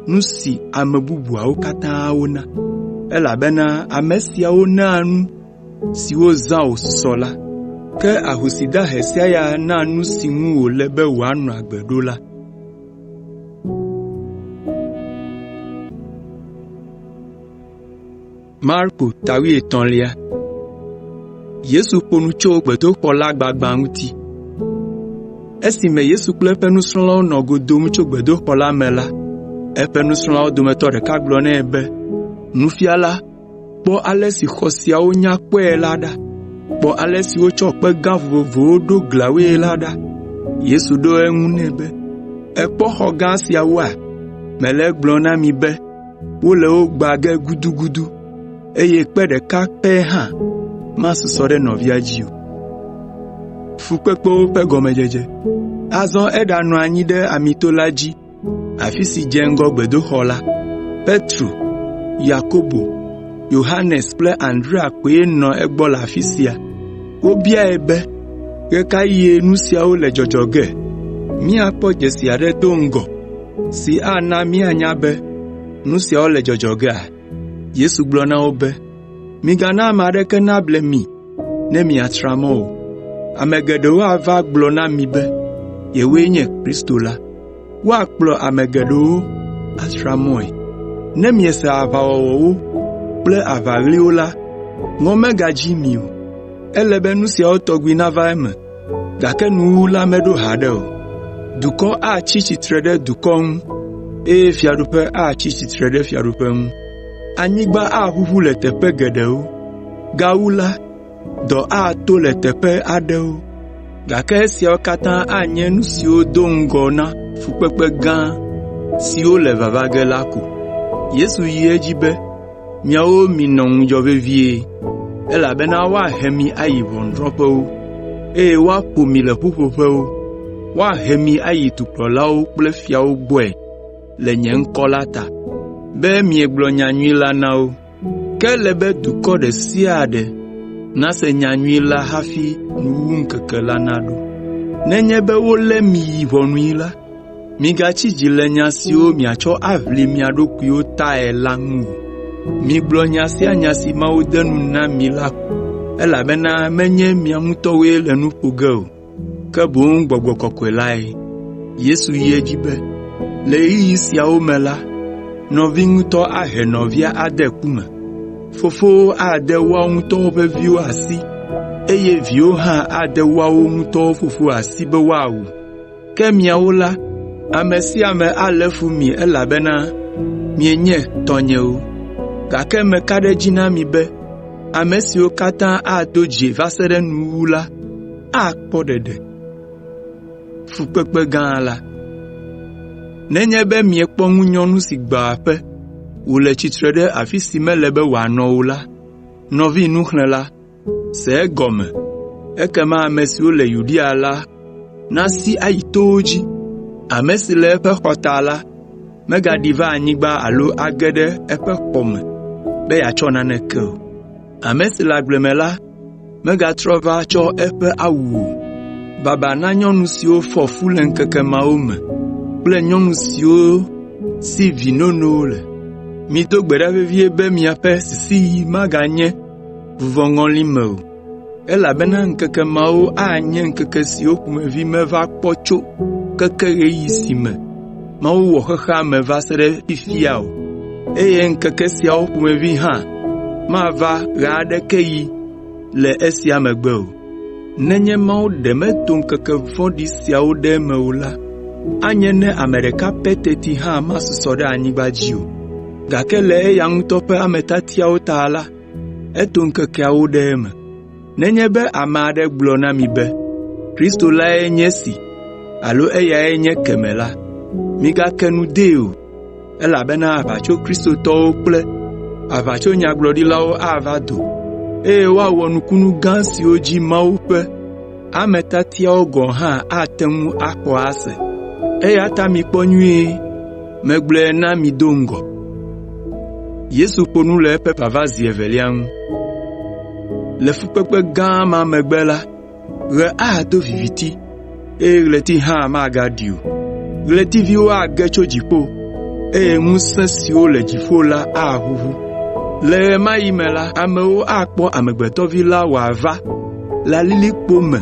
nu si ame bubuawo katã wona, elabena ame siawo naa nu si wozã wòsusɔ la, ke ahosi dahe sia ya na nu si ŋu wòle be wòanɔ agbe ɖo la.” Marko ta wuietɔ̃lia. Yesu ƒo nu tso gbedoxɔ la gbagbã ŋuti. Esime Yesu kple eƒe nusrɔ̃lawo nɔ go dom tso gbedoxɔ la me la, eƒe nusrɔ̃lawo dometɔ ɖeka gblɔ nɛ be, “Nufiala, kpɔ ale si xɔ siawo nya kpɔe la ɖa! Kpɔ ale si wotsɔ kpe gã vovovowo ɖo gliawoe la ɖa!” Yesu ɖo eŋu nɛ be, “Èkpɔ xɔ gã siawoa? Mele egblɔm na mi be wole wo gbã ge gudugudu, eye kpe ɖeka pɛ hã masusɔ ɖe nɔvia dzi o.” Azɔ eɖanɔ anyi ɖe Amito la dzi, afi si dze ŋgɔ gbedoxɔ la. Petro, Yakobo, Yohanes kple Andrea koe nɔ egbɔ le afi sia. Wobiae be, “Ɣe ka ɣie nu siawo le dzɔdzɔ ge? Míakpɔ dzesi aɖe do ŋgɔ si ana míanya be nu siawo le dzɔdzɔ gea?” Yesu gblɔ na wo be, “Migana ame aɖeke nable mi ne miatra mɔ o. Ame geɖewo ava agblɔ na mi be yewoe nye Kristo la. Woakplɔ ame geɖewo atra mɔe. Ne miese aʋawɔwɔwo kple aʋaɣliwo la, ŋɔ megadzi mi o. Ele be nu siawo tɔgbi nava eme, gake nuwuwu la meɖo haɖe o. Dukɔ atsi tsitre ɖe dukɔ ŋu eye fiaɖuƒe atsi tsitre ɖe fiaɖuƒe ŋu. Anyigba aʋuʋu le teƒe geɖewo. Gawu la, dɔ ato le teƒe aɖewo, gake esiawo katã anye nu siwo do ŋgɔ na fukpekpe gã siwo le vava ge la ko. Yesu yi edzi be, “Miawo minɔ ŋudzɔ vevie, elabena woahe mi ayi ʋɔnudrɔ̃ƒewo, eye woaƒo mi le ƒuƒoƒewo. Woahe mi ayi dukplɔlawo kple fiawo gbɔe le nye ŋkɔ la ta, be miegblɔ nyanyui la na wo. Ke ele be dukɔ ɖe sia ɖe nase nyanyui la hafi nuwuwuŋkeke la naɖo. Nenye be wolé mi yi ʋɔnui la, migatsi dzi le nya siwo miatsɔ aʋli mia ɖokuiwo tae la ŋu o. Migblɔ nya sia nya si Mawu de nu na mi la elabena menye mia ŋutɔwoe le nu ƒo ge o, ke boŋ Gbɔgbɔ Kɔkɔe lae. Yesu yi edzi be, “Le ɣeyiɣi siawo me la, nɔvi ŋutɔ ahe nɔvia ade ku me, fofowo ade woawo ŋutɔ ƒe viwo asi eye viwo hã ade woawo ŋutɔ fofowo asi be woawu. Ke miawo la, ame sia ame alé fu mi elabena mienye tɔnyewo. Gake meka ɖe edzi na mi be ame siwo katã ado dzi va se ɖe nuwuwu la akpɔ ɖeɖe. Nenye be miekpɔ ŋunyɔnu si gbã aƒe, wòle tsitre ɖe afi si mele be wòanɔ o la, nɔvi nuxlẽla, se egɔme ekema ame siwo le Yudea la nasi ayi towo dzi. Ame si le eƒe xɔta la megaɖi va anyigba alo age ɖe eƒe xɔ me be yeatsɔ naneke o. Ame si le agble me la megatrɔ va tsɔ eƒe awu o. Baba na nyɔnu siwo fɔ fu le ŋkeke mawo me kple nyɔnu siwo si vi nonowo le. Mido gbe ɖa vevie be miaƒe sisiɣi maganye vuvɔŋɔli me o, elabena ŋkeke mawo anye ŋkeke siwo ƒomevi meva kpɔ tso keke ɣeyiɣi si me Mawu wɔ xexea me va se ɖe fifia o, eye ŋkeke siawo ƒomevi hã mava ɣe aɖeke ɣi le esia megbe o. Nenye Mawu ɖe meto ŋkeke vɔ̃ɖi siawo ɖe eme o la, anye ne ame ɖeka pɛ teti hã masusɔ ɖe anyigba dzi o, gake le eya ŋutɔ ƒe ame tiatiawo ta la, eto ŋkekeawo ɖe eme. Nenye be ame aɖe gblɔ na mi be, ‘Kristo lae nye esi alo eyae nye ekemɛ la,’ migake nu dee o, elabena aʋatsokristotɔwo kple aʋatsonyagblɔɖilawo ava do, eye woawɔ nukunu gã siwo dzi Mawu ƒe ame tiatiawo gɔ̃ hã ate ŋu axɔ ase. Eya ta mikpɔ nyuie, megblɔe na mi do ŋgɔ. Le fukpekpe gã ma megbe la, ɣe ado viviti, eye ɣleti hã magaɖi o. Ɣletiviwo age tso dziƒo, eye ŋusẽ siwo le dziƒo la aʋuʋu. Le ɣe ma ɣi me la, amewo akpɔ Amegbetɔ Vi la wòava le alilikpo me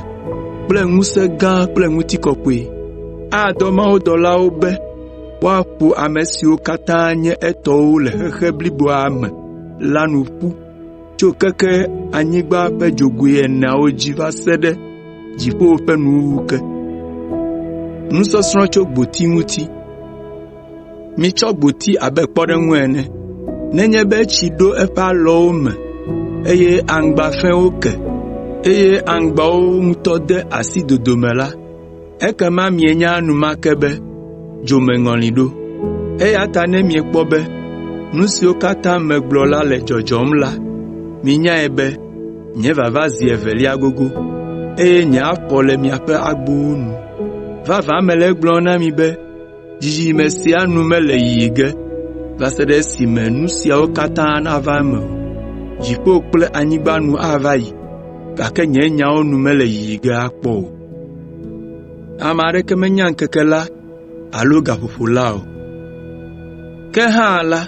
kple ŋusẽ gã kple ŋutikɔkɔe. Adɔ mawudɔlawo be woaƒo ame siwo katã nye etɔwo le xexe bliboa me la nu ƒu tso keke anyigba ƒe dzogoe eneawo dzi va se ɖe dziƒo ƒe nuwuwu ke. Mitsɔ gboti abe kpɔɖeŋu ene. Nenye be tsi ɖo eƒe alɔwo me eye aŋgba fɛ̃wo ke, eye aŋgbawo ŋutɔ de asi dodo me la, ekema mienya enumake be dzomeŋɔli ɖo. Eya ta ne miekpɔ be nu siwo katã megblɔ la le dzɔdzɔm la, minyae be nye vava zi evelia gogo, eye nye afɔ le miaƒe agbowo nu. Vavã mele egblɔm na mi be dzidzime sia nu mele yiyi ge va se ɖe esime nu siawo katã nava eme o. Dziƒo kple anyigba nu ava yi, gake nye nyawo nu mele yiyi ge akpɔ o. Ame aɖeke menya ŋkeke la alo gaƒoƒo la o. Ke hã la,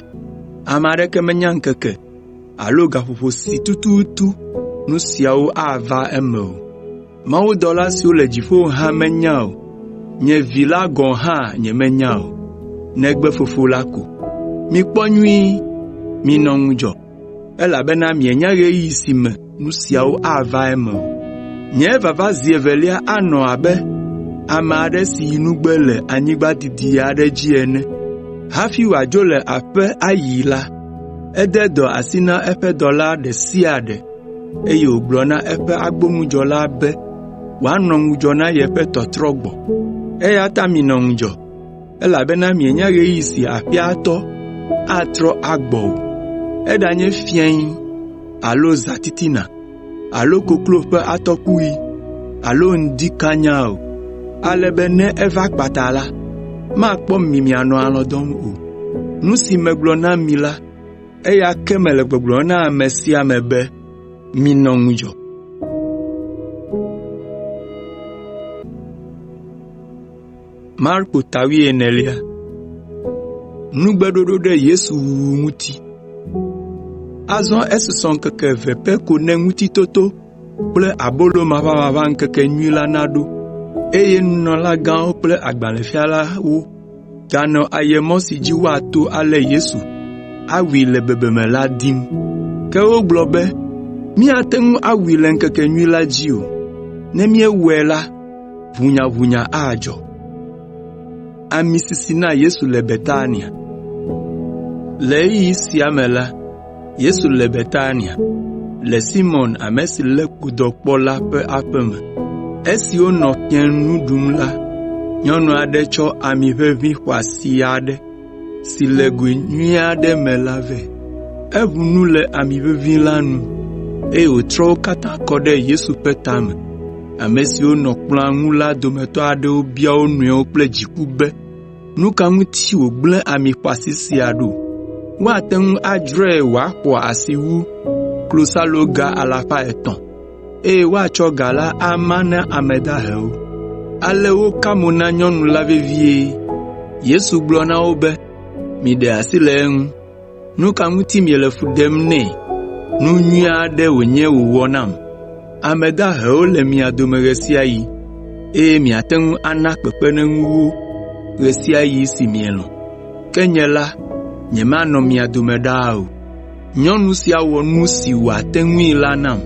ame aɖeke menya ŋkeke alo gaƒoƒo si tututu nu siawo ava eme o. Mawudɔla siwo le dziƒo hã menya o, nye Vi la gɔ̃ hã nyemenya o, negbe Fofo la ko. Mikpɔ nyuie, minɔ ŋudzɔ, elabena mienya ɣeyiɣi si me nu siawo ava eme o. Nye vava zi evelia anɔ abe ame aɖe si yi nugbe le anyigba didi aɖe dzi ene. Hafi wòadzo le aƒe ayi la, ede dɔ asi na eƒe dɔla ɖe sia ɖe, eye wògblɔ na eƒe agbonudzɔla be wòanɔ ŋudzɔ na yeƒe tɔtrɔ gbɔ. Eya ta minɔ ŋudzɔ, elabena mienya ɣeyiɣi si aƒea tɔ atrɔ agbɔ o, eɖanye fiẽ alo zãtitina alo koklo ƒe atɔkuɣi alo ŋdi kanya o, ale be ne eva kpata la, makpɔ mi mianɔ alɔ̃ dɔm o. Nu si megblɔ na mi la, eya ke mele gbɔgblɔm na ame sia ame be, ‘Minɔ ŋudzɔ!’ ” Marko ta wuienelia. Nugbeɖoɖo ɖe Yesu wuwu ŋuti. Azɔ esusɔ ŋkeke eve pɛ ko ne Ŋutitoto kple Abolo Maʋamaʋã Ŋkekenyui la naɖo, eye nunɔlagãwo kple agbalẽfialawo ganɔ ayemɔ si dzi woato alé Yesu awui le bebeme la dim. Ke wogblɔ be, “Míate ŋu awui le ŋkekenyui la dzi o. Ne míewɔe la, ʋunyaʋunya adzɔ.” Ami sisi na Yesu le Betania Le ɣeyiɣi sia me la, Yesu le Betania, le Simɔn ame si lé kpodɔ kpɔ la ƒe aƒe me. Esi wonɔ fiẽnu ɖum la, nyɔnu aɖe tsɔ ami ʋeʋĩ xɔasi aɖe si le goe nyui aɖe me la vɛ. Eʋu nu le ami ʋeʋĩ la nu, eye wòtrɔ wo katã kɔ ɖe Yesu ƒe tame. Ame siwo nɔ kplɔ̃a ŋu la dometɔ aɖewo bia wo nɔewo kple dziku be, “Nu ka ŋuti wògblẽ ami xɔasi sia ɖo? Woate ŋu adzrae wòaxɔ asi wu klosaloga alafa etɔ̃, eye woatsɔ ga la ama na ame dahewo.” Ale woka mo na nyɔnu la vevie. Yesu gblɔ na wo be, “Miɖe asi le eŋu. Nu ka ŋuti miele fu ɖem nɛ? Nu nyui aɖe wònye wòwɔ nam. Ame dahewo le mia dome ɣe sia ɣi, eye miate ŋu ana kpekpeɖeŋu wo ɣe sia ɣi si mielɔ̃. Ke nye la, nyemanɔ mia dome ɖaa o. Nyɔnu sia wɔ nu si wòate ŋui la nam.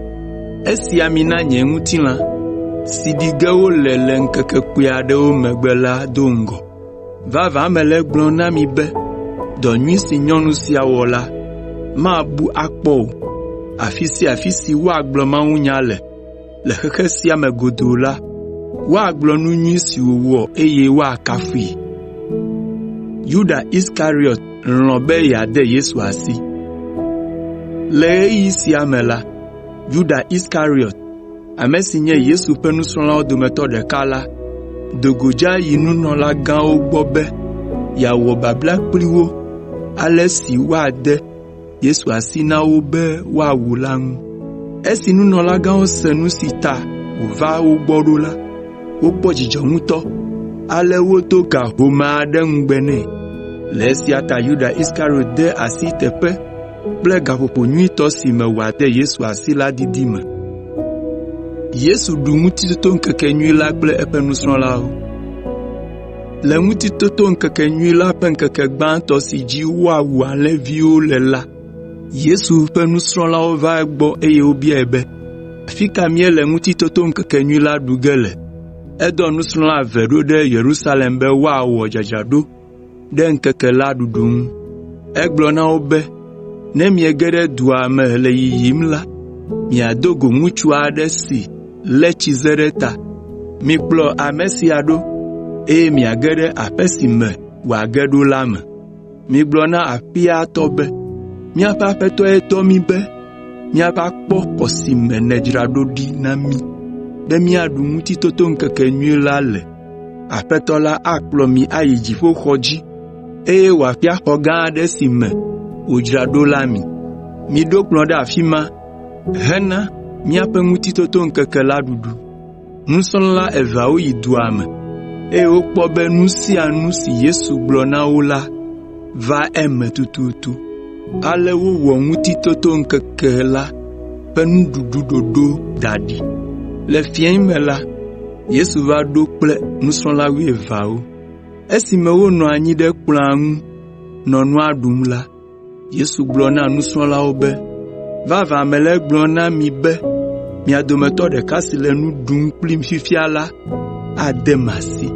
Esi ami na nye ŋutilã, si ɖi ge wole le ŋkeke kpui aɖewo megbe la do ŋgɔ. Vavã mele egblɔm na mi be dɔ nyui si nyɔnu sia wɔ la, mabu akpɔ o. Afi sia afi si woagblɔ mawunya le le xexe sia me godoo la, woagblɔ nu nyui si wòwɔ eye woakafui.” Yuda Iskariɔt lɔ̃ be yeade Yesu asi. Le ɣeyiɣi sia me la, Yuda Iskariɔt, ame si nye Yesu ƒe nusrɔ̃lawo dometɔ ɖeka la, do go dza yi nunɔlagãwo gbɔ be yeawɔ babla kpli wo ale si woade Yesu asi na wo be woawu la ŋu. Esi nunɔlagãwo se nu si ta wòva wo gbɔ ɖo la, wokpɔ dzidzɔ ŋutɔ, ale wodo ga home aɖe ŋugbe nɛ. Le esia ta Yuda Iskariɔt de asi teƒe kple gaƒoƒo nyuitɔ si me wòade Yesu asi la didi me. Yesu ɖu Ŋutitotoŋkekenyui la kple eƒe nusrɔ̃lawo. Le Ŋutitotoŋkekenyui la ƒe ŋkeke gbãtɔ si dzi woawu alẽviwo le la, Yesu ƒe nusrɔ̃lawo va egbɔ eye wobiae be, “Afi ka míele Ŋutitotoŋkekenyui la ɖu ge le?” Edɔ nusrɔ̃la eve ɖo ɖe Yerusalem be woawɔ dzadzraɖo ɖe ŋkeke la ɖuɖu ŋu. Egblɔ na wo be, “Ne miege ɖe dua me le yiyim la, miado go ŋutsu aɖe si lé tsize ɖe ta. Mikplɔ ame sia ɖo, eye miage ɖe aƒe si me wòage ɖo la me. Migblɔ na aƒea tɔ be, ‘Míaƒe Aƒetɔe dɔ mí be míava kpɔ xɔ si me nèdzra ɖo ɖi na mí be míaɖu Ŋutitotoŋkekenyui la le.’ Aƒetɔ la akplɔ mi ayi dziƒoxɔ dzi, eye wòafia xɔ gã aɖe si me wòdzra ɖo la mi. Miɖo kplɔ̃ ɖe afi ma hena míaƒe Ŋutitotoŋkeke la ɖuɖu.” Nusrɔ̃la eveawo yi dua me. eye wokpɔ be nu sia nu si Yesu gblɔ na wo la va eme tututu. Ale wowɔ Ŋutitotoŋkeke la ƒe nuɖuɖu ɖoɖo da ɖi. Le fiẽ me la, Yesu va ɖo kple nusrɔ̃la wuieveawo. Esime wonɔ anyi ɖe kplɔ̃a ŋu nɔ nua ɖum la, Yesu gblɔ na nusrɔ̃lawo be, “Vavã mele egblɔm na mi be mia dometɔ ɖeka si le nu ɖum kplim fifia la adem asi.”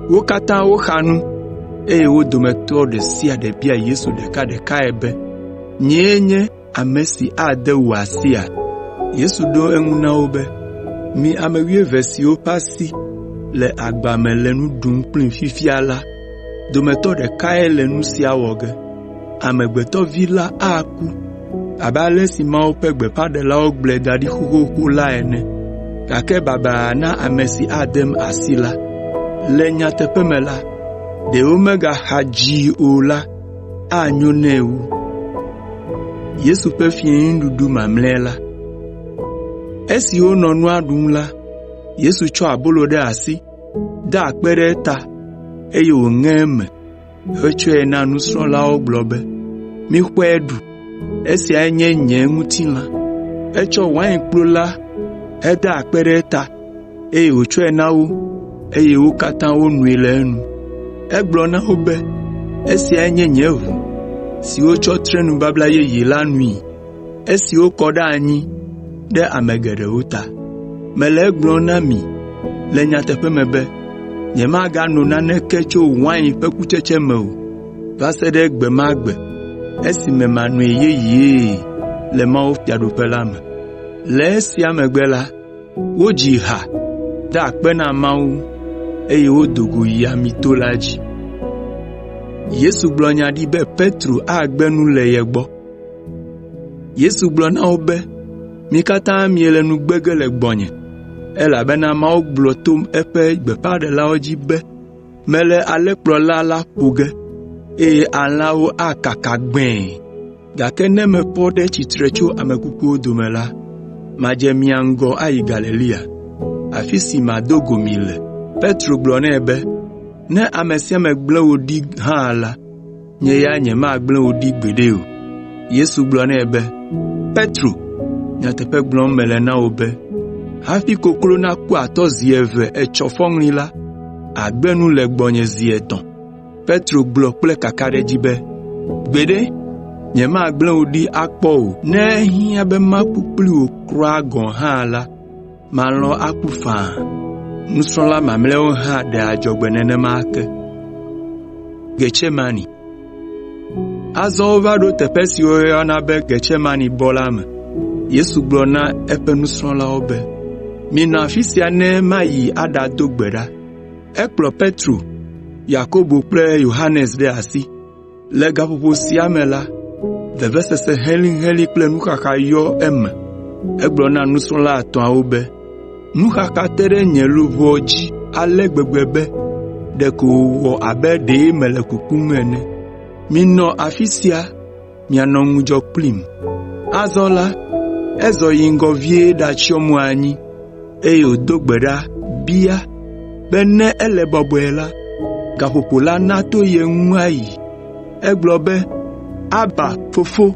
Wo katã woxa nu, eye wo dometɔ ɖe sia ɖe bia Yesu ɖekaɖekae be, “Nyee nye ame si ade wò asia?” Yesu ɖo eŋu na wo be, “Mi ame wuieve siwo ƒe asi le agba me le nu ɖum kplim fifia la dometɔ ɖekae le nu sia wɔ ge. Amegbetɔ Vi la aku abe ale si Mawu ƒe gbeƒãɖelawo gblɔe da ɖi xoxoxo la ene, gake baba na ame si adem asi la. Le nyateƒe me la, ɖe womegaxa dzii o la, anyo nɛ wu.” Esi wonɔ nua ɖum la, Yesu tsɔ abolo ɖe asi, da akpe ɖe eta, eye wòŋe eme hetsɔe na nusrɔ̃lawo gblɔ be, “Mixɔe ɖu, esiae nye nye ŋutilã.” Etsɔ wainkplu la heda akpe ɖe eta, eye wòtsɔe na wo eye wo katã wonoe le enu. Egblɔ na wo be, “Esiae nye nye ʋu si wotsɔ tre nubabla yeye la nui, esi wokɔ ɖe anyi ɖe ame geɖewo ta. Mele egblɔm na mi le nyateƒe me be, nyemagano naneke tso wain ƒe kutsetse me o, va se ɖe gbe ma gbe esime manoe yeyee le mawufiaɖuƒe la me.” Le esia megbe la, wodzi ha, da akpe na Mawu, eye wodo go yi Amito la dzi. Yesu gblɔ na wo be, “Mi katã miele nu gbe ge le gbɔnye, elabena Mawu gblɔ to eƒe gbeƒãɖelawo dzi be, ‘Mele alẽkplɔla la ƒo ge, eye alẽawo akaka gbẽe.’ Gake ne mefɔ ɖe tsitre tso ame kukuwo dome la, madze mia ŋgɔ ayi Galilea, afi si mado go mi le.” Petro gblɔ nɛ be, “Ne ame sia ame gblẽ wò ɖi hã la, nye ya nyemagblẽ wò ɖi gbeɖe o.” Yesu gblɔ nɛ be, “Petro, nyateƒe gblɔm mele na wò be hafi koklo naku atɔ zi eve etsɔ fɔŋli la, àgbe nu le gbɔnye zi etɔ̃.” Petro gblɔ kple kakaɖedzi be, “Gbeɖe, nyemagblẽ wò ɖi akpɔ o. Ne ehiã be maku kpli wò kura gɔ̃ hã la, malɔ̃ aku faa.” Nusrɔ̃la mamlɛawo hã ɖe adzɔgbe nenema ke. Azɔ wova ɖo teƒe si woyɔna be Getsemanebɔ la me. Yesu gblɔ na eƒe nusrɔ̃lawo be, “Minɔ afi sia ne mayi aɖado gbe ɖa.” Ekplɔ Petro, Yakobo kple Yohanes ɖe asi. Le gaƒoƒo sia me la, vevesese helĩhelĩ kple nuxaxa yɔ eme. Egblɔ na nusrɔ̃la etɔ̃awo be, “Nuxaxa te ɖe nye luʋɔ dzi ale gbegbe be ɖeko wòwɔ abe ɖe mele kukum ene. Minɔ afi sia mianɔ ŋudzɔ kplim.” Azɔ la, ezɔ yi ŋgɔ vie ɖatsyɔ mo anyi, eye wòdo gbe ɖa bia be ne ele bɔbɔe la, gaƒoƒo la nato ye ŋu ayi. Egblɔ be, “Aba, Fofo,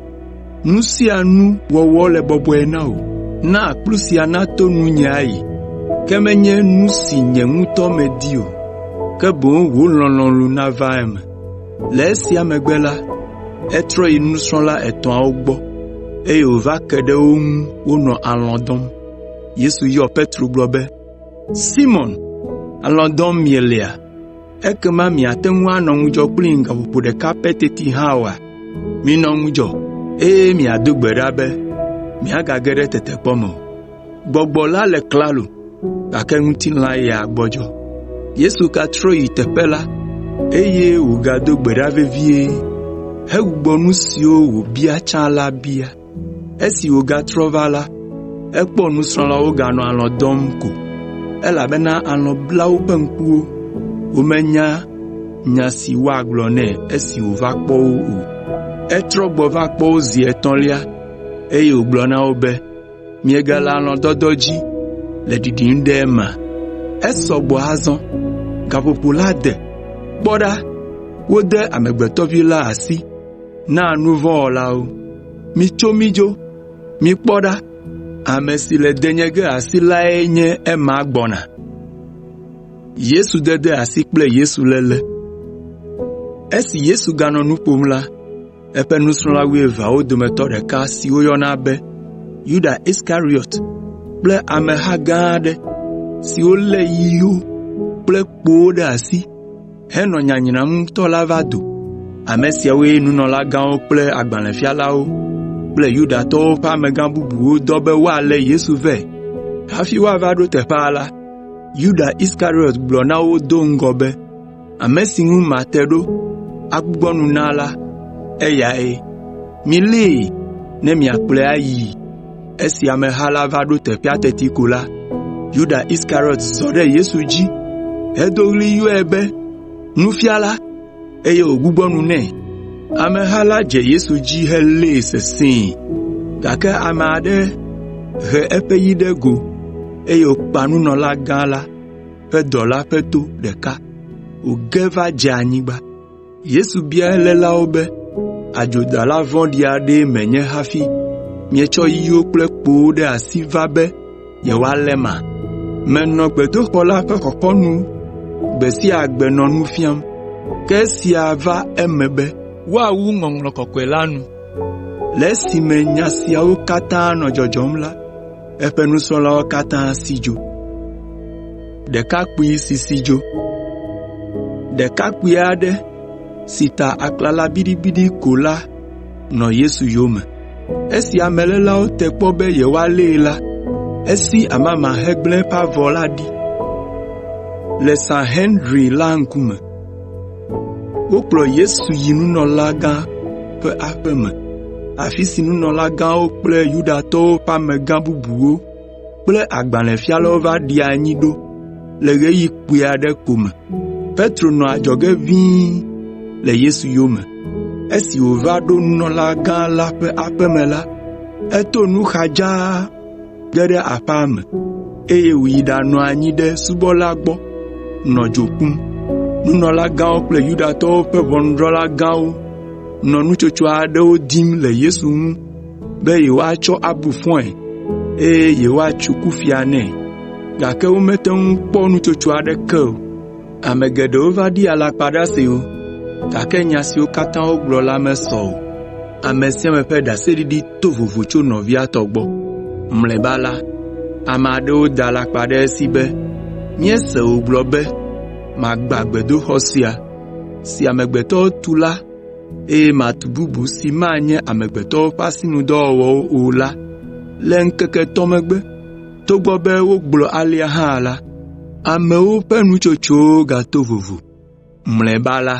nu sia nu wɔwɔ le bɔbɔe na wò. Na kplu sia nato nunye ayi, ke menye nu si nye ŋutɔ medi o, ke boŋ wò lɔlɔ̃nu nava eme.” Le esia megbe la, etrɔ yi nusrɔ̃la etɔ̃awo gbɔ, eye wòva ke ɖe wo ŋu wonɔ alɔ̃ dɔm. Yesu yɔ Petro gblɔ be, “Simɔn, alɔ̃ dɔm mielea? Ekema miate ŋu anɔ ŋudzɔ kplim gaƒoƒo ɖeka pɛ teti hã oa? Minɔ ŋudzɔ, eye miado gbe ɖa be miagage ɖe tetekpɔ me o. Gbɔgbɔ la le klalo, gake ŋutilã ya gbɔdzɔ.” Yesu gatrɔ yi teƒe la, eye wògado gbe ɖa vevie hegbugbɔ nu siwo wòbia tsã la bia. Esi wògatrɔ va la, ekpɔ nusrɔ̃lawo woganɔ alɔ̃ dɔm ko, elabena alɔ̃ bla woƒe ŋkuwo, womenya nya si woagblɔ nɛ esi wòva kpɔ wo o. Etrɔ gbɔ va kpɔ wo zi etɔ̃lia, eye wògblɔ na wo be, “Miegale alɔ̃dɔdɔ dzi le ɖiɖim ɖe emea? Esɔ gbɔ azɔ! Gaƒoƒo la de. Kpɔ ɖa, wode Amegbetɔ Vi la asi na nu vɔ̃ wɔlawo. Mitso mídzo! Mikpɔ ɖa, ame si le de nye ge asi lae nye ema gbɔna.” Esi Yesu ganɔ nu ƒom la, eƒe nusrɔ̃la wuieveawo dometɔ ɖeka si woyɔna be Yuda Iskariɔt kple ameha gã aɖe siwo lé yiwo kple kpowo ɖe asi henɔ nyanyram ŋutɔ la va do. Ame siawoe nunɔlagãwo kple agbalẽfialawo kple Yudatɔwo ƒe amegã bubuwo dɔ be woalé Yesu vɛ. Hafi woava ɖo teƒea la, Yuda Iskariɔt gblɔ na wo do ŋgɔ be, “Ame si ŋu mate ɖo agbugbɔ nu na la, eyae. Milée ne miakplɔe ayii.” Esi ameha la va ɖo teƒea teti ko la, Yuda Iskariɔt zɔ ɖe Yesu dzi hedo ɣli yɔe be, “Nufiala!” eye wògbugbɔ nu nɛ. Ameha la dze Yesu dzi helée sesĩe, gake ame aɖe he eƒe yi ɖe go eye wòkpa nunɔlagã la ƒe dɔla ƒe to ɖeka wòge va dze anyigba. Yesu bia elélawo be, “Adzodala vɔ̃ɖi aɖee menye hafi mietsɔ yiwo kple kpowo ɖe asi va be yewoaléma? Menɔ gbedoxɔ la ƒe xɔxɔnu gbe sia gbe nɔ nu fiam, ke esia va eme be woawu Ŋɔŋlɔ Kɔkɔe la nu.” Le esime nya siawo katã nɔ dzɔdzɔm la, eƒe nusrɔ̃lawo katã si dzo. Ɖekakpui aɖe si ta aklala biɖibiɖi ko la nɔ Yesu yome. Esi amelélawo te kpɔ be yewoalée la, esi amama hegblẽ eƒe avɔ la ɖi le Sanhedrin la ŋkume. Wokplɔ Yesu yi nunɔlagã ƒe aƒe me, afi si nunɔlagãwo kple Yudatɔwo ƒe amegã bubuwo kple agbalẽfialawo va ɖi anyi ɖo le ɣeyiɣi kpui aɖe ko me. Petro nɔ adzɔge ʋĩi le Yesu yome. Esi wòva ɖo nunɔlagã la ƒe aƒe me la, eto nu xa dzaa ge ɖe aƒea me, eye wòyi ɖanɔ anyi ɖe subɔla gbɔ nɔ dzo ƒum. Nunɔlagãwo kple Yudatɔwo ƒe ʋɔnudrɔ̃la gãwo nɔ nutsotso aɖewo dim le Yesu ŋu be yewoatsɔ abu fɔe, eye yewoatso kufia nɛ, gake womete ŋu kpɔ nutsotso aɖeke o. Ame geɖewo va ɖi alakpaɖasewo, gake nya siwo katã wogblɔ la mesɔ o. Ame sia ame ƒe ɖaseɖiɖi to vovo tso nɔvia tɔ gbɔ. Mlɔeba la, ame aɖewo da alakpa ɖe esi be, “Míese wògblɔ be, ‘Magbã gbedoxɔ sia, si amegbetɔwo tu la eye matu bubu si manye amegbetɔwo ƒe asinudɔwɔwɔwo o la le ŋkeke etɔ̃ megbe.’ ” Togbɔ be wogblɔ alea hã la, amewo ƒe nutsotsowo gato vovo. Mlɔeba la,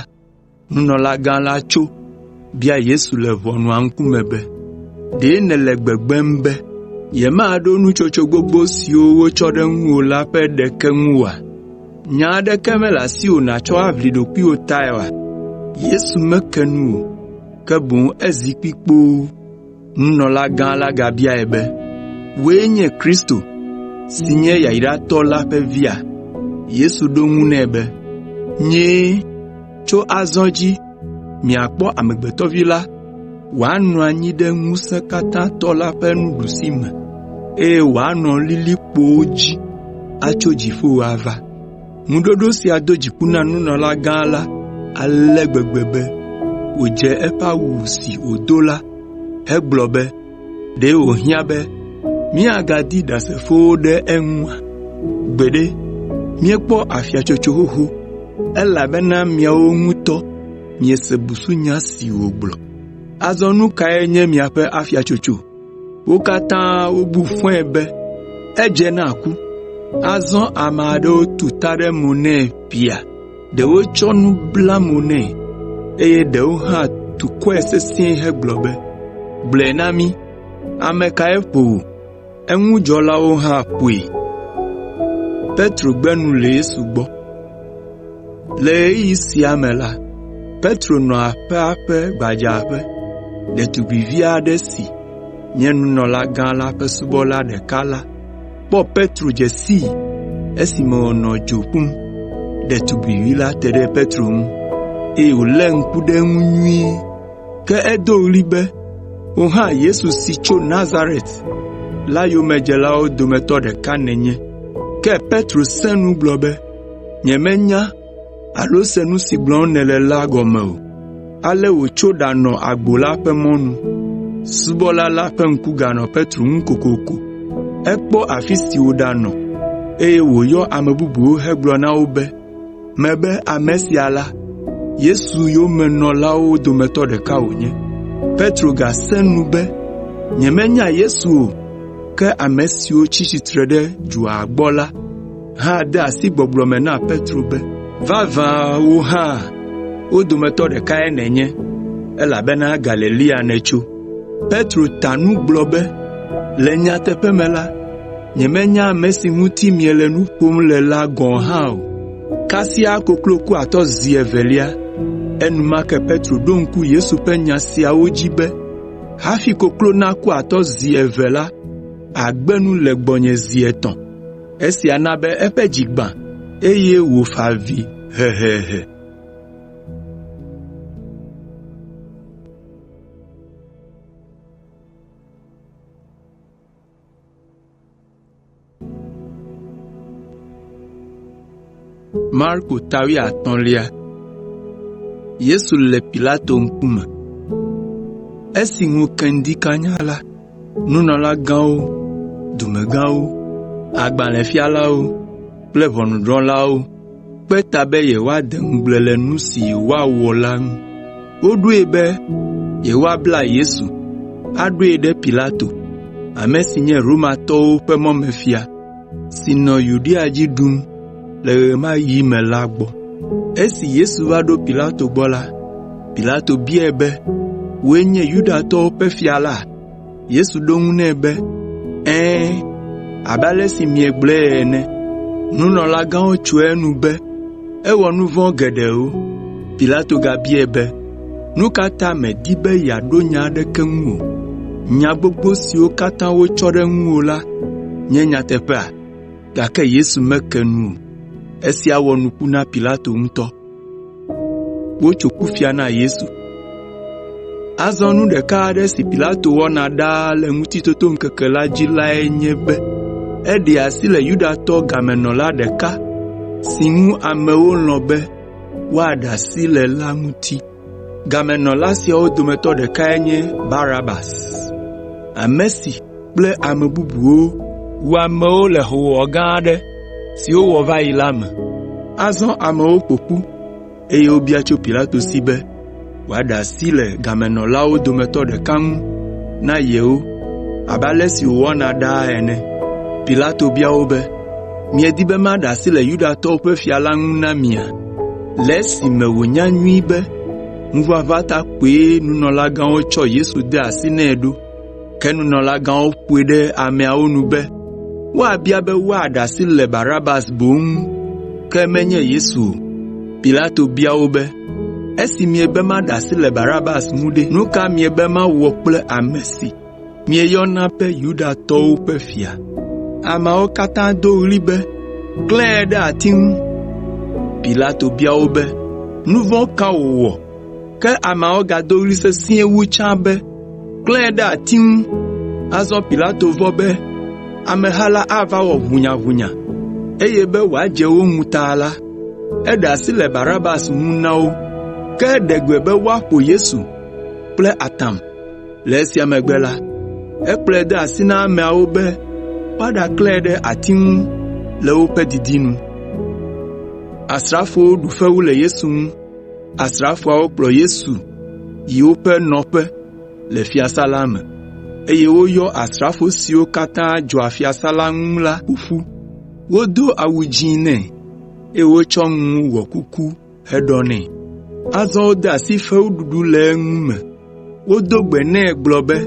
nunɔlagã la tso, bia Yesu le ʋɔnua ŋkume be, “Ɖe nèle gbegbem be yemaɖo nutsotso gbogbo siwo wotsɔ ɖe ŋuwò la ƒe ɖeke ŋu oa? Nya aɖeke mele asiwò nàtsɔ aʋli ɖokuiwò tae oa?” Yesu meke nu o, ke boŋ ezi kpi kpoo. Nunɔlagã la gabiae be, “Wòe nye Kristo si nye Yayratɔ la ƒe Via?” Yesu ɖo eŋu nɛ be, “Nyee. Tso azɔ dzi miakpɔ Amegbetɔ Vi la wòanɔ anyi ɖe Ŋusẽkatãtɔ la ƒe nuɖusime, eye wòanɔ lilikpowo dzi atso dziƒo ava.” Ŋuɖoɖo sia do dziku na nunɔlagã la ale gbegbe be wòdze eƒe awu si wòdo la hegblɔ be, “Ɖe wòhiã be míagadi ɖasefowo ɖe eŋua? Gbeɖe, míekpɔ afiatsotso xoxo, elabena miawo ŋutɔ miese busunya si wògblɔ. Azɔ nu kae nye miaƒe afiatsotso?” Wo katã wobu fɔe be edze na ku. Azɔ ame aɖewo tu ta ɖe mo nɛ ƒiaa, ɖewo tsɔ nu bla mo nɛ, eye ɖewo hã tu kɔe sesĩe hegblɔ be, “Gblɔe na mí, ame kae ƒo wò?” Eŋudzɔlawo hã ƒoe. Le ɣeyiɣi sia me la, Petro nɔ aƒea ƒe gbadzaƒe. Ɖetugbivi aɖe si nye nunɔlagã la ƒe subɔla ɖeka la kpɔ Petro dze sii esime wònɔ dzo ƒum. Ɖetugbivi la te ɖe Petro ŋu, eye wòlé ŋku ɖe eŋu nyuie. Ke edo ɣli be, “Wò hã Yesu si tso Nazaret la yomedzelawo dometɔ ɖeka nènye.” Ke Petro sẽ nu gblɔ be, “Nyemenya alo se nu si gblɔm nèle la gɔme o.” Ale wòtso ɖanɔ agbo la ƒe mɔnu. Subɔla la ƒe ŋku ganɔ Petro ŋu kokoko. Ekpɔ afi si wòɖanɔ, eye wòyɔ ame bubuwo hegblɔ na wo be, “Mebe ame sia la, Yesu yomenɔlawo dometɔ ɖeka wònye.” Petro gasẽ nu be, “Nyemenya Yesu o.” Ke ame siwo tsi tsitre ɖe dzoa gbɔ la hã de asi gbɔgblɔ me na Petro be, “Vavã wò hã wo dometɔ ɖekae nènye, elabena Galilea nètso.” Petro ta nu gblɔ be, “Le nyateƒe me la, nyemenya ame si ŋuti miele nu ƒom le la gɔ̃ hã o.” Kasia koklo ku atɔ zi evelia. Enumake Petro ɖo ŋku Yesu ƒe nya siawo dzi be, “Hafi koklo naku atɔ zi eve la, àgbe nu le gbɔnye zi etɔ̃.” Esia na be eƒe dzi gbã, eye wòfa avi hehehe. Marko ta wuiatɔ̃lia Yesu le Pilato ŋkume. Esi ŋu ke ŋdi kanya la, nunɔlagãwo, dumegãwo, agbalẽfialawo kple ʋɔnudrɔ̃lawo kpe ta be yewoade ŋugble le nu si yewoawɔ la ŋu. Woɖoe be yewoabla Yesu, aɖoe ɖe Pilato, ame si nye Romatɔwo ƒe mɔmefia si nɔ Yudea dzi ɖum le ɣe ma ɣi me la gbɔ. Esi Yesu va ɖo Pilato gbɔ la, Pilato biae be, “Wòe nye Yudatɔwo ƒe fia la?” Yesu ɖo eŋu nɛ be, “Ɛ̃, abe ale si miegblɔe ene.” Nunɔlagãwo tso enu be ewɔ nu vɔ̃ geɖewo. Pilato gabiae be, “Nu ka ta mèdi be yeaɖo nya aɖeke ŋu o? Nya gbogbo siwo katã wotsɔ ɖe ŋuwò la nye nyateƒea?” Gake Yesu meke nu o. Esia wɔ nuku na Pilato ŋutɔ. Wotso kufia na Yesu. Azɔ nu ɖeka aɖe si Pilato wɔna ɖaa le Ŋutitotoŋkeke la dzi lae nye be eɖea asi le Yudatɔ gamenɔla ɖeka si ŋu amewo lɔ̃ be woaɖe asi le la ŋuti. Gamenɔla siawo dometɔ ɖekae nye Barabas, ame si kple ame bubuwo wu amewo le hoowɔwɔ gã aɖe si wowɔ va yi la me. Azɔ amewo ƒo ƒu, eye wobia tso Pilato si be wòaɖe asi le gamenɔlawo dometɔ ɖeka ŋu na yewo abe ale si wòwɔna ɖaa ene. Pilato bia wo be, “Miedi be maɖe asi le Yudatɔwo ƒe fia la ŋu na mia?” Le esime wònya nyuie be ŋuʋaʋã ta koe nunɔlagãwo tsɔ Yesu de asi nɛ ɖo. Ke nunɔlagãwo ƒoe ɖe ameawo nu be woabia be woaɖe asi le Barabas boŋ ŋu, ke menye Yesu o. Pilato bia wo be, “Esi miebe maɖe asi le Barabas ŋu ɖe, nu ka miebe mawɔ kple ame si mieyɔna be Yudatɔwo ƒe fia?” Ameawo katã do ɣli be, “Klãe ɖe ati ŋu!” Pilato bia wo be, “Nu vɔ̃ ka wòwɔ?” Ke ameawo gado ɣli sesĩe wu tsã be, “Klãe ɖe ati ŋu!” Azɔ Pilato vɔ̃ be ameha la ava wɔ ʋunyaʋunya, eye be wòadze wo ŋu ta la, eɖe asi le Barabas ŋu na wo, ke eɖe gbe be woaƒo Yesu kple atam. Le esia megbe la, ekplɔe de asi na ameawo be woaɖaklãe ɖe ati ŋu le woƒe didi nu. Asrafowo ɖu fewu le Yesu ŋu. Asrafoawo kplɔ Yesu yi woƒe nɔƒe le fiasã la me, eye woyɔ asrafo siwo katã dzɔa fiasã la ŋu la ƒo ƒu. Wodo awu dzĩ nɛ, eye wotsɔ ŋu wɔ kuku heɖɔ nɛ. Azɔ wode asi fewuɖuɖu le eŋu me. Wodo gbe nɛ gblɔ be,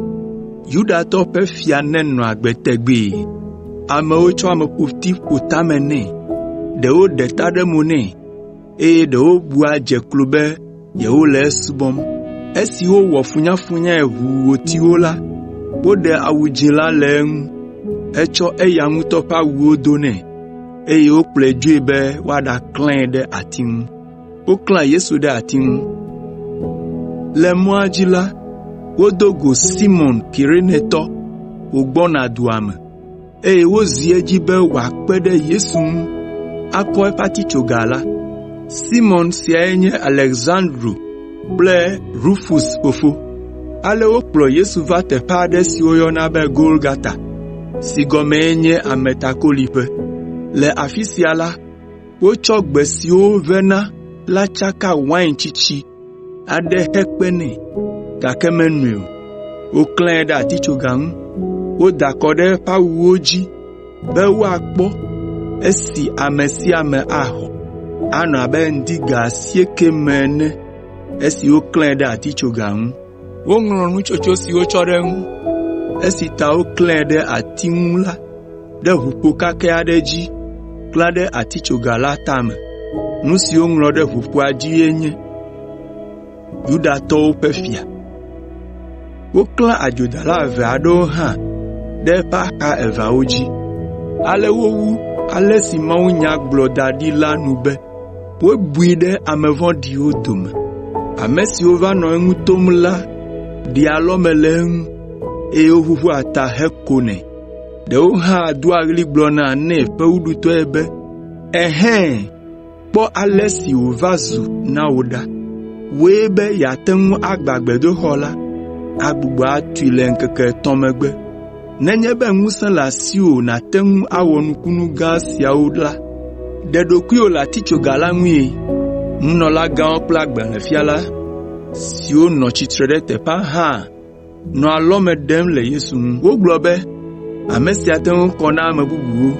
“Yudatɔwo ƒe fia nenɔ agbe tegbee!” Amewo tsɔ ameƒoti ƒo tame nɛ, ɖewo ɖe ta ɖe mo nɛ, eye ɖewo bua dze klo be yewole esubɔm. Esi wowɔ funyafunyae ʋuu wòti wo la, woɖe awu dzĩ la le eŋu, hetsɔ eya ŋutɔ ƒe awuwo do nɛ. eye wokplɔe dzoe be woaɖaklãe ɖe ati ŋu. Woklã Yesu ɖe ati ŋu. Le mɔa dzi la, wodo go Simɔn Kirenetɔ wògbɔna dua me, eye wozi edzi be wòakpe ɖe Yesu ŋu akɔ eƒe atitsoga la. Simɔn siae nye Aleksandro kple Rufus fofo. Ale wokplɔ Yesu va teƒe aɖe si woyɔna be Golgata si gɔmee nye “Ametakoliƒe.” Le afi sia la, wotsɔ gbe siwo vena la tsaka wain tsitsi aɖe hekpe nɛ, gake menoe o. Woklãe ɖe atitsoga ŋu, woda akɔ ɖe eƒe awuwo dzi be woakpɔ esi ame sia ame axɔ. Anɔ abe ŋdi ga asiekɛ me ene esi woklãe ɖe atitsoga ŋu. Woŋlɔ nutsotso si wotsɔ ɖe eŋu, esi ta woklãe ɖe ati ŋu la ɖe ʋuƒo kakɛ aɖe dzi klã ɖe atitsoga la tame. Nu si woŋlɔ ɖe ʋuƒoa dzie nye, “Yudatɔwo ƒe fia.” Woklã adzodala eve aɖewo hã ɖe eƒe axa eveawo dzi. Ale wowu ale si mawunya gblɔ da ɖi la nu be, “Wobui ɖe ame vɔ̃ɖiwo dome.” Ame siwo va nɔ eŋu tom la ɖea alɔme le eŋu, eye woʋuʋua ta hekonɛ. Ɖewo hã doa ɣli gblɔna nɛ fewuɖutɔe be, “Ɛhɛ̃! Kpɔ ale si wòva zu na wò ɖa! Wòe be yeate ŋu agbã gbedoxɔ la, agbugbɔ atui le ŋkeke etɔ̃ megbe. Nenye be ŋusẽ le asiwò nàte ŋu awɔ nukunu gã siawo la, ɖe ɖokuiwò le atitsoga la ŋue!” Nunɔlagãwo kple agbalẽfiala siwo nɔ tsitre ɖe teƒea hã nɔ alɔme ɖem le Yesu ŋu. Wogblɔ be, “Ame sia te ŋu xɔ na ame bubuwo,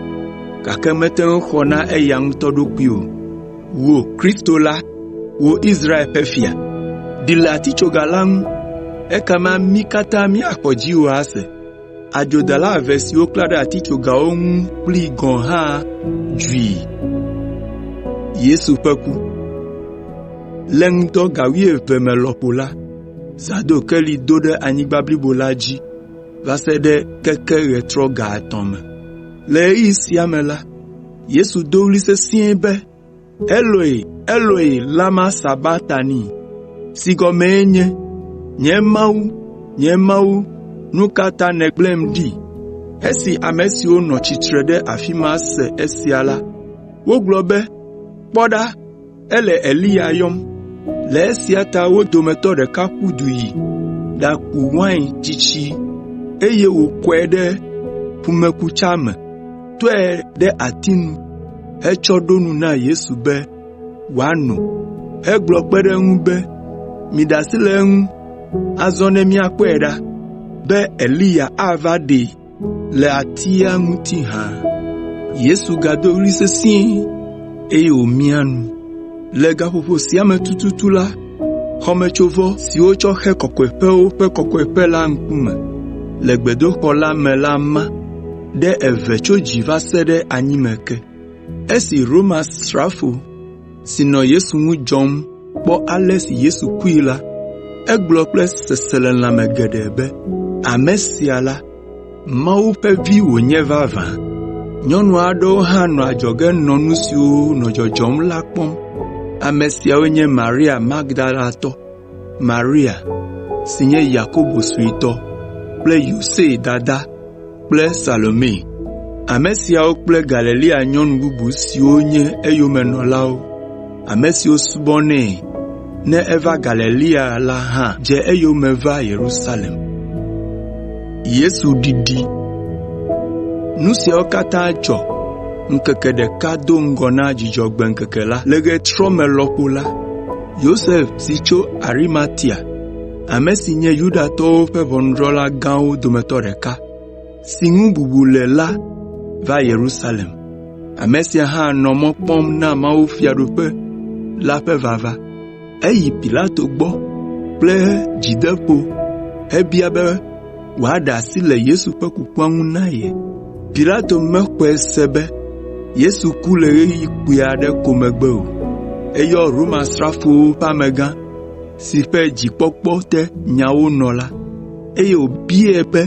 gake mete ŋu xɔ na eya ŋutɔ ɖokui o. Wò Kristo la, wò Israel ƒe fia, ɖi le atitsoga la ŋu, ekema mí katã míaxɔ dziwò ase.” Adzodala eve siwo woklã ɖe atitsogawo ŋu kplii gɔ̃ hã dzui. Le ŋdɔ ga wuieve me lɔƒo la, zãdokeli do ɖe anyigba blibo la dzi va se ɖe keke ɣetrɔ ga etɔ̃ me. Le ɣeyiɣi sia me la, Yesu do ɣli sesĩe be, “Eloi, Eloi, lama sabaktani?” Si gɔmee nye, “Nye Mawu, nye Mawu, nu ka ta nègblẽm ɖi?” Esi ame siwo nɔ tsitre ɖe afi ma se esia la, wogblɔ be, “Kpɔ ɖa, ele Eliya yɔm.” Le esia ta wo dometɔ ɖeka ƒu du yi ɖaku wain tsitsi, eye wòkɔe ɖe ƒumekutsa me, tɔe ɖe ati nu hetsɔ ɖo nu na Yesu be wòano hegblɔ kpe ɖe eŋu be, “Miɖe asi le eŋu azɔ ne míakpɔe ɖa be Eliya ava ɖee le atia ŋuti hã.” Yesu gado ɣli sesĩe, eye wòmia nu. Le gaƒoƒo sia me tututu la, xɔmetsovɔ si wotsɔ xe Kɔkɔeƒewo ƒe Kɔkɔeƒe la ŋkume le gbedoxɔ la me la ma ɖe eve tso dzi va se ɖe anyime ke. Esi Roma-srafo si nɔ Yesu ŋu dzɔm kpɔ ale si Yesu kui la, egblɔ kple seselelãme geɖe be, “Ame sia la, Mawu ƒe Vi wònye vavã!” Nyɔnu aɖewo hã nɔ adzɔge nɔ nu siwo nɔ dzɔdzɔm la kpɔm. Ame siawo nye Maria Magdalatɔ, Maria, si nye Yakobo suetɔ kple Yose dada kple Salome. Ame siawo kple Galilea nyɔnu bubu siwo nye eyomenɔlawo, ame siwo subɔnɛ ne eva Galilea la hã dze eyome va Yerusalem. Nu siawo katã dzɔ ŋkeke ɖeka do ŋgɔ na Dzudzɔgbe ŋkeke la. Le ɣetrɔ me lɔƒo la, Yosef si tso Arimatia, ame si nye Yudatɔwo ƒe ʋɔnudrɔ̃la gãwo dometɔ ɖeka, si ŋu bubu le la va Yerusalem. Ame sia hã nɔ mɔ kpɔm na mawufiaɖuƒe la ƒe vava. Eyi Pilato gbɔ kple dzideƒo hebia be wòaɖe asi le Yesu ƒe kukua ŋu na ye. Pilato mexɔe se be Yesu ku le ɣeyiɣi kpui aɖe ko megbe o. Eyɔ Romasrafowo ƒe amegã si ƒe dzikpɔkpɔ te nyawo nɔ la, eye wòbiae be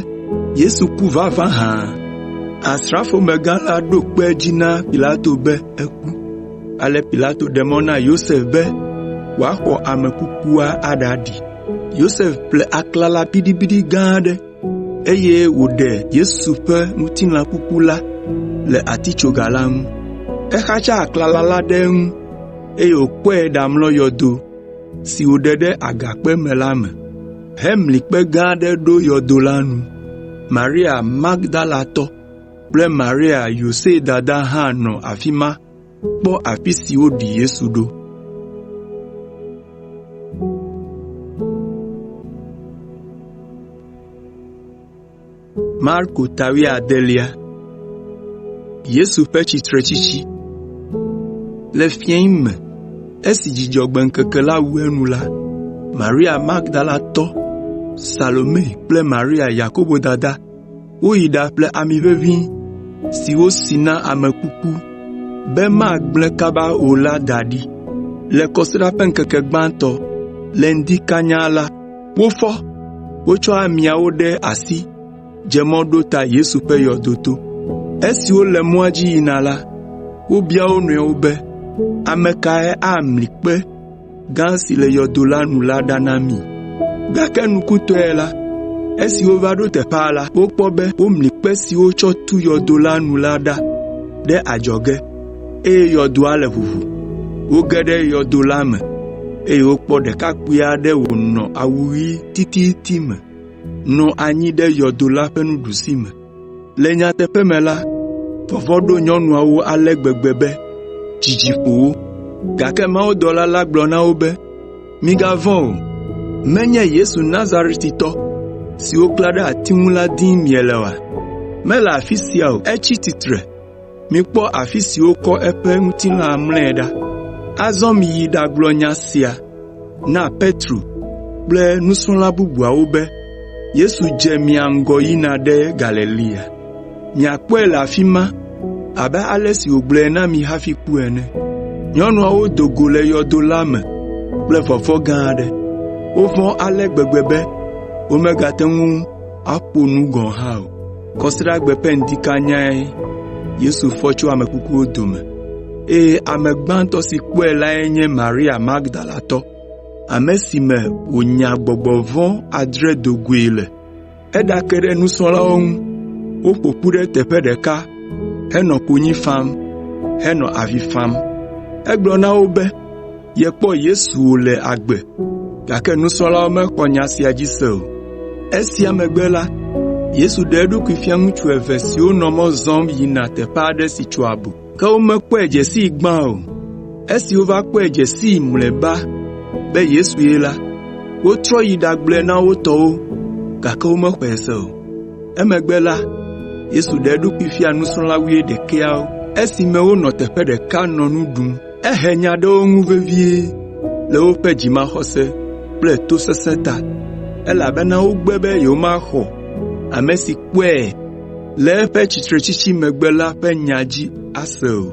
Yesu ku vavã hã? Asrafomegã la ɖo kpe edzi na Pilato be eku. Ale Pilato ɖe mɔ na Yosef be wòaxɔ ame kukua aɖaɖi. Yosef ƒle aklala biɖibiɖi gã aɖe, eye wòɖe Yesu ƒe ŋutilã kuku la le atitsoga la ŋu. Exatsa aklala la ɖe eŋu, eye wòkɔe ɖamlɔ yɔdo si wòɖe ɖe agakpe me la me, hemli kpe gã aɖe ɖo yɔdo la nu. Maria Magdalatɔ kple Maria Yose dada hã nɔ afi ma kpɔ afi si woɖi Yesu ɖo. Marko ta wuiadelia. Yesu ƒe tsitretsitsi. Le fiẽ me, esi Dzudzɔgbe ŋkeke la wu enu la, Maria Magdalatɔ, Salome kple Maria Yakobo dada woyi ɖaƒle ami ʋeʋĩ si wosi na ame kuku be magblẽ kaba o la da ɖi. Le Kɔsiɖa ƒe ŋkeke gbãtɔ, le ŋdi kanya la, wofɔ, wotsɔ amiawo ɖe asi dze mɔ ɖo ta Yesu ƒe yɔdo to. Esi wole mɔa dzi yina la, wobia wo nɔewo be, “Ame kae amli kpe gã si le yɔdo la nu la ɖa na mí?” Gake nukutɔe la, esi wova ɖo teƒea la, wokpɔ be womli kpe si wotsɔ tu yɔdo la nu la ɖa ɖe adzɔge, eye yɔdoa le ʋuʋu. Woge ɖe yɔdo la me, eye wokpɔ ɖekakpui aɖe wònɔ awu ɣi tititi me, nɔ anyi ɖe yɔdo la ƒe nuɖusime. Le nyateƒe me la, vɔvɔ̃ ɖo nyɔnuawo ale gbegbe be dzidzi ƒo wo, gake mawudɔla la gblɔ na wo be, “Migavɔ̃ o, menye Yesu Nazaretitɔ si woklã ɖe ati ŋu la dim miele oa? Mele afi sia o, etsi tsitre! Mikpɔ afi si wokɔ eƒe ŋutilã mlɔe ɖa. Azɔ miyi ɖagblɔ nya sia na Petro kple nusrɔ̃la bubuawo be Yesu dze mia ŋgɔ yina ɖe Galilea. Miakpɔe le afi ma abe ale si wògblɔe na mi hafi ku ene.” Nyɔnuawo do go le yɔdo la me kple vɔvɔ̃ gã aɖe. Wovɔ̃ ale gbegbe be womegate ŋu aƒo nu gɔ̃ hã o. Kɔsiɖagbe ƒe ŋdi kanyae Yesu fɔ tso ame kukuwo dome, eye ame gbãtɔ si kpɔe lae nye Maria Magdalatɔ, ame si me wònya gbɔgbɔ vɔ̃ adre do goe le. Eɖake ɖe nusrɔ̃lawo ŋu woƒo ƒu ɖe teƒe ɖeka henɔ konyi fam, henɔ avi fam. Egblɔ na wo be yekpɔ Yesu wòle agbe, gake nusrɔ̃lawo mexɔ nya sia dzi se o. Esia megbe la, Yesu ɖe eɖokui fia ŋutsu eve siwo nɔ mɔ zɔm yina teƒe aɖe si tso abo, ke womekpɔe dze sii gbã o. Esi wova kpɔe dze sii mlɔeba be Yesue la, wotrɔ yi ɖagblɔe na wo tɔwo, gake womexɔe se o. Emegbe la, Yesu ɖe eɖokui fia nusrɔ̃la wuiɖekɛawo esime wonɔ teƒe ɖeka nɔ nu ɖum. Ehe nya ɖe wo ŋu vevie le woƒe dzimaxɔse kple tosesẽ ta, elabena wogbe be yewomaxɔ ame si kpɔe le eƒe tsitretsitsi megbe la ƒe nya dzi ase o.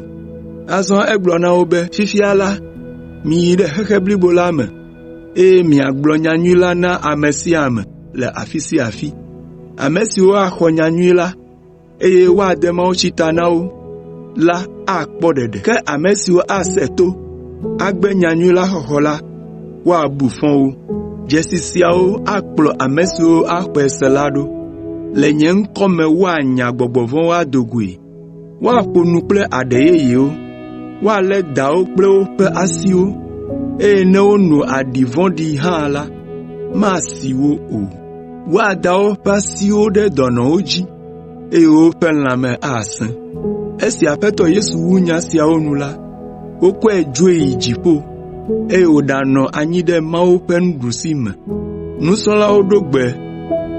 Azɔ egblɔ na wo be, “Fifia la, miyi ɖe xexe blibo la me, eye miagblɔ nyanyui la na ame sia ame le afi sia afi. Ame siwo axɔ nyanyui la, eye woade mawutsi ta na wo la akpɔ ɖeɖe, ke ame siwo asẽ to, agbe nyanyui la xɔxɔ la, woabu fɔ wo. Dzesi siawo akplɔ ame siwo axɔe se la ɖo. Le nye ŋkɔ me woanya gbɔgbɔ vɔ̃wo ado goe, woaƒo nu kple aɖe yeyewo, woalé dawo kple woƒe asiwo, eye ne wono aɖi vɔ̃ɖi hã la, masi wo o. Woada woƒe asiwo ɖe dɔnɔwo dzi, eye woƒe lãme asẽ.” Esi Aƒetɔ Yesu wu nya siawo nu la, wokɔe dzoe yi dziƒo, eye wòɖanɔ anyi ɖe Mawu ƒe nuɖusime. Nusrɔ̃lawo ɖo gbe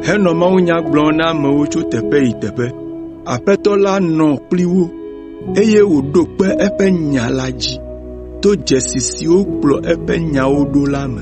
henɔ mawunya gblɔm na amewo tso teƒe yi teƒe. Aƒetɔ la nɔ kpli wo, eye wòɖo kpe eƒe nya la dzi to dzesi siwo kplɔ eƒe nyawo ɖo la me.